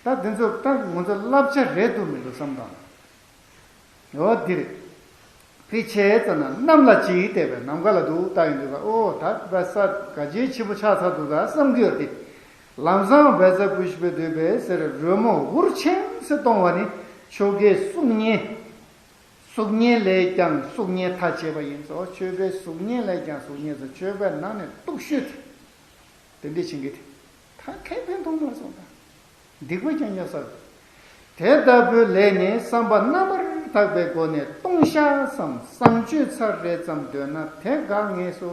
ད་འདི་ཚོ་ད་ང་ཚོ་བསླབ་བྱ་རེད་འདུག་མི་འདུག་བསམ་དང་། འོ་འདི་རེད། ཕི་ཆེ་ཙ་ན་གནམ་ལ་གཅིག་བལྟས་པས། ནམ་མཁའ་ལ་འདུག་ལྟ་ཡོང་དུས་ད་ཨོ་ད་བ་ས་ག་ཅིའི་འཆི་བོ་ཆགས་ཚར་འདུག་ད་བསམ་གྱི་ཡོད་དེ། ལམ་སང་བཛྲ་པུཥྤེ་བདུད་བྷེ་ཟེར་རོལ་མོ་འུར་ཆེམ་སེ་གཏོང་བ་ནི་ཆོ་གའི་གསུང་སྙན། གསུང་སྙན་ལས་ཀྱང་གསུང་སྙན་ཐ་ཆད་པ་ཡིན་ཟེར། ཆོས་པའི་གསུང་སྙན་ལས་ཀྱང་གསུང་སྙན་ཟེར། ཆོས་པའི་ནང་ནས་སྡུག་ཤོས་དེ། དེ་འདྲས་བྱེད་མཁན་དེ་ད་ཁེ་ཕན་ཐོགས་མ་སོང་ད། སྡིག་པ་རྐྱང་རྐྱང་བསགས། དེ་ལྟ་བུའི་ལས་ནི་བསམ་པ་རྣམ་པར་དག་པའི་སྒོ་ནས་ལྟུང་བཤགས་སམ་བཟང་སྤྱོད་ཚར་རེ་ཙམ་འདོན་ན་དེ་དགག་ངེས་སོ།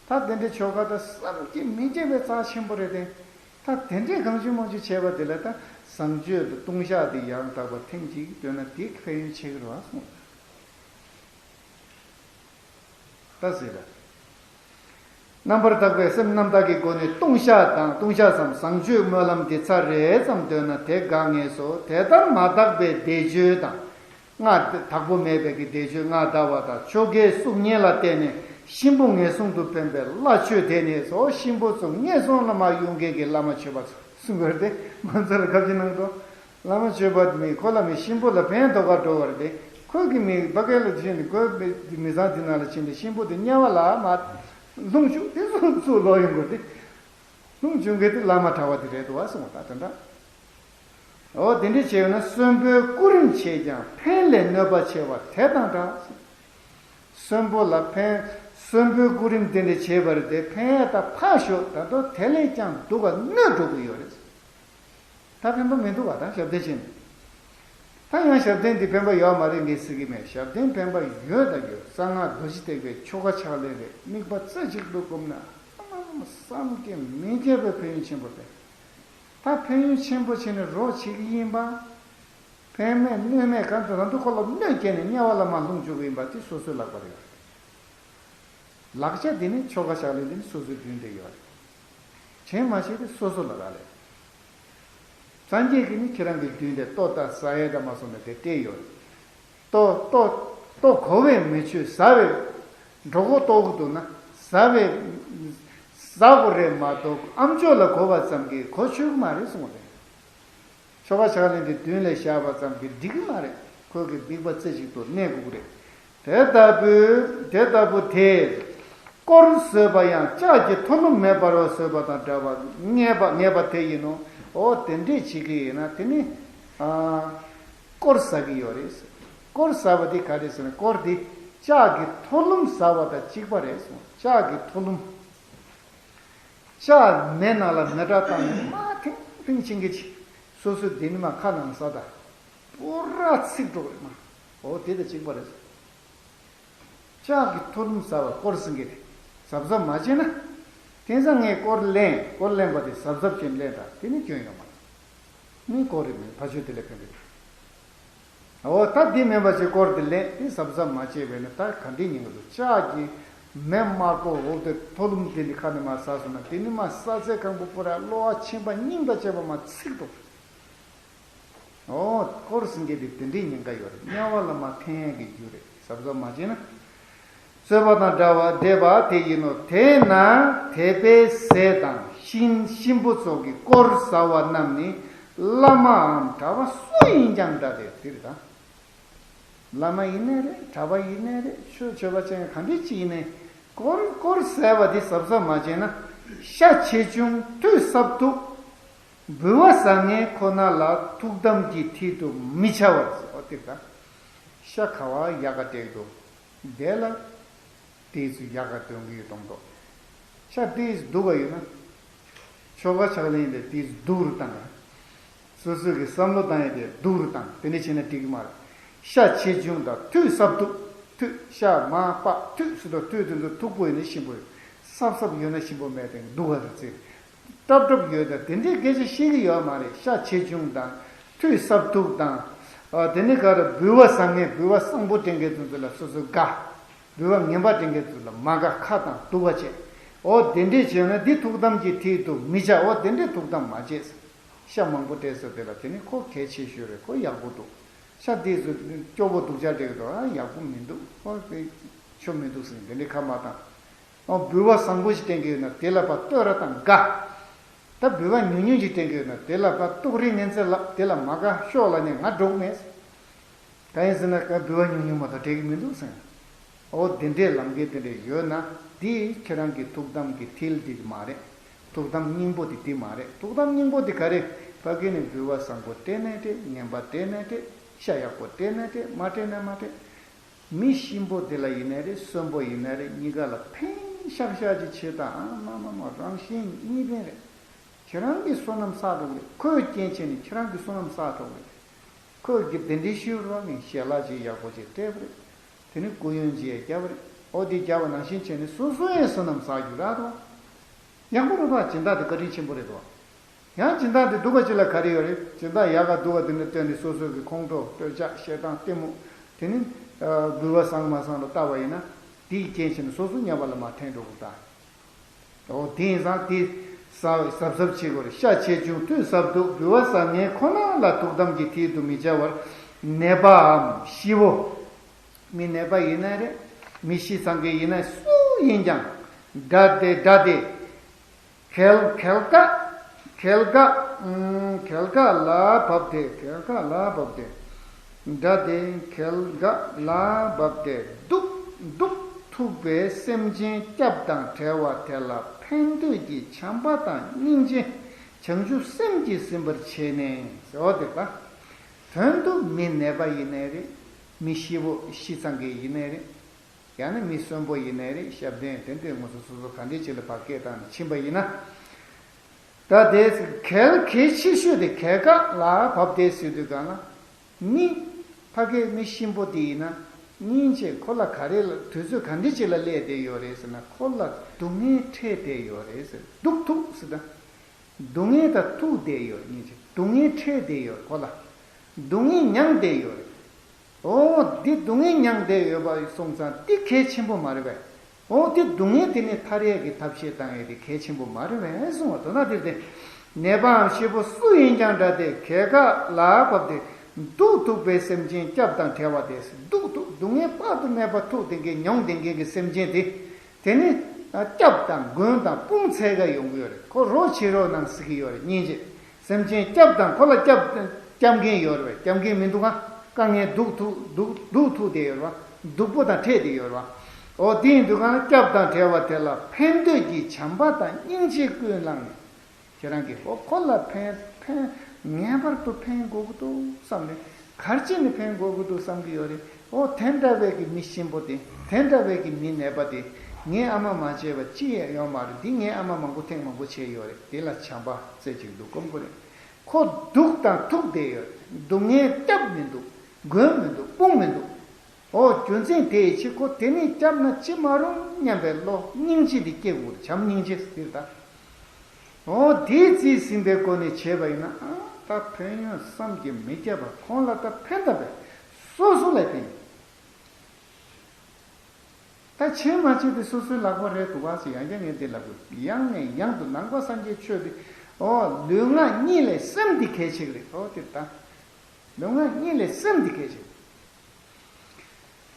ད་དེ་འདྲའི་ཆོ་ག་ད་བསམ་གྱིས་མི་ཁྱབ་པའི་རྩ་ཆེན་པོ་རེད་དེ། ད་དེ་འདྲའི་གང་བྱུང་མང་བྱུང་བྱས་པ་དེ་ལ་ད་བཟང་སྤྱོད་དང་ལྟུང་བཤགས་དེ་ཡང་དག་པ་ཐེངས་གཅིག་འདོན་ན་དེ་ཕན་ཡོན་ཆེ་གི་རེད་བ་གསུངས། ད་ཟེར་ལ། རྣམ་པར་དག་པའི་སེམས་རྣམ་དག་གི་སྒོ་ནས་ལྟུང་བཤགས་དང་ལྟུང་བཤགས་སམ་བཟང་སྤྱོད་སྨོན་ལམ་འདི་ཚར་རེ་ཙམ་འདོན་ན་དེ་དགག་ངེས་སོ། དེ་ལྟར་མ་དག་པའི་བཟླས་བརྗོད་དང་། སྔགས་དག་པོ་མེད་པའི་གི་བཟླས་བརྗོད་སྔགས་བཟླ་བ་དང་ཆོ་གའི་གསུང་སྙན་ལ་བརྟེན་ནས་གཤིན་པོ་ངན་སོང་དུ་འཕེན་པའི་བླ་མཆོད་དེ་ནས་སོ། གཤིན་པོ་ཚོ་ངན་སོང་ལ་མར་གཡུག་མཁན་གྱི་བླ་མ་མཆོད་པ་ཚོ་གསུང་དགོས་ཏེ་མ་ཚོ་ལ་ཁ་ཅིག་གནང་དོ། བླ་མ་མཆོད་པ་མི་ཁོ་ལ་མི་གཤིན་པོ་ལ་ཕན་ཐོགས་པ་འགྲོ་བར་ཏེ། ཁོས་གི་མི་བ་ཀན་ལ་ཕྱིན་ནས་ཁོའི་མི་མི་ཚང་དེ་ནང་ལ་ཕྱིན་ཏེ་གཤིན་པོ་དེ་དམྱལ་བ་ལ་མར་ལྷུང་བཅུག་དེ་ཚོ་ཚུར་ལོག་ཡོང་དགོས་ཏེ། ལྷུང་བཅུག་མཁན་དེ་བླ་མ་གྲྭ་བ་དེ་རེད་འདུག་བ་གསུངས་པ་ད་དེ་འདྲ། འོ་དེ་འདྲ་བྱས་ཡོད་ན་གསོན་པོའི་སྐུ་རིམ་བྱས་ཀྱང་ཕན་ལས་གནོད་པ་ཆེ་བ་དེ་དང་འདྲ། གསོན་པོ་ལ་ཕན། གསོན་པོའི་སྐུ་རིམ་དེ་འདྲ་བྱས་པ་རེད་དེ་ཕན་ཡ་ད་ཕར་ཞོག་ད་དུང་དེ་ལས་ཀྱང་སྡུག་ག་གནོད་འགྲོ་གི་ཡོད་རེད། ད་ཕན་པ་མི་འདུག་བ་ད་ཞབས་བརྟན་བྱས་ནས། ད་ཡང་ཞབས་བརྟན་འདི་ཕན་པ་ཡོད་མ་རེད་ངས་ཟེར་གི་མེད། ཞབས་བརྟན་ཕན་པ་ཡོད་ད་ཡོད། གསང་སྔགས་རྡོ་རྗེ་ཐེག་པའི་ཆོ་ག་ཕྱག་ལེན་རེད། དམིགས་པ་རྩེ་གཅིག་ཏུ་བསྒོམས་ན་ཨ་མ་མ་བསམ་གྱིས་མི་ཁྱབ་པའི་ཕན་ཡོན་ཆེན་པོ་རེད། ད་ཕན་ཡོན་ཆེན་པོ་བྱས་ནས་རོགས་བྱེད་ཀྱི་ཡིན་པ། ཕན་མེད་གནོད་མེད་གང་དུ་རང་དུ་ཁོ་ལ་གནོད་སྐྱེལ་ནས་དམྱལ་བ་ལ་མར་ལྷུང་བཅུག་གི་ཡིན་པ་དེ་སོ་སོའི་ལག་པ་རེད། ལག་ཆ་འདི་ནི་ཆོ་ག་ཕྱག་ལེན་འདི་ནི་སོ་སོའི་མདུན་དེ་ཡོད་རེད། བྱས་མ་བྱས་དེ་སོ་སོ་ལ་རག་ལས། སངས་རྒྱས་ཀྱིས་ནི་ཁྱེད་རང་གི་མདུན་དེ་ལྟོ་ལྟ་ཟ་ཡས་དང་མ་སོང་ནས་དེ་སྤྲད་ཡོད་རེད། ལྟོ་ལྟོ་ལྟོ་གོ་བས་མི་ཆོད་ཟ་བས་འགྲོ་གོ་ལྟོ་གི་འདུག་ན་ཟ་བས་ཟ་དགོས་རེད་མ་གཏོགས་ཨ་མཆོག་ལ་གོ་བ་ཙམ་གྱིས་གོ་ཆོད་ཀྱི་མ་རེད་གསུངས་པ་རེད། ཆོ་ག་ཕྱག་ལེན་དེ་མདུན་ལ་བཞག་པ་ཙམ་གྱིས་འགྲིག་གི་མ་རེད། ཁོ་གི་དམིགས་པ་རྩེ་གཅིག་ཏུ་གནས་དགོས་ཀྱི་རེད། དེ་ལྟ་བུའི་དེ་ལྟ་བུ་དེས་དཀོར་ཟོས་པ་ཡང་ལྕགས་ཀྱི་ཐོ་ལུམ་མེ་འབར་བ་ཟོས་པ་དང་འདྲ་བར་ངེས་པ་ངེས་པ་དེ་ཡིན་ནོ། འོ་དེ་འདྲས་བྱེད་ཀྱི་ཡིན་ན་དེ་ནི་ཨ་དཀོར་ཟ་གི་ཡོད་རེད། དཀོར་ཟ་བ་དེ་ག་རེད་ཟེར་ན་དཀོར་དེ་ལྕགས་ཀྱི་ཐོ་ལུམ་ཟ་བ་དང་གཅིག་པ་རེད་གསུངས། ལྕགས་ཀྱི་ཐོ་ལུམ། ལྕགས་མེ་ནང་ལ་མེ་སྲེག་བཏང་ནས་མར་ཐིང་ཐིང་ཕྱིན་གྱི་ཅི། སོ་སོའི་དེ་ནི་མར་ཁ་ནང་ཟ་ད། པུ་ར་ཚིག་འགྲོ་གི་རེད་མ། འོ་དེ་དང་གཅིག་པ་རེད། ལྕགས་ཀྱི་ཐོ་ལུམ་ཟ་བ་དཀོར་ཟིན་གྱི་རེད། གཟབ་གཟབ་མ་བྱས་ན། དེང་སང་ངས་དཀོར་ལེན་དཀོར་ལེན་པ་དེ་གཟབ་གཟབ་བྱས་ལེན་ད་དེ་ནི་སྐྱོན་ཡོད་མ་རེད། མི་དཀོར་རེད་མིན་ཕ་ཆོས་དེ་ལས་ཕན་གྱི་རེད། འོ་ད་འདི་མིན་པ་ཅིག་དཀོར་དེ་ལེན་དེ་གཟབ་གཟབ་མ་བྱས་པས་ན་ད་ག་འདྲའི་ཉེན་ཁ་འདུག་ལྕགས་ཀྱི་མེ་དམར་པོ་འོ་དེ་ཐོ་ལུམ་དེ་ནི་ཁ་ནས་མར་ཟ་སོང་ན་དེ་ནི་མར་ས་ཚད་གང་པོ་པོ་ར་གློ་བ་ཆེན་པ་སྙིང་དང་བཅས་པ་མར་ཚིག་འགྲོ། འོ་དཀོར་ཟིན་གྱི་དེ་དེ་འདྲའི་ཉེན་ཁ་ཡོད་རེད། དམྱལ་བ་ལ་མར་འཐེན་ཡས་ཀྱི་རྒྱུ་རེད། གཟབ་གཟབ་མ་བྱས་ན། ཟོས་པ་དང་འདྲ་བར་བསྡད་པ་དེ་ཡིན་ནོ། དེས་ན་དད་པའི་ཟས་དང་གཤིན་གཤིན་པོ་ཚོགས་ཀྱི་དཀོར་ཟ་བ་རྣམས་ནི་བླ་མའམ་གྲྭ་པ་སུ་ཡིན་ཀྱང་འདྲ་སྟེ་དེ་རེད་ད། བླ་མ་ཡིན་ནའི་རེད། གྲྭ་པ་ཡིན་ནའི་རེད། ཆོས་ཆོས་པ་ཅན་ག་འདྲ་ཅིག་ཡིན་ནའི་དཀོར་དཀོར་ཟས་པ་དེ་གཟབ་གཟབ་མ་བྱས་ན་ཤ་ཆེ་ཆུང་ཐོས་བསམ་སྡུག་འབུལ་བ་བཟང་ངན་ཁོ་ན་ལ་ཐུགས་དམ་གྱི་མཐིལ་དུ་མི་འཆའ་བར་ཟེར་བ་དེ་རེད་ད། ཤ་ཁ་བ་ཡག་ག་སྤྲད་འདུག་དེ་ལ། ཏོག་ཙམ་ཡག་ག་སྟོན་གྱི་ཡོད་མདོག་མདོག་ཤ་ཏོག་ཙམ་སྡུག་ག་ཡོད་ན། ཆོ་ག་ཕྱག་ལེན་དེ་ཏོག་ཙམ་སྡུག་རུ་བཏང་། སོ་སོ་གི་བསམ་བློ་བཏང་ཡས་དེ་སྡུག་རུ་བཏང་། དེ་འདྲ་བྱས་ན་འགྲིག་གི་མ་རེད། ཤ་ཆེ་ཆུང་དང་ཐུད་སྲབ་མཐུག་ཐུད་ཤ་མ་པ་ཐུད་སུ་དང་ཐུད་དེ་ཚོ་མཐུག་པོ་ཡོད་ན་ཞིམ་པོ་ཡོད། སྲབ་སྲབ་ཡོད་ན་ཞིམ་པོ་མེད་དེ་སྡུག་ག་རེད་ཟེར། སྲབ་སྲབ་ཡོད་ད་དེ་འདྲའི་སྐད་ཆ་བཤད་ཀྱི་ཡོད་མ་རེད། ཤ་ཆེ་ཆུང་དང་། ཐུད་སྲབ་མཐུག་དང་། ཨ་དེ་ནི་ག་རེ་འབུལ་བ་བཟང་ངན་འབུལ་བ་བཟང་པོ་སྤྲད་མཁན་ཚོ་ཚོ་ལ་སོ་སོ་དགའ། འབུལ་བ་ངན་པ་སྤྲད་མཁན་ཚོ་ལ་མ་དགའ་ཁ་དང་སྡུག་པ་བྱེད། འོ་དེ་འདྲས་བྱས་ན་འདི་ཐུགས་དམ་གྱི་མཐིལ་དུ་མི་བྱ། འོ་དེ་འདྲས་ཐུགས་དམ་མ་བྱེད། ཤ་མང་པོ་སྤྲད་ཟེར་དེ་ལ་དེ་ནི་ཁོ་གལ་ཆེ་ཤོས་རེད། ཁོ་ཡག་པོ་འདུག་ཤ་དེ་ཚོ་སྐྱོ་པོ་སྡུག་ཅག་སྤྲད་ཀྱི་འདུག་ཨ་ཡག་པོ་མི་འདུག་ཁོ་དེ་ཆོ་མི་འདུག་ཟེར་དེ་འདྲས་ཁ་མ་བཏང་། འོ་འབུལ་བ་བཟང་པོ་ཞིག་སྤྲད་ཀྱི་ཡོད་ན་དེ་ལ་ཕར་བསྟོད་ར་དང་དགའ། ད་འབུལ་བ་ཉུང་ཉུང་ཞིག་སྤྲད་ཀྱི་ཡོད་ན་དེ་ལ་ཕར་སྡུག་རུས་ངན་ཚད་ལབ། དེ་ལ་མ་དགའ་ཤོག་ལབ་ནས་ང་འགྲོ་གི་མེད། གང་ཡིན་ཟེར་ན་ཀ་འབུལ་བ་ཉུང་ཉུང་མ་གཏོགས་སྤྲད་ཀྱི་མི་འདུག་ཟེར། འོ་དེ་འདྲའི་ལམ་ཁ་དེ་འདྲ་ཡོད་ན་དེ་ཁྱེད་རང་གི་ཐུགས་དམ་གྱི་མཐིལ་དེ་མ་རེད། ཐུགས་དམ་སྙིང་པོ་དེ་དེ་མ་རེད། ཐུགས་དམ་སྙིང་པོ་དེ་ག་རེ། ཕ་གི་ནས་འབུལ་བ་བཟང་པོ་སྤྲད་ནའི་སྤྲད། ངན་པ་སྤྲད་ནའི་སྤྲད། ཤ་ཡག་པོ་སྤྲད་ནའི་སྤྲད། མ་སྤྲད་ན་མ་སྤྲད། མི་གཤིན་པོ་དེ་ལ་ཡིན་ནའི་རེད། གསོན་པོ་ཡིན་ནའི་རེད། གཉིས་ཀ་ལ་ཕན་ཤག་ཤག་ཅིག་བྱེད་དང་། ཨ་མ་མ་མ་རང་གཞན་གཉིས་ཕན་རེད། ཁྱེད་རང་གི་བསོད་ནམས་བསགས་འགྲོ་གི་རེད། ཁོས་རྐྱེན་བྱས་ནས་ཁྱེད་རང་གི་བསོད་ནམས་བསགས་འགྲོ་གི་རེད། ཁོས་གི་དེ་འདྲའི་ཤུལ་རོགས་ནས་ཞལ་ལག་ཅིག་ཡག་པོ་ཅིག་སྤྲད་པ་རེད། དེ་ནི་སྐུ་ཡོན་ཅིག་ཡང་བརྒྱབ་པ་རེད། ཨོ་དེ་བརྒྱབ་པ་ནང་བཞིན་བྱས་ནས་སོ་སོ་ཡང་བསོད་ནམས་བསགས་རྒྱུ་རག་རོགས། ཡག་པོ་རེད་པ། སྦྱིན་བདག་དེ་བཀའ་དྲིན་ཆེན་པོ་རེད་དོ། ཡང་སྦྱིན་བདག་དེ་སྡུག་པ་ཅིག་ལ་ག་རེ་ཡོད་རེད། སྦྱིན་བདག་ཡག་ག་སྡུག་ག་དེ་འདྲ་བཏོན་ནས་སོ་སོ་གི་ཁོང་ཁྲོ་འདོད་ཆགས་ཞེ་སྡང་གཏི་མུག་དེ་ནི་འབུལ་བ་བཟང་མ་བཟང་ལ་ལྟ་བ་ཡིན་ན་དེའི་རྐྱེན་བྱས་ནས་སོ་སོ་ཉམས་པ་ལ་མར་འཐེན་འགྲོ་གི་རེད་ད། འོ་དེ་ཡིན་ཙང་དེ་ཟབ་ཟབ་བྱེད་དགོས་རེད། ཤ་ཆེ་ཆུང་ཐུད་སྲབ་མཐུག་འབུལ་བ་བཟང་ངན་ཁོ་ན་ལ་ཐུགས་དམ་གྱི་མཐིལ་དུ་མི་བྱ་བར། ནད་པའམ་ཤི་བོ། མི་ནད་པ་ཡིན་ན་རེད། མི་ཤི་ཚང་གི་ཡིན་ན་སུ་ཡིན་ཀྱང་། དགྲ་དེ་དགྲ་དེ། གལ་གལ་ཀ་གལ་ཀ་ཨུམ། གལ་ཀ་ལ་བབ་སྟེ། གལ་ཀ་ལ་བབ་སྟེ། དགྲ་དེ་གལ་ཀ་ལ་བབ་སྟེ་སྡུག་སྡུག་ཐུག་པའི་སེམས་ཅན་སྐྱབས་དང་བྲལ་བ་དེ་ལ་ཕན་འདོད་ཀྱི་བྱམས་པ་དང་སྙིང་རྗེ། བྱང་ཆུབ་སེམས་ཀྱིས་ཟིན་པར་བྱས་ནས་ཟེར་བ་དེ་ལ། དོན་དུ་མི་ནད་པ་ཡིན་ནའི་རེད། མི་ཤི་བོ་ཤི་ཚང་གི་ཡིན་ནའི་རེད། ཡང་ན་མི་གསོན་པོ་ཡིན་ནའི་རེད། ཞབས་བརྟན་དེ་འདྲའི་ངོ་སོ་སོ་སོ་ག་འདྲའི་ཅིག་ལ་ཕར་སྐད་བཏང་ནས་ཕྱིན་པ་ཡིན་ན། ད་དེ་གལ་གལ་ཆེ་ཤོས་དེ་གལ་ཀ་ལ་བབ་སྟེ་ཟེར་དུས་གང་ལ། མི་ཕ་གིའི་མི་གཤིན་པོ་དེ་ཡིན་ན་སྙིང་རྗེ་ཁོ་ལ་ག་རེ་ལ་དུས་ཚོད་ག་འདྲའི་ཅིག་ལ་སླེབས་བསྡད་ཡོད་རེད་ཟེར་ན། ཁོ་ལ་སྡུག་བསྔལ་འཕྲད་བསྡད་ཡོད་རེད་ཟེར། སྡུག་ཐུག་ཟེར་ད། སྡུག་བསྔལ་དང་ཐུག་བསྡད་ཡོད། སྙིང་རྗེ་སྡུག་བསྔལ་འཕྲད་བསྡད་ཡོད། ཁོ་ལ་སྡུག་བསྔལ་མྱངས་བསྡད་ཡོད་རེད། འོ་འདི་སྡུག་བསྔལ་མྱངས་བསྡད་ཡོད་པ་སོང་ཙང་འདི་གལ་ཆེན་པོ་མ་རེད་པས། འོ་འདི་སྡུག་བསྔལ་དེ་ནས་ཐར་ཡས་ཀྱི་ཐབས་ཤེས་བཏང་ཡས་དེ་གལ་ཆེན་པོ་མ་རེད་པས་གསུངས་པ། དོན་དག་འདིར་དེ། ནད་པའམ་ཤི་བོ་སུ་ཡིན་ཀྱང་འདྲ་སྟེ་གལ་ཀ་ལ་བབ་སྟེ་སྡུག་ཐུག་པའི་སེམས་ཅན་སྐྱབས་དང་བྲལ་བ་དེ། སྡུག་ཐུག་སྡུག་བསྔལ་དཔག་ཏུ་མེད་པ་ཐུག་བསྡད་མཁན་མྱོང་བསྡད་མཁན་གྱི་སེམས་ཅན་དེ། དེ་ནི་སྐྱབས་དང་མགོན་དང་དཔུང་འཚལ་ག་ཡོང་གི་ཡོད་རེད། ཁོ་རོགས་བྱེད་རོགས་གནང་ཟེར་གྱི་ཡོད་རེད། སྙིང་རྗེ། སེམས་ཅན་སྐྱབས་དང་ཁོ་ལ་སྐྱབས་སྐྱབས་མཁན་ཡོད་རེད་པས། སྐྱབས་མཁན་མི་འདུག་ག་དཀའ་ངལ་སྡུག་ཐུག་སྡུག་སྡུག་ཐུག་བསྡད་ཡོད་རེད་པ། སྡུག་པོ་དང་འཕྲད་བསྡད་ཡོད་རེད་པ། འོ་དེ་ཡིན་དུས་གང་སྐྱབས་དང་བྲལ་བ་དེ་ལ་ཕན་འདོད་ཀྱི་བྱམས་པ་དང་སྙིང་རྗེ་ཀུན་བསླངས་ནས། ཁྱེད་རང་གིས་ཨོ་ཁོ་ལ་ཕན་ཕན་ངེས་པར་དུ་ཕན་དགོས་ཀྱི་འདུག་བསམ་ནས་ག་རེ་བྱས་ནས་ཕན་དགོས་ཀྱི་འདུག་བསམ་གྱི་ཡོད་རེད། ཨོ་དེ་འདྲ་བའི་གི་མི་གཤིན་པོ་དེ། དེ་འདྲ་བའི་གི་མི་ནད་པ་དེ། ངའི་ཨ་མ་མ་བྱས་པ་ཅི་ཡང་ཡོད་མ་རེད། འདི་ངའི་ཨ་མ་མང་པོ་ཐེངས་མང་པོ་བྱས་ཡོད་རེད། དེ་ལ་བྱམས་པ་རྩེ་གཅིག་ཏུ་སྒོམ་དགོས་རེད། ཁོ་སྡུག་དང་ཐུག་བསྡད་ཡོད་རེད། སྡུག་བསྔལ་སྐྱབས་མི་འདུག་མགོན་མི་འདུག་དཔུང་མི་འདུག་ཨོ་རྒྱུ་མཚན་དེ་ཡི་ཕྱིར་ཁོ་དེ་ནས་སྐྱབས་ན་ཅི་མ་རུང་སྙམ་པའི་བློ་སྙིང་རྗེ་འདི་སྐྱེ་དགོས་རེད། བྱམས་སྙིང་རྗེ་ཟེར་ད། འོ་དེའི་རྩིས་ཟིན་པའི་སྒོ་ནས་བྱས་པ་ཡིན་ན། ཨ་ད་ཕན་ཡོན་བསམ་གྱིས་མི་ཁྱབ་པ་ཁོང་ལ་ད་ཕན་ཐབས་སོ་སོ་ལ་ཕན། ད་བྱས་མ་བྱས་དེ་སོ་སོའི་ལག་པ་རེད་འདུག་ག་ཟེར་ཡང་བསྐྱར་ངས་འདི་ལབ་དགོས། ཡང་ནས་ཡང་དུ་ནང་པ་སངས་རྒྱས་ཆོས་འདི། འོ་ལུས་ངག་གཉིས་ལས་སེམས་འདི་གལ་ཆེ་གི་རེད། འོ་དེ་ད། ལུས་ངག་གཉིས་ལས་སེམས་འདི་གལ་ཆེ་གི་རེད།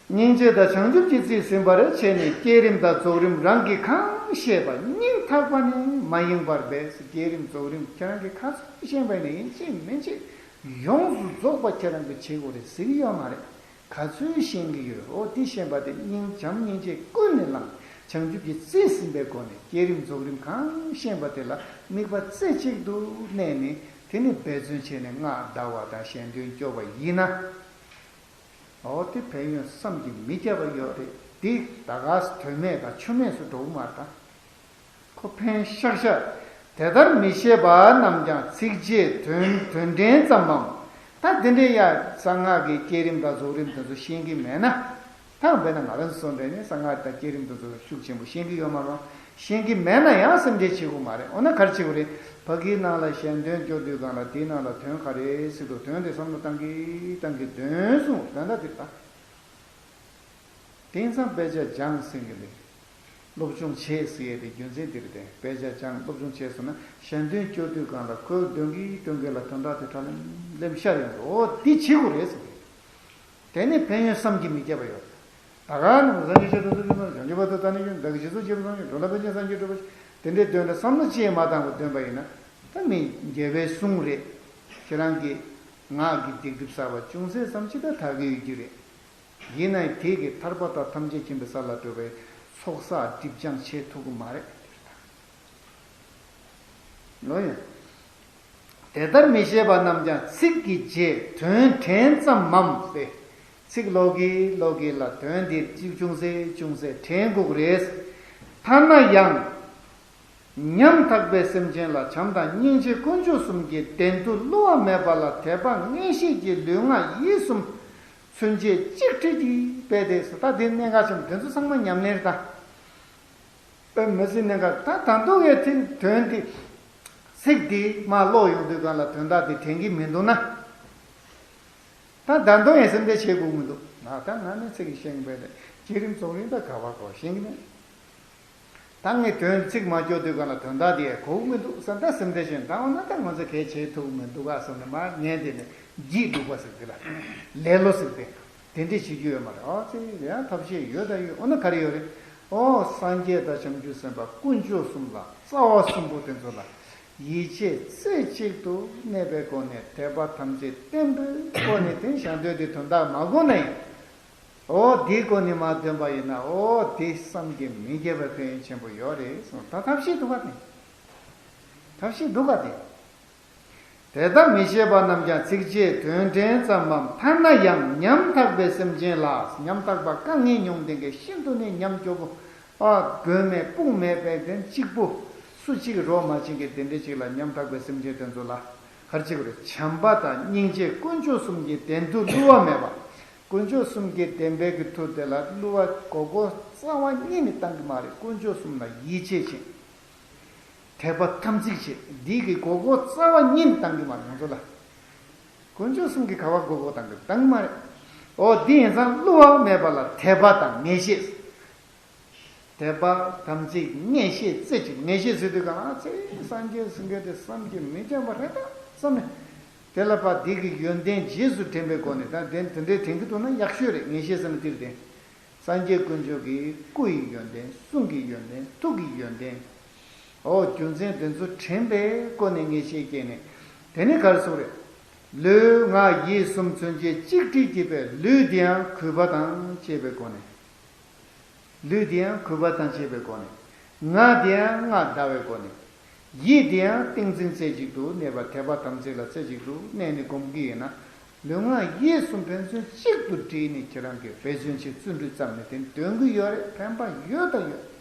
སྙིང་རྗེ་དང་བྱང་ཆུབ་ཀྱི་རྩིས་ཟིན་པར་བྱས་ནས་བསྐྱེད་རིམ་དང་རྫོགས་རིམ་རང་གིས་གང་ཤེས་པ་སྙིང་ཐག་པ་ནས་མ་ཡེངས་པར་འབད། བསྐྱེད་རིམ་རྫོགས་རིམ་ཁྱེད་རང་གིས་ག་ཚོད་ཤེས་པ་ཡིན་ན་ཡིན་གཅིག་མིན་གཅིག་ཡོངས་སུ་རྫོགས་པ་ཁྱེད་རང་གིས་བྱེད་དགོས་རེད་ཟེར་གྱི་ཡོད་མ་རེད། ག་ཚོད་ཤེས་ཀྱི་ཡོད། འོ་དེ་ཤེས་པ་དེ་སྙིང་བྱམས་སྙིང་རྗེ་ཀུན་ནས་བསླངས། བྱང་ཆུབ་ཀྱི་རྩིས་ཟིན་པའི་སྒོ་ནས་བསྐྱེད་རིམ་རྫོགས་རིམ་གང་ཤེས་པ་དེ་ལ་དམིགས་པ་རྩེ་གཅིག་ཏུ་གནས་ནས་དེ་ནས་འབད་བརྩོན་བྱས་ནས་སྔགས་བཟླ་བ་དང་གཞན་དོན་སྐྱོབ་པ་ཡིན་ན། འོ་དེ་ཕན་ཡོན་བསམ་གྱིས་མི་ཁྱབ་པ་ཡོད་རེད། འདི་ད་ག་སེ་དོན་མེད་དང་ཆོ་མེད་སུ་འགྲོ་གི་མ་རེད་ད། ཁོ་ཕན་ཤག་ཤག་དེ་ལྟར་མི་ཤེས་པ་རྣམས་ཀྱང་ཚིགས་བཅད་དོན་དོན་ཕྲན་ཙམ་མམ། ད་དེ་འདྲའི་ཡ་གསང་སྔགས་ཀྱི་བསྐྱེད་རིམ་དང་རྫོགས་རིམ་དེ་ཚོ་ཤེས་ཀྱི་མེད་ན། ད་དཔེར་ན་ང་རང་ཚོ་འདྲ་ནས་གསང་སྔགས་དང་བསྐྱེད་རིམ་དེ་ཚོ་ཤུགས་ཆེན་པོ་ཤེས་ཀྱི་ཡོད་མ་རེད། ཤེས་ཀྱི་མེད་ན་ཡང་སེམས་ཁྲལ་བྱེད་དགོས་མ་རེད། འོ་ན་ག་རེ་བྱེད་དགོས་རེད། ཕ་གིའི་ནང་ལ་གཞན་དོན་སྐྱོར་དུས་སྒང་ལ་དེའི་ནང་ལ་དོན་ག་རེ་ཟེར་འདུག་དོན་དེ་བསམ་བློ་བཏང་གི་བཏང་གི་དོན་གསུངས་དོན་དག་དེ་ལྟ། དེང་སང་དཔེ་ཆ་སྦྱངས་ཟེར་གྱི་རེད། སློབ་སྦྱོང་བྱས་ཟེར་ཡས་དེ་རྒྱུ་མཚན་དེ་རེད་དེ། དཔེ་ཆ་སྦྱངས་སློབ་སྦྱོང་བྱས་སོང་ན་གཞན་དོན་སྐྱོར་དུས་སྒང་ལ་ཁོས་འདོན་གྱིན་འདོན་གྱིན་ལ་དོན་དག་དེ་ཁྲ་ལེམ་ལེམ་ཤར་ཡོང་གི། འོ་འདི་བྱེད་དགོས་རེད་ཟེར་གྱི། དེ་ནི་ཕན་ཡོན་བསམ་གྱིས་མི་ཁྱབ་པ་ཡོད། ད་ག་ནི་སངས་རྒྱས་ཆོས་དང་ཚོགས་ཀྱི་སངས་རྒྱས་བྱང་ཆུབ་བར་དུ་བདག་ནི་ཡོད་བདག་གིས་རྗེས་སུ་སྐྱེས་པ་སངས་རྒྱས་འགྲོ་ལ་ཕན་ཕྱིར་སངས་རྒྱས་འགྲུབ་པ་དེ་འདྲའི་དོན་དུ་བསམ་བློ་ཅི་ཡང་མ་བཏང་བར་འདོན་པ་ཡིན་ན། ད་མི་རྒྱལ་བའི་གསུང་རེད། ཁྱེད་རང་གིས་ངག་གི་སྡིག་སྒྲིབ་བསགས་པ་ཅུང་ཟད་ཙམ་ཅིག་ད་དག་གི་ཡོད་རྒྱུ་རེད། ཡིན་ནའི་དེ་གིས་ཐར་པ་དང་ཐམས་ཅད་མཁྱེན་པའི་ས་ལ་འགྲོ་བའི་ཚོགས་བསགས་སྒྲིབ་སྦྱང་བྱེད་ཐུབ་ཀྱི་མ་རེད། ལོ་ཡིན། དེ་ལྟར་མི་ཤེས་པ་རྣམས་ཀྱང་ཚིག་གི་རྗེས་དོན་དྲན་ཙམ་མམ་སྟེ། ཚིག་ཀློག་གིན་ཀློག་གིན་ལ་དོན་འདིར་ཅུང་ཟད་ཅུང་ཟད་དྲན་དགོས་རེད། ཐ་ན་ཡང་། ཉམ་ཐག་པའི་སེམས་ཅན་ལ་བྱམས་དང་སྙིང་རྗེ་ཀུན་སྤྱོད་གསུམ་གྱི་བདེན་མཐུ་བསླུ་བ་མེད་པ་ལ་དད་པ་ངེས་ཤེས་ཀྱི་ལུས་ངག་ཡིད་གསུམ་མཚོན་བྱེད་གཅིག་ཁྲིད་ཀྱིས་སྤེལ་ཏེ་ཟེར། ད་འདི་གནད་འགག་ཆེན་པོ་དེ་ཚོ་ཚང་མ་ཉམས་ལེན་རེད་ད། དཔེ་མི་སྲིད་གནད་འགག་ད་ད་དུང་ངས་དེ་དོན་དེ་ཚིག་དེ་མར་ཀློག་ཡོང་དུས་སྒང་ལ་དོན་དག་དེ་དྲན་གྱི་མི་འདུག་ན། ད་ད་དུང་ངས་སེམས་ཁྲལ་བྱེད་དགོས་མི་འདུག་ང་ད་ང་ནི་ཚིག་གི་ཤེས་པས་ནས་བསྐྱེད་རིམ་རྫོགས་རིམ་ད་ག་བ་གོ་ཤེས་ཀྱི་མེད། ད་ངས་དོན་ཚིག་མ་སྐྱོར་དུས་སྒང་ལ་དོན་དག་དེ་གོ་གི་མི་འདུག་བསམ་ད་སེམས་ཁྲལ་བྱས་ད་འོ་ན་ད་ང་ཚོ་གལ་ཆེ་ཐུབ་ཀྱི་མི་འདུག་ག་བསམ་ནས་མར་ཉན་དེ་ནས་འགྱིག་འདུག་པ་ཟེར་དེ་ལ་ལེ་ལོ་ཟེར་དེ། དེ་འདྲས་བྱེད་རྒྱུ་ཡོད་མ་རེད། ཨ་ཙི་ཡང་ཐབས་ཤེས་ཡོད་ད་ཡོད། འོ་ན་ག་རེ་ཡོད་རེད། ཨོ་སངས་རྒྱས་དང་བྱང་ཆུབ་སེམས་དཔའ་དཀོན་མཆོག་གསུམ་ལ་རྩ་བ་གསུམ་པོ་དེ་ཚོ་ལ་ཡིད་ཆེས་རྩེ་གཅིག་ཏུ་གནས་པའི་སྒོ་ནས་དད་པ་དམ་ཚིག་བརྟན་པོའི་སྒོ་ནས་དེ་བཞག་འདོད་དེ་དོན་དག་མ་དགོས་ན་ཡང་། ཨོ་དེའི་སྒོ་ནས་མ་འདོན་པ་ཡིན་ན་ཨོ་དེ་བསམ་གྱིས་མི་ཁྱབ་པའི་ཕན་ཡོན་ཆེན་པོ་ཡོད་རེད་གསུངས། ད་ཐབས་ཤེས་འདུག་ག་དེ། ཐབས་ཤེས་འདུག་ག་དེ། དེ་ལྟར་མི་ཤེས་པ་རྣམས་ཀྱང་ཚིགས་བཅད་དོན་དྲན་ཙམ་མམ། ཐ་ན་ཡང་ཉམ་ཐག་པའི་སེམས་ཅན་ལ། ཉམ་ཐག་པ་དཀའ་ངལ་མྱོང་ལྡན་གྱི་ཤིན་ཏུ་ནས་ཉམས་སྐྱོ་པོ། ཨ་མགོན་མེད་དཔུང་མེད་པའི་དེ་གཅིག་པུ། སུ་གཅིག་རོགས་མ་བྱེད་མཁན་དེ་འདྲ་ཅིག་ལ་ཉམ་ཐག་པའི་སེམས་ཅན་དེ་ཚོ་ལ་ག་རེ་བྱེད་དགོས་རེད། བྱམས་པ་དང་སྙིང་རྗེ་དཀོན་མཆོག་གསུམ་གྱི་བདེན་མཐུ་བསླུ་བ་མེད་པ། དཀོན་མཆོག་གསུམ་གྱི་བདེན་པའི་གི་མཐུ་དེ་ལ་བསླུ་བ་མགོ་སྐོར་རྩ་བ་ཉིད་ནས་བཏང་གི་མ་རེད། དཀོན་མཆོག་གསུམ་ལ་ཡིད་ཆེས་བྱེད། དད་པ་དམ་ཚིག་བྱེད། འདི་གི་མགོ་སྐོར་རྩ་བ་ཉིད་ནས་བཏང་གི་མ་རེད་ང་ཚོ་ལ། དཀོན་མཆོག་གསུམ་གྱི་ག་བ་མགོ་སྐོར་བཏང་གི་བཏང་གི་མ་རེད། འོ་འདི་ཡིན་ཙང་བསླུ་བ་མེད་པ་ལ་དད་པ་དང་ངེས་ཤེས། དད་པ་དམ་ཚིག་ངེས་ཤེས་རྩེ་གཅིག་ངེས་ཤེས་ཟེར་དུས་གང་ཨ་ཙི་སངས་རྒྱས་ཟེར་མཁན་དེ་བསམ་གྱིས་མི་ཁྱབ་པ་རེད་ད་བསམ་ནས། དེ་ལ་ཕར་འདི་གི་ཡོན་ཏན་རྗེས་སུ་དྲན་པའི་སྒོ་ནས་ད་དེ་དེ་འདྲའི་དྲན་གྱི་འདུག་ན་ཡག་ཤོས་རེད། ངེས་ཤེས་ཟེར་ན་དེ་རེད་དེ། སངས་རྒྱས་དཀོན་མཆོག་གི་སྐུ་ཡི་ཡོན་ཏན་གསུང་གི་ཡོན་ཏན་ཐུགས་ཀྱི་ཡོན་ཏན། འོ་རྒྱུ་མཚན་དེ་ཚོ་དྲན་པའི་སྒོ་ནས་ངེས་ཤེས་སྐྱེས་ནས། དེ་ནི་ག་རེ་ཟེར་རེད། ལུས་ངག་ཡིད་གསུམ་མཚོན་བྱེད་གཅིག་ཁྲིད་ཀྱིས་པའི་ལུས་འདི་ཡང་གུས་པ་དང་བཅས་པའི་སྒོ་ནས། ལུས་འདི་ཡང་གུས་པ་དང་བཅས་པའི་སྒོ་ནས། ངག་འདི་ཡང་སྔགས་བཟླ་བའི་སྒོ་ནས། ཡིད་འདི་ཡང་ཏིང་འཛིན་རྩེ་གཅིག་ཏུ་གནས་པ་དད་པ་དམ་ཚིག་ལ་རྩེ་གཅིག་ཏུ་གནས་ནས་སྒོམ་གྱི་ཡིན་ན། ལུས་ངག་ཡིད་གསུམ་ཕན་ཚུན་གཅིག་ཏུ་དྲིལ་ནས་ཁྱེད་རང་གིས་འབད་བརྩོན་བྱེད་བརྩོན་འགྲུས་བརྩམས་ནས་དེ་འདོན་གྱི་ཡོད་རེད། ཕན་པ་ཡོད་དང་ཡོད།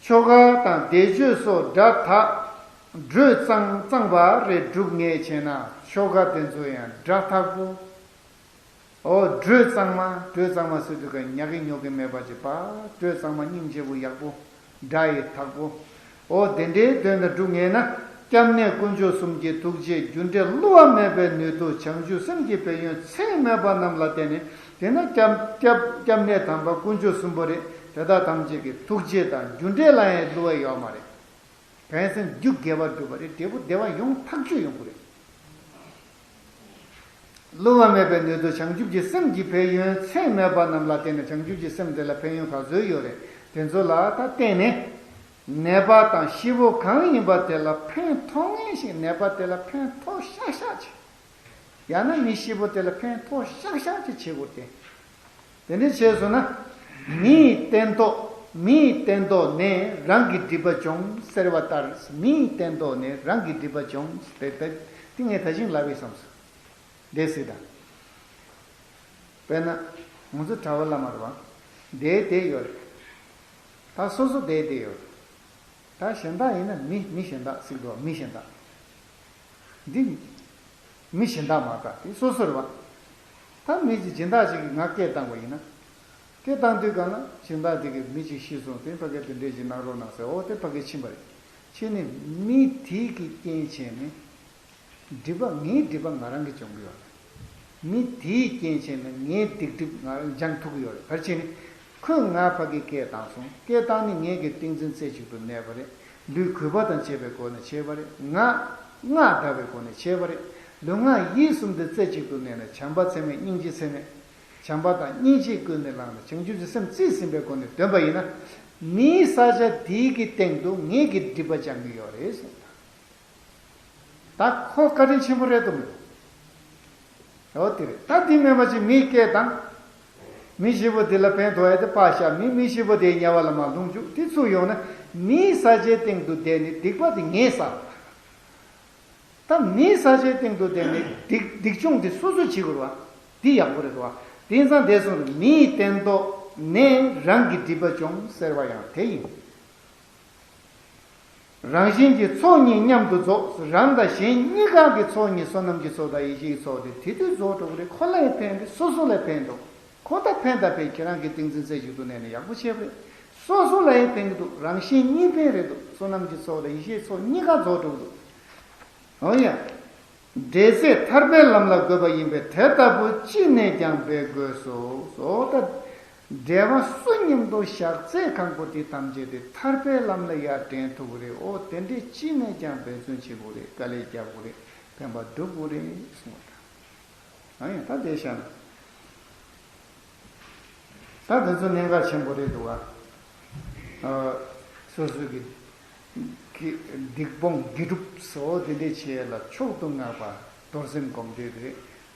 ཆོ་ག་དང་བཟླས་བརྗོད་སོགས་སྒྲ་དག་སྒྲོས་གཙང་གཙང་བ་རེ་སྒྲུབ་ངེས་བྱས་ན་ཆོ་ག་དེ་ཚོ་ཡང་སྒྲ་དག་པོ། ཨོ་སྒྲོས་གཙང་མ། སྒྲོས་གཙང་མ་ཟེར་དུས་ཀ་ཉག་གི་ཉོག་གི་མེད་པ་ཅིག་པ། སྒྲོས་གཙང་མ་སྙིང་རྗེ་པོ་ཡག་པོ། སྒྲ་ཡི་དག་པོ། ཨོ་དེ་འདྲའི་དོན་དུ་སྒྲུབ་ངེས་ན། སྐྱབས་གནས་དཀོན་མཆོག་གསུམ་གྱི་ཐུགས་རྗེ་རྒྱུ་འབྲས་བསླུ་བ་མེད་པའི་ནུས་མཐུ་བྱང་ཆུབ་སེམས་ཀྱི་ཕན་ཡོན་ཚད་མེད་པ་རྣམས་ལ་བརྟེན་ནས། དེས་ན་སྐྱབས་སྐྱབས་སྐྱབས་གནས་དམ་པ་དཀོན་མཆོག་གསུམ་པོ་རེད། དེ་དག་ཐམས་ཅད་ཀྱི་ཐུགས་རྗེ་དང་རྒྱུ་འབྲས་ལ་ཡང་བསླུ་བ་ཡོད་མ་རེད། ཕན་སེམས་རྒྱུ་དགེ་བ་སྒྲུབ་པ་རེད། འབྲས་བུ་བདེ་བ་ཡོང་ཐག་ཆོད་ཡོང་གི་རེད། བསླུ་བ་མེད་པའི་ནུས་མཐུ་བྱང་ཆུབ་ཀྱི་སེམས་ཀྱི་ཕན་ཡོན་ཚད་མེད་པ་རྣམས་ལ་བརྟེན་ནས། བྱང་ཆུབ་ཀྱི་སེམས་དེ་ལ་ཕན་ཡོན་ག་ཚོད་ཡོད་རེད། དེ་ཚོ་ལ་ད་བརྟེན་ནས། ནད་པ་དང་ཤི་བོ་གང་ཡིན་པ་དེ་ལ་ཕན་ཐོགས་ངེས་ཤིག་ནད་པ་དེ་ལ་ཕན་ཐོགས་ཤག་ཤག་ཅིག་ཡང་ན་མི་ཤི་བོ་དེ་ལ་ཕན་ཐོགས་ཤག་ཤག་ཅིག་བྱེད་དགོས་ཏེ། དེ་འདྲ་བྱས་སོང་ན། མི་ཡི་སྟན་ཐོག་མི་ཡི་སྟན་ཐོག་ནས་རང་གི་སྒྲིབ་པ་སྦྱོངས་ཟེར་བ་ལྟར། མི་ཡི་སྟན་ཐོག་ནས་རང་གི་སྒྲིབ་པ་སྦྱོངས་ཟེར་ཏེ། དེ་ངས་ད་ཅིང་ལབ་པའི་བསམ་སོང་། འདས་སྲིད་དང་། དཔེར་ན། ང་ཚོ་གྲྭ་པ་བླ་མ་རེད་བ། བསྡད་བསྡད་ཡོད་རེད། ད་སོ་སོ་བསྡད་བསྡད་ཡོད་རེད། ད་གཞན་དག་ཡིན་ན་མི་མི་གཞན་དག་ཟེར་འདུག་མི་གཞན་དག་འདི་མི་གཞན་དག་མ་གཏོགས་དེ་སོ་སོ་རེད་བ། ད་མི་གཅིག་སྦྱིན་བདག་ཅིག་གིས་ང་སྐད་བཏང་བ་ཡིན་ན། སྐད་བཏང་དུས་གང་ན་སྦྱིན་བདག་དེ་གིས་མི་གཅིག་ཤི་སོང་དེ་ཕ་གི་དེ་འདྲས་ཅིག་གནང་རོགས་གནང་ཟེར་འོ་དེ་ཕ་གི་ཕྱིན་པ་རེད། ཕྱིན་ནས་མི་དེ་གི་རྐྱེན་བྱས་ནས། སྒྲིབ་པ་ངའི་སྒྲིབ་པ་ང་རང་གིས་སྦྱོང་གི་ཡོད་རེད། མི་དེའི་རྐྱེན་བྱས་ནས་ངའི་སྡིག་སྒྲིབ་ང་རང་སྦྱང་ཐུབ་ཀྱི་ཡོད་རེད་ག་རེ་བྱས་ནས། ཁོས་ང་ཕ་གི་སྐད་བཏང་སོང་སྐད་བཏང་ནས་ངའི་གི་ཏིང་འཛིན་རྩེ་གཅིག་ཏུ་གནས་པ་རེད། ལུས་གུས་པ་དང་བཅས་པའི་སྒོ་ནས་བྱས་པ་རེད་ང་། སྔགས་བཟླ་བའི་སྒོ་ནས་བྱས་པ་རེད། ལུས་ངག་ཡིད་གསུམ་དུ་རྩེ་གཅིག་ཏུ་གནས་ནས་བྱམས་པ་ཚད་མེད་སྙིང་རྗེ་ཚད་མེད། བྱམས་པ་དང་སྙིང་རྗེ་ཀུན་ནས་བསླངས་ནས་བྱང་ཆུབ་ཀྱི་སེམས་རྩིས་ཟིན་པའི་སྒོ་ནས་འདོན་པ་ཡིན་ན། མིའི་ས་ཆ་དེའི་གི་སྟེང་དུ་ངེད་ཀྱི་སྒྲིབ་པ་སྦྱང་གི་ཡོད་རེད་གསུངས། ད་ཁོ་བཀའ་དྲིན་ཆེན་པོ་རེད་འདུག་མི་འདུག་འོ་དེ་རེད། ད་དེ་མིན་པ་ཅིག་མིའི་སྐད་དང་། མི་བཞི་པོ་དེ་ལ་ཕན་ཐོགས་ཡ་དེ་ཕར་བཞག་མི་མི་བཞི་པོ་དེའི་དམྱལ་བ་ལ་མར་ལྷུང་བཅུག་དེ་ཚུར་ཡོང་ན་མིའི་ས་ཆའི་སྟེང་དུ་བསྡད་ནས་སྡིག་པ་དེ་ངས་བསགས། ད་མིའི་ས་ཆའི་སྟེང་དུ་བསྡད་ནས་སྡིག་སྡིག་སྦྱོང་དེ་སོ་སོ་བྱེད་དགོས་རེད་བ། འདི་ཡག་པོ་རེད་བ། དེང་སང་འདས་སོང་རེད་མིའི་སྟན་ཐོག་ནས་རང་གི་སྒྲིབ་པ་སྦྱོང་ཟེར་བ་ཡང་དེ་ཡིན། རང་བཞིན་གྱི་ཚོགས་གཉིས་མཉམ་དུ་རྫོགས། རང་དང་གཞན་གཉིས་ཀ་གི་ཚོགས་གཉིས་བསོད་ནམས་ཀྱི་ཚོགས་དང་ཡེ་ཤེས་ཀྱི་ཚོགས་དེ་དེ་དུས་རྫོགས་འགྲོ་གི་རེད། ཁོ་ལ་ཡང་ཕན་འདུག་སོ་སོ་ལ་ཕན་འདུག་ཁོ་ད་ཕན་ད་ཕན་ཁྱེད་རང་གི་ཏིང་འཛིན་རྩེ་གཅིག་ཏུ་གནས་ནས་ཡག་པོ་བྱས་པ་རེད། སོ་སོ་ལ་ཡང་ཕན་གྱི་འདུག་རང་གཞན་གཉིས་ཕན་རེད་འདུག་བསོད་ནམས་ཀྱི་ཚོགས་དང་ཡེ་ཤེས་ཚོགས་གཉིས་ཀ་རྫོགས་འགྲོ་གི་འདུག་འོ་ཡ། འབྲེལ་ཚད་ཐར་པའི་ལམ་ལ་འགོད་པ་ཡིན་པས་དེ་ལྟ་བུ་ཅི་ནས་ཀྱང་འབད་དགོས་སོ། སོ་ད། འབྲེལ་བ་སུ་མཉམ་དུ་བཞག་ཚད་གང་པོ་དེ་ཐམས་ཅད་དེ་ཐར་པའི་ལམ་ལ་ཡར་འདྲེན་ཐུབ་ཀྱི་རེད། འོ་དེ་འདྲས་ཅི་ནས་ཀྱང་འབད་བརྩོན་བྱེད་དགོས་རེད། དཀའ་ལས་རྒྱག་དགོས་རེད། ཕན་པ་སྒྲུབ་དགོས་རེད་གསུངས་པ་དང་། ཨ་ཡང་ད་དེ་བཞག་ན། ད་དེ་ཚོ་གནད་འགག་ཆེན་པོ་རེད་འདུག་བ། ཨ། སོ་སོ་གི་གི་སྡིག་སྤོང་དགེ་སྒྲུབ་སོགས་དེ་འདྲས་བྱེད་ཡས་ལ་མཆོག་ཏུ་བསྔགས་པ་རྡོར་སེམས་སྒོམ་བཟླས་དེ་རེད།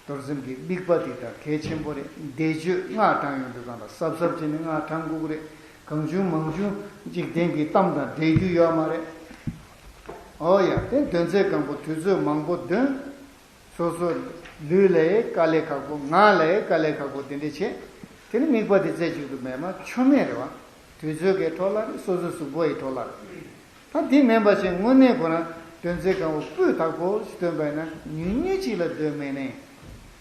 རྡོར་སེམས་ཀྱི་དམིགས་པ་དེ་ད་གལ་ཆེན་པོ་རེད། བཟླས་བརྗོད་སྔགས་བགྲང་ཡོང་དུས་གང་ལ་གཟབ་གཟབ་བྱས་ནས་སྔགས་བགྲང་དགོས་ཀྱི་རེད། གང་བྱུང་མང་བྱུང་འཇིག་རྟེན་གྱི་གཏམ་དང་འབྲེལ་རྒྱུ་ཡོད་མ་རེད། ཨོ་ཡ་དེ་འདོན་ཚད་གང་པོ་དུས་ཚོད་མང་པོ་འདོན། སོ་སོ་ལུས་ལ་ཡང་དཀའ་ལས་ཁག་པོ་ངག་ལ་ཡང་དཀའ་ལས་ཁག་པོ་དེ་འདྲ་བྱས། དེ་ནི་དམིགས་པ་དེ་རྩེ་གཅིག་ཏུ་མེད་མ་ཆོ་མེད་རེད་བ། དུས་ཚོད་ཀྱི་འཕྲོ་བརླག་རེད། སོ་སོའི་གཟུགས་པོ་ཡི་འཕྲོ་བརླག་རེད། ད་དེ་མིན་པ་བྱས་དངོས་གནས་ཁོ་རང་འདོན་ཚད་གང་པོ་སྤུས་དག་པོ་ཞིག་འདོན་པ་ཡིན་ན་ཉུང་ཉུང་ཅིག་ལ་འདོན་མེད་ནས།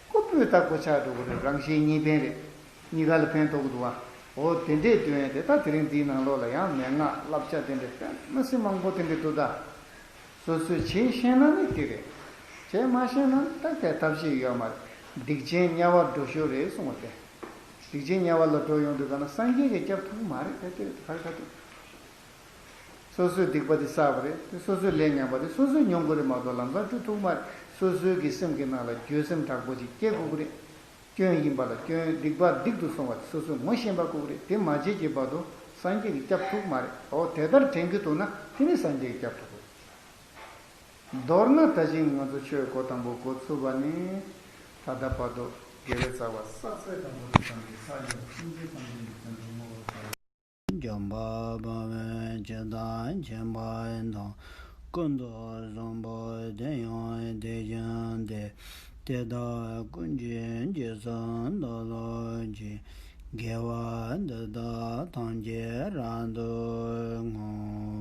ཁོ་སྤུས་དག་པོ་ཆགས་འགྲོ་གི་རེད། རང་གཞན་གཉིས་ཕན་རེད། གཉིས་ཀ་ལ་ཕན་ཐོགས་ཀྱི་འདུག་བ། འོ་དེ་འདྲས་འདོན་ཡས་དེ་ད་དེ་རིང་འདིའི་ནང་ལོགས་ལ་ཡང་མན་ངག་བསླབ་བྱ་དེ་འདྲས་དཔེ་མི་སྲིད་མང་པོ་དེ་འདྲས་འདུག་ད། སོ་སོས་བྱེད་ཤེས་ན་ནི་དེ་རེད། བྱེད་མ་ཤེས་ན་ནི་ད་གའི་ཐབས་ཤེས་ཡོད་མ་རེད། སྡིག་ཅན་དམྱལ་བར་འགྲོ་ཤོས་རེད་གསུངས་པ་དེ། སྡིག་ཅན་དམྱལ་བ་ལ་འགྲོ་ཡོང་དུས་ག་ན་སངས་རྒྱས་ཀྱིས་སྐྱབས་ཐུབ་མ་རེད་དེ་དེ་རེད་ག་རེ་ག་ཐུབ། སོ་སོས་སྡིག་པ་དེ་བསགས་པ་རེད་དེ་སོ་སོས་ལས་ངན་པ་དེ་སོ་སོས་མྱོང་དགོས་རེད་མ་གཏོགས་ལམ་སང་འཁྲུལ་ཐུབ་མ་རེད། སོ་སོའི་གི་སེམས་ཀྱི་ནང་ལ་འགྱོད་སེམས་དྲག་པོ་ཅིག་སྐྱེ་དགོས་ཀྱི་རེད། སྐྱོན་ཡིན་པ་ལ་སྐྱོན། སྡིག་པ་སྡིག་ཏུ་སོང་བ་དེ་སོ་སོས་ངོ་ཤེས་པ་དགོས་ཀྱི་རེད། དེ་མ་བྱེད་ཀྱི་བར་དུ་སངས་རྒྱས་ཀྱིས་སྐྱབས་ཐུབ་མ་རེད། འོ་དེ་ལྟར་དྲན་གྱི་འདུག་ན་དེ་ནི་སངས་རྒྱས་ཀྱིས་སྐྱབས་ཐུབ་དགོས། མདོར་ན་ད་ཅིང་ང་ཚོ་ཆོས་འགོ་དང་པོ་འགོ་ཚུགས་པ་ནི་ད་ལྟ་བར་དུ་དགེ་བའི་རྩ་བ་བསགས་ཚད་དང་པོ་དེ་ཙམ་གྱིས་ཐག་ཉེ་བ་སེམས་ཅན་ཐམས་ཅད་ཀྱི་དོན་དུ་བསྔོ་བར་བྱ། འཇམ་དཔལ་དཔའ་བོས་ཇི་ལྟར་མཁྱེན་པ་དང་། ཀུན་ཏུ་བཟང་པོ་དེ་ཡང་དེ་བཞིན་ཏེ། དེ་དག་ཀུན་གྱི་རྗེས་སུ་བདག་སློབ་ཅིང་། དགེ་བ་འདི་དག་ཐམས་ཅད་རབ་ཏུ་བསྔོ།